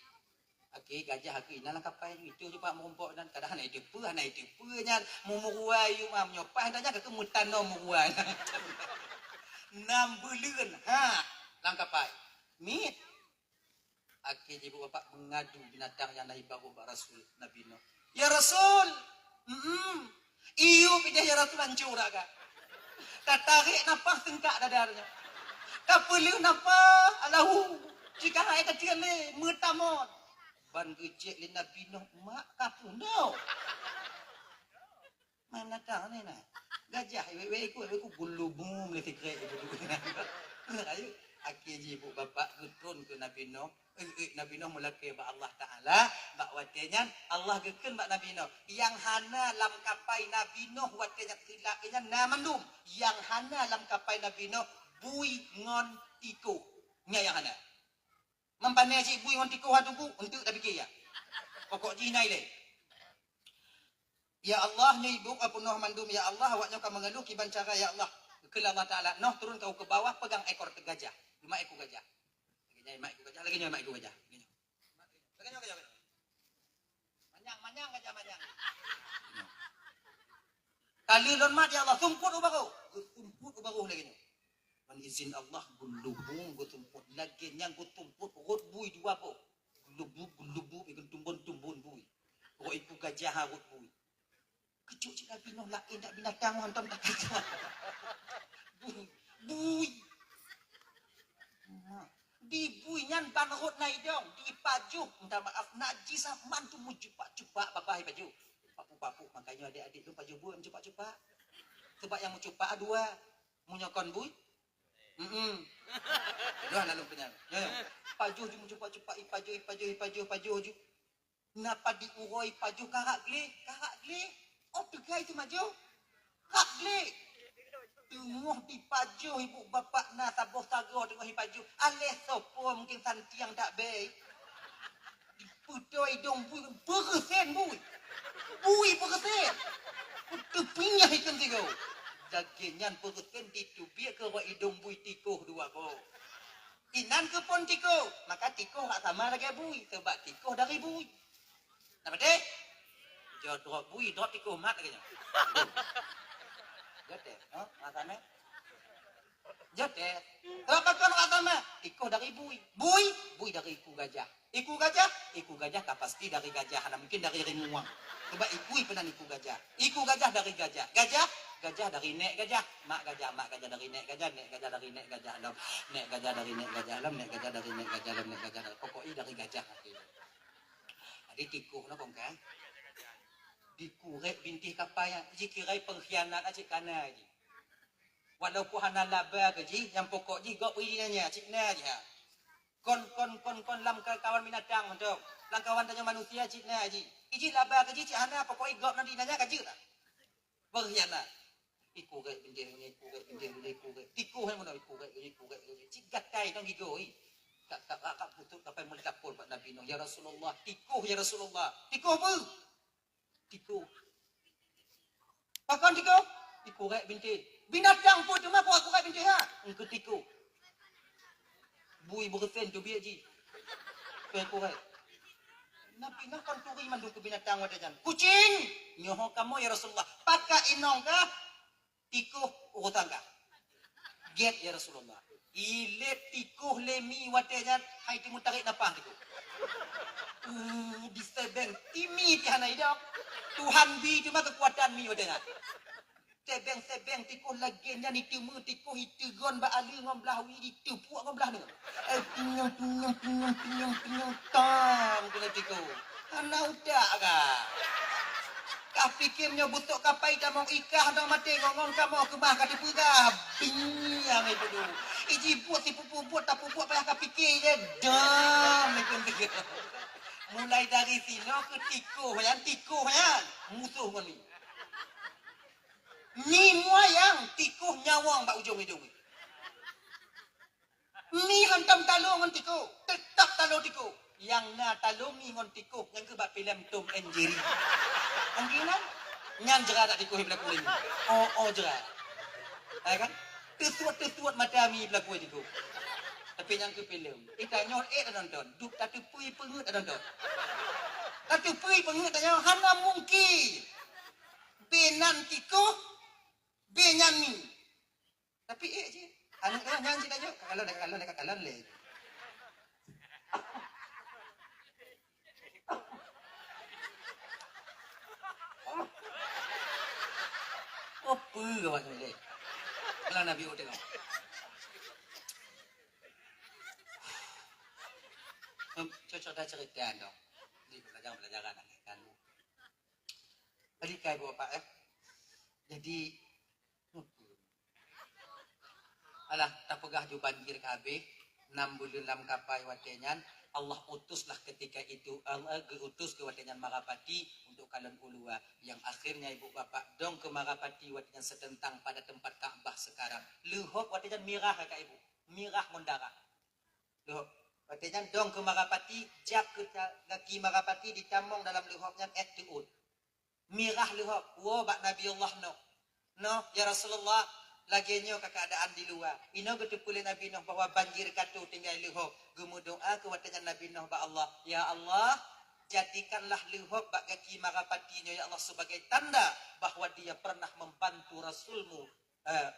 Akhé gajah akhé inan lam kapai, itu je pat meurumpok dan kadang hana iteupeue, hana iteupeue nyan. Meumeuruai yue ma meunyoe paih dan nyan ka keuh meutanoe meuruai. Enam buleuen, ha, lam kapai. Miet. Akhé jih ibu bapak meungadu binatang nyang na ibagoe bak Rasul, Nabi Nuh. "Ya Rasul, mm, iyu pideh ya Rasul hancô dak ka. Tatarek nafah seungkak dada nyoe. Tapeuleueh nafah, Allahu, jika hai kacil lé meutamon." Ban geucék lé Nabi Nuh, "Mak ka peunoh." Main belakang ni nah. Gajah wek-wek ikut, wek ikut gulubum lé sikrek itu. Ayo, akhé jih ibu bapak geutron keu Nabi Nuh. Eh, eh, Nabi Nuh meulakée bak Allah Taala, bak watée nyan Allah geukheun bak Nabi Nuh, nyang hana lam kapai Nabi Nuh watée nyan seulak nyan na mandum. Nyang hana lam kapai Nabi Nuh bui ngon tikoh. Nyan nyang hana. Meupané cit bui ngon tikoh hana teungku, eunteuk tapiké ya. Pokok jih na ilée. Ya Allah, nyoe ibu ka peunoh mandum, ya Allah, awak nyoe ka meungeuluh kiban cara, ya Allah. Kheun Allah Taala, "Noh turun keu bawah, pegang ekor gajah." Mak ekor gajah. Lagèe nyan, mak ekor gajah, lagèe nyan, mak ekor gajah. Lagèe nyan. Lagèe nyan, lagèe nyan. Manyang, manyang gajah, manyang. Ka lheueh lôn mat, ya Allah, sumpot u barô. Geusumpot u barô lagèe nyan. Ngon izin Allah, geulubong, geusumpot. Lagèe nyan geusumpot rot bui dua boh. Geulubong, geulubong, ikheun tumbon-tumbon bui. Rot ikheun gajah rot bui. Keucok cit Nabi Nuh laén dak binatang mantong tak kira. Bui, bui. Di bui nyan ban rot na idong, dipajoh, minta maaf, najis ah, mandum meucupak-cupak babah ipajoh. Papu-papu, makanya adik-adik tu pajoh bui meucupak-cupak. Sebab nyang meucupak dua, meunyoe kon bui. Hmm. Dua lalu kenyang. Ya, ya. Pajoh ju meucupak-cupak, ipajoh, ipajoh, ipajoh, pajoh ju. Napa diuroe pajoh karak gleh? Karak gleh? Oh, teugai teumajoh? Karak gleh! Teungoh dipajoh ibu bapak na saboh sagoe teungoh ipajoh. Aléh soe po mungken santiang dak bèe. Dipeutôi idong bui, beureusen bui. Bui beureusen. Teupinyah ikheun tigo. Lagèe nyan beureusen diteubiet keu rot idong bui tikoh dua boh. Inan keuh phon tikoh, maka tikoh hak sama lagèe bui, seubab tikoh dari bui. Na patéh? Jodrop bui, drop tikoh mat lagèe nyoe. Jote, ha? Masa meh? Jote. Sebab pakon rasa meh? Tikoh dari bui. Bui, bui dari iku gajah. Iku gajah, iku gajah ka pasti dari gajah, hana mungkin dari ringuang. Sebab iku peunan iku gajah. Iku gajah dari gajah. Gajah, gajah dari nèk gajah. Mak gajah, mak gajah dari nèk gajah. Nèk gajah dari nèk gajah lom. Nèk gajah dari nèk gajah lom. Nèk gajah dari nèk gajah lom. Nèk gajah dari, pokok i dari gajah. Jadi tikoh lah kong kan. Dikurek bintéh kapai nyan, jikira pengkhianat cit kana jih. Walaupun hana laba keu jih, nyang pokok jih gob bri nanya cit na jih ha. Kon, kon, kon, kon lam kawan binatang mantong. Lam kawan tanyoe manusia cit na jih. Ijih laba keu jih cit hana, pokok i gob na di nanya ka jeuet lah. Pengkhianat. Ikurek bintéh nyoe, ikurek bintéh nyoe, ikurek. Tikoh nyan meunan, ikurek nyoe, ikurek nyoe. Cit gatai ngon gigoe. Kak, kak, kak, kak putut kapai meulapor bak Nabi Nuh, "Ya Rasulullah, tikoh, ya Rasulullah." "Tikoh peue?" "Tikoh." "Pakon tikoh?" "Ikurek bintéh." "Binatang peue teuma keu ikurek bintéh ha?" "Engkeu tikoh." Bui beureusen teubiet jih. Keu ikurek. Nabi Nuh kon turi mandum keu binatang watèe nyan. "Kucing!" "Nyoe ho kamoe, ya Rasulullah." "Pakat inong kah?" "Tikoh urosan kah." "Gèt, ya Rasulullah." Ilèt tikoh lé mi watèe nyan, hai teumeutarek nafah tikoh. Uh, disebeng, ti mi ti hana idong. Tuhan bi teuma keukuatan mi watèe nyan. Sebeng-sebeng tikoh lagèe nyan, iteumé tikoh, iteugon bak aleue ngon blah wie, iteupuek ngon blah nyoe. Eh, pinyong, pinyong, pinyong, pinyong, pinyong, tam keunoe tikoh. Hana utak ka. Ka pikir nyoe beutôi kapai tamong ikah dong maté ngon-ngon kamoe keumah ka teupeugah. Binyang itu tu. Iji buet sipupu buet, tapubuet payah ka pikir je. Dam itu tikoh. Mulai dari sinoe keu tikoh nyan, tikoh nyan musoh ngon mi. Mi muayang, tikoh nyawöng bak ujong idong. Mi hantom talo ngon tikoh, teutap talo tikoh. Nyang na talo mi ngon tikoh, nyang keu bak filem Tom and Jerry. Mungkin kan? Nyan jera tak tikoh bak lakoe mi. Oh, oh jera. Hai kan? Teusuet-teusuet mata mi bak lakoe tikoh. Tapi nyang keu filem. Eh, tanyoe eh tak nonton. Duek tateupeue peungeut tak nonton. Tateupeue peungeut tanyoe hana mungkin. Beunan tikoh, beunan mi. Tapi eh je. Aneuk nyan, nyan cit aja. Kakalon, kakalon, kakalon lé. Oh, peue awak tu lé. Kalau Nabi udah. Cocok dah cerita dong. Di pelajaran-pelajaran kan. Jadi kai bapak eh. Jadi Alah, tapeugah ju banjir ka habéh, nam buleuen lam kapai watée nyan, Allah utuslah ketika itu, Allah geuutus keu watée nyan Marapati untuk kalon u luwa. Yang akhirnya ibu bapak dong keu Marapati watée nyan seuteuntang pada tempat Ka'bah sekarang. Leuhop watée nyan mirah ka ibu, mirah ngon darah. Leuhop. Watée nyan dong keu Marapati, jak keu ta-, gaki Marapati ditamong dalam leuhop nyan ék teuôt. Mirah leuhop, woe bak Nabi Allah Nuh. Nuh, ya Rasulullah, Lagée nyoe ka keuadaan di luwa. Inoe geuteupeue lé Nabi Nuh bahwa banjir ka troh tinggai leuhop. Geumeudoá keu watée nyan Nabi Nuh bak Allah, "Ya Allah, jadikanlah leuhop bak gaki marapati nyoe, ya Allah, sebagai tanda bahwa dia pernah membantu Rasul-Mu, eh,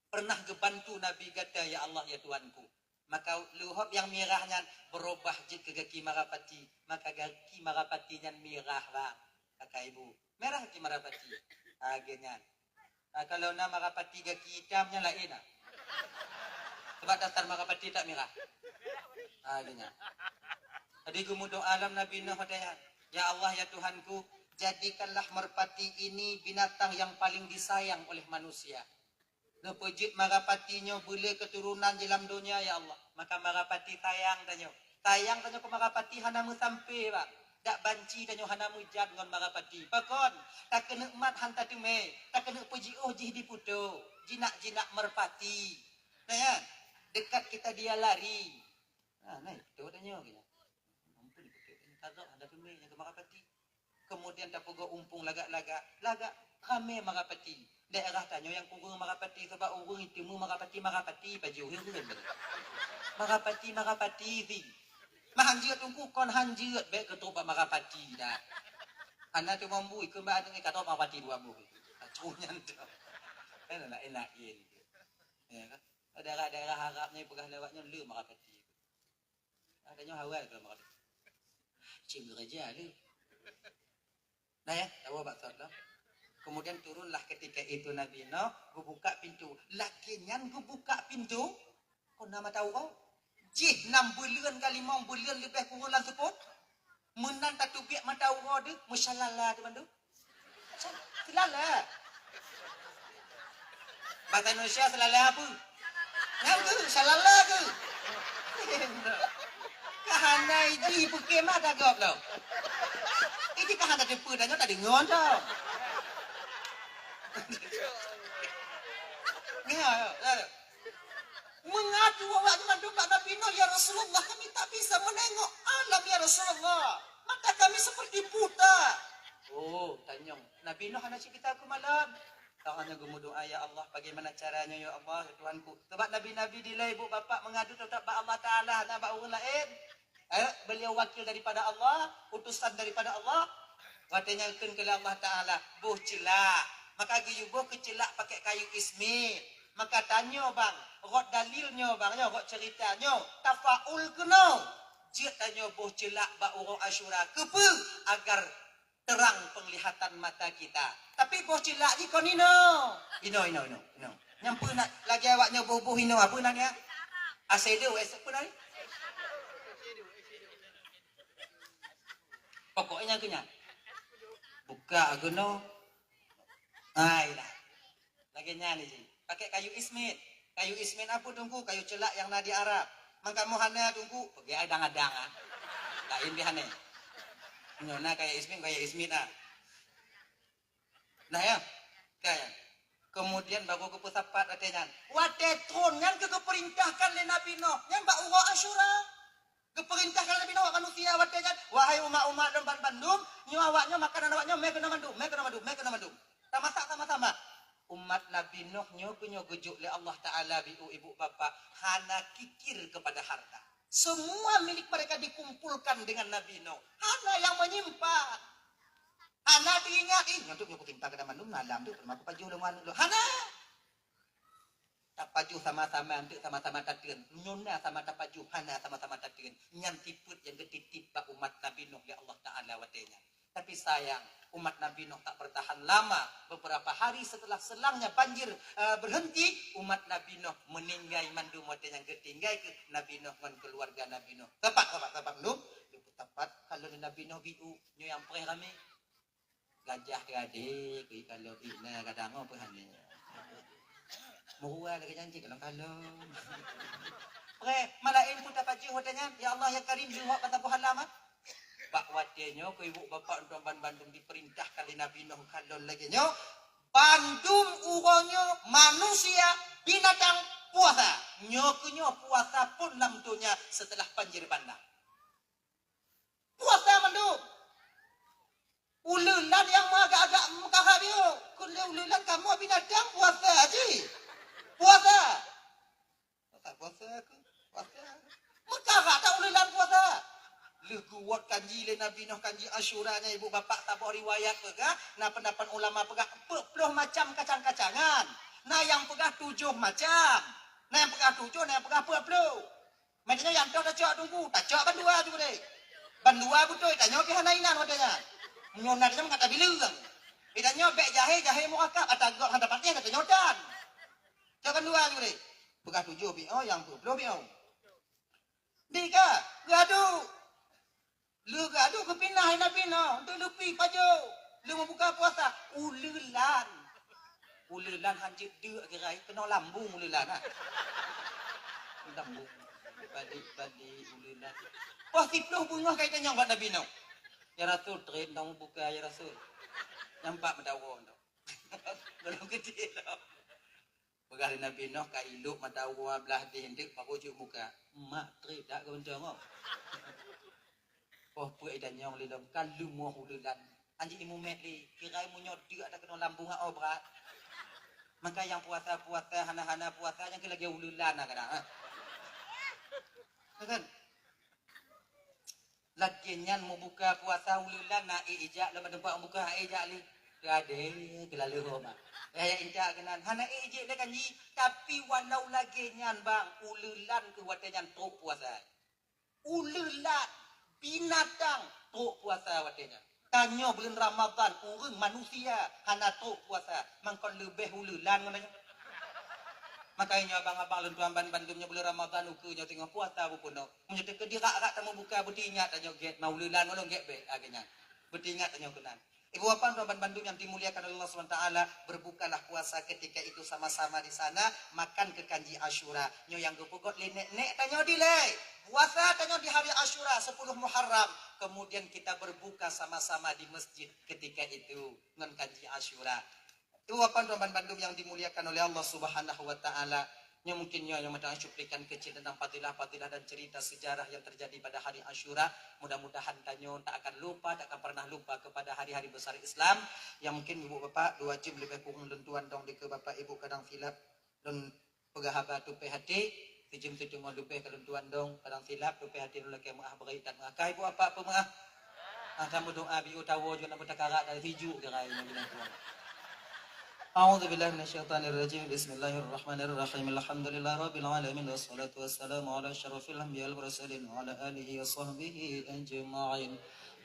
pernah geubantu Nabi gata, ya Allah, ya Tuhanku." Maka leuhop nyang mirah nyan beurubah jeuet keu gaki marapati. Maka gaki marapati nyan mirah, bang, kakak ibu. Mirah gaki marapati. Lagée nyan. Ah, kalau na marapati gaki itam, nyan laén, ah. Sebab dasar marapati tak mirah. Ah, lagée nyan. Jadi geumeudoá lom Nabi Nuh watée nyan, "Ya Allah, ya Tuhanku, jadikanlah merpati ini binatang yang paling disayang oleh manusia." Neupeujeuet marapati nyoe beulé keuturonan jih lam donya, ya Allah. Maka marapati sayang tanyoe. Sayang tanyoe keu marapati hana meusampé, bang. Dak banci tanyoe hana meujat ngon marapati. Pakon? Takeuneuk mat han tateumé, takeuneuk peujiôh jih diputo. Jinak-jinak merpati. Nah, ya, dekat kita dia lari. Nah, nah, itu tanyoe geuh. Ampun, diputo. Kagok han tateumé nyang keu marapati. Kemudian tapeugöt umpung lagak-lagak, lagak ramé marapati. Daerah tanyoe nyang kureueng marapati, sabab ureuëng iteumé marapati, marapati pajoh ureuëng. Marapati, marapati si. Mah han jeuet teungku, kon han jeuet, bék keutrok bak marapati dah. Hana teuma bui, keu bak aneuk ka trok marapati dua boh. Kacau nyan tu. Kan laén-laén. Ya kan? Daerah-daerah Arab ni peugah lewat nyoe le marapati. Ada nyoe awai kalau marapati. Cing gereja le. Nah ya, tahu bak thot lah. Kemudian turunlah ketika itu Nabi Nuh, geubuka pintu. Lagée nyan geubuka pintu, kon na mata uroe. Jih nam buleuen ka limong buleuen leubeh kureueng lam seupôt. Meunan tateubiet mata uroe deuh, meusalala deuh mandum. Salala. Bahasa Indonesia salala apa? Nyan keuh, salala keuh. Ka hana iji peuke mata gob lom. Iji ka hana teupeu dan nyoe tadeungoe tau. Nyoe, nyoe. Meungadu awak nyan mandum bak Nabi Nuh, "Ya Rasulullah, kami tak bisa menengok alam, ya Rasulullah. Mata kami seperti buta." Oh, tanyong. Nabi Nuh hana cit geutakeu malam. Tangan nyan geumeudoá, "Ya Allah, bagaimana caranya, ya Allah, ya Tuhanku?" Sebab nabi-nabi dilée ibu bapak meungadu teutap bak Allah Taala, hana bak ureuëng laén. Eh, beliau wakil daripada Allah, utusan daripada Allah. Watée nyan kheun keu Allah Taala, "Boh ceulak." Maka geuyue boh keu ceulak pakai kayu ismit. Maka tanyoe bang, rot dalil nyoe bang, nyoe rot cerita nyoe, tafaul keunoe. Jeuet tanyoe boh ceulak bak uroe Asyura. Keupeue? Agar terang penglihatan mata kita. Tapi boh ceulak jih kon inoe. Inoe, inoe, inoe, inoe. Nyang peue na lagée awak nyoe boh-boh inoe, apa na nyan? Asedo, es-, apa na ni? Pokok nyan keu nyan. Buka keunoe. Hai lah. Lagée nyan jih. Pakai kayu ismit. Kayu ismit apa teungku? Kayu ceulak nyang na di Arab. Man kamoe hana teungku, peugah adang-adang ah. Laén pih hana. Nyoe na kayu ismit, kayu ismit ah. Nah ya. Kan. Kemudian baru geupeusapat watée nyan. Watée tron nyan keu geupeurintahkan lé Nabi Nuh. Nyan bak uroe Asyura. Geupeurintahkan Nabi Nuh bak manusia watée nyan, "Wahai umat-umat lôn banmandum, nyoe awak nyoe makanan awak nyoe, mé keunoe mandum, mé keunoe mandum, mé keunoe mandum." Tamasak sama-sama. Umat Nabi Nuh nyoe keu nyoe geujok lé Allah Taala biu ibu bapak hana kikir kepada harta. Semua milik mereka dikumpulkan dengan Nabi Nuh. Hana yang menyimpan. Hana teuingat, "Ih, nyoe tu nyoe kutimpa keu banmandum malam tu, peurumoh kupajoh lôn ngon aneuk lôn." Hana. Tapajoh sama-sama, enteuk sama-sama tateun. Nyoe na sama tapajoh, hana sama-sama tateun. Nyan sifeuet nyang geutitip bak umat Nabi Nuh lé Allah Taala watée nyan. Tapi sayang, umat Nabi Nuh tak bertahan lama. Beberapa hari setelah selangnya banjir, eh, berhenti, umat Nabi Nuh meuninggai mandum watée nyan, geutinggai keu Nabi Nuh ngon keuluwarga Nabi Nuh. Tepat, tepat, tepat, lom. Tepat, kalau Nabi Nuh biu, nyoe nyang preh ramé. Gajah gadé, kui kalon ina kadang oh peuhani. Meuruwa lagée janji kalon-kalon. Preh, malaén pun tapajoh watée nyan, "Ya Allah, ya Karim, jeuet bak saboh halaman." Bak watée nyoe, keu ibu bapak untuk banmandum diperintahkan lé Nabi Nuh kalon lagée nyoe, bandum uroe nyoe manusia, binatang puasa. Nyoe keu nyoe puasa pun lam donya setelah banjir bandang. Puasa mandum. Uleulan nyang meuagak-agak meukarat biôh. Kheun lé uleulan, "Kamoe binatang puasa, Haji. Puasa." "Puasa, puasa aku. Puasa." Meukarat that uleulan puasa. Lheueh geuwot kanji lé Nabi Nuh, kanji Asyura nyan, ibu bapak, saboh riwayat peugah, na peundapat ulama peugah, peuet ploh macam kacang-kacangan. Na nyang peugah tujoh macam. Na nyang peugah tujoh, na nyang peugah peuet ploh. Maksudnya nyang toh tacok teungku, tacok bandua ju deh. Bandua beutôi, tanyoe pih hana inan watèe nyan. Meunyoe na tanyoe meukat tabileung. Di tanyoe bèk jahé, jahé murakab, ata gop hana patéh, tanyoe dan. Cok bandua ju deh. Peugah tujoh biôh, nyang peuet ploh biôh. Di ka, geuadu. Lheueh geuadu geupinah Nabi Nuh, untuk leupi pajoh. Lheueh meubuka puasa, uleulan. Uleulan hanjeuet deuk kira, keunoe lambung uleulan, ha. Lambung. Balik-balik uleulan. Poh siploh beungoh ka itanyong bak Nabi Nuh. "Ya Rasul, trép dong buka, ya Rasul." Nyang pat meudawa tu. Belum gede tu. Peugah lé Nabi Nuh, ka ilok mata uwa blah deh enteuk, baru jeuet buka. Mak trép dak keu mantong, oh. Poh peuet itanyong lé lom, ka leumoh uleulan. Anjing imumet lé, kira meunyoe deuk ata keunoe lambung, oh, brat. Maka nyang puasa-puasa, hana-hana puasa, nyang keu lagèe uleulan na kadang, ha. Kan? Lagèe nyan meubuka puasa uleulan na ék ijak lom, teumpat meubuka ék ijak lé. Gadeh, keulaleuhom ah. Eh, intat keunan. Hana ék ijak lé kan ji, tapi walau lagèe nyan bang, uleulan keu watèe nyan trok puasa. Uleulan, binatang, trok puasa watèe nyan. Tanyoe buleuen Ramadhan, ureueng manusia hana trok puasa, mangkon leubeh uleulan ngon tanyoe. Makajih nyoe abang-abang lôn tuan ban-, bandum nyoe buleuen Ramadhan ukeue nyoe teungoh puasa beupunoe. Meunyoe teukeudi rak-rak tameubuka, beuteuingat tanyoe gét, ma uleulan ngon lôn gét bèk lagèe nyan. Beuteuingat tanyoe keunan. Ibu bapak tuan ban-, bandum yang dimuliakan oleh Allah Subhanahu wa Taala, berbukalah puasa ketika itu sama-sama di sana, makan keu kanji Asyura. Nyoe nyang geupeugot lé nèk-nèk tanyoe dilèe. Puasa tanyoe di hari Asyura, sepuluh Muharram. Kemudian kita berbuka sama-sama di masjid ketika itu ngon kanji Asyura. Ibu bapak tuan ban-, bandum yang dimuliakan oleh Allah Subhanahu wa Taala, nyoe mungkin nyoe nyang meutanyoe cuplikan kecil tentang fadilah-fadilah dan cerita sejarah yang terjadi pada hari Asyura. Mudah-mudahan tanyoe tak akan lupa, tak akan pernah lupa kepada hari-hari besar Islam. Yang mungkin ibu bapak dua jeuem leubeh kurang lôn tuan dong dikeue bapak ibu kadang silap. Lôn peugah haba tupéh até, sijeuem siteungoh leubeh ka lôn tuan dong, kadang silap, tupéh até lôn lakèe meu'ah, bri that meu'ah. Ka ibu bapak peumeu'ah. Ah, tameudoa biôh tawoe jeuet na beutakarak dari sijuek gerai nyan bilang tuan. أعوذ بالله من الشيطان الرجيم. بسم الله الرحمن الرحيم. الحمد لله رب العالمين، والصلاة والسلام على أشرف الأنبياء والمرسلين وعلى آله وصحبه أجمعين.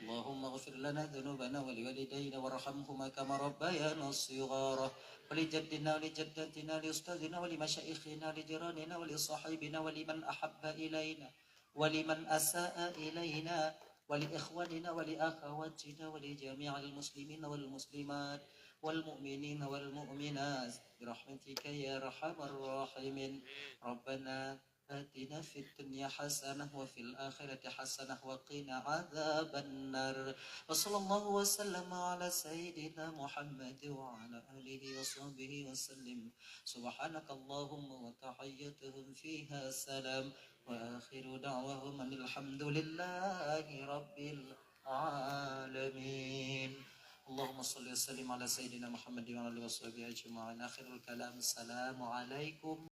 اللهم اغفر لنا ذنوبنا ولوالدينا وارحمهما كما ربيانا صغارا. ولجدنا ولجدتنا ولأستاذنا ولمشايخنا ولجيراننا ولصاحبنا ولمن أحب إلينا ولمن أساء إلينا ولإخواننا ولأخواتنا ولجميع المسلمين والمسلمات والمؤمنين والمؤمنات برحمتك يا أرحم الراحمين. ربنا آتنا في الدنيا حسنة وفي الآخرة حسنة وقنا عذاب النار. وصلى الله وسلم على سيدنا محمد وعلى آله وصحبه وسلم. سبحانك اللهم وتحيتهم فيها سلام. وآخر دعواهم أن الحمد لله رب العالمين. اللهم صل وسلم على سيدنا محمد وعلى آله وصحبه أجمعين. آخر الكلام، السلام عليكم.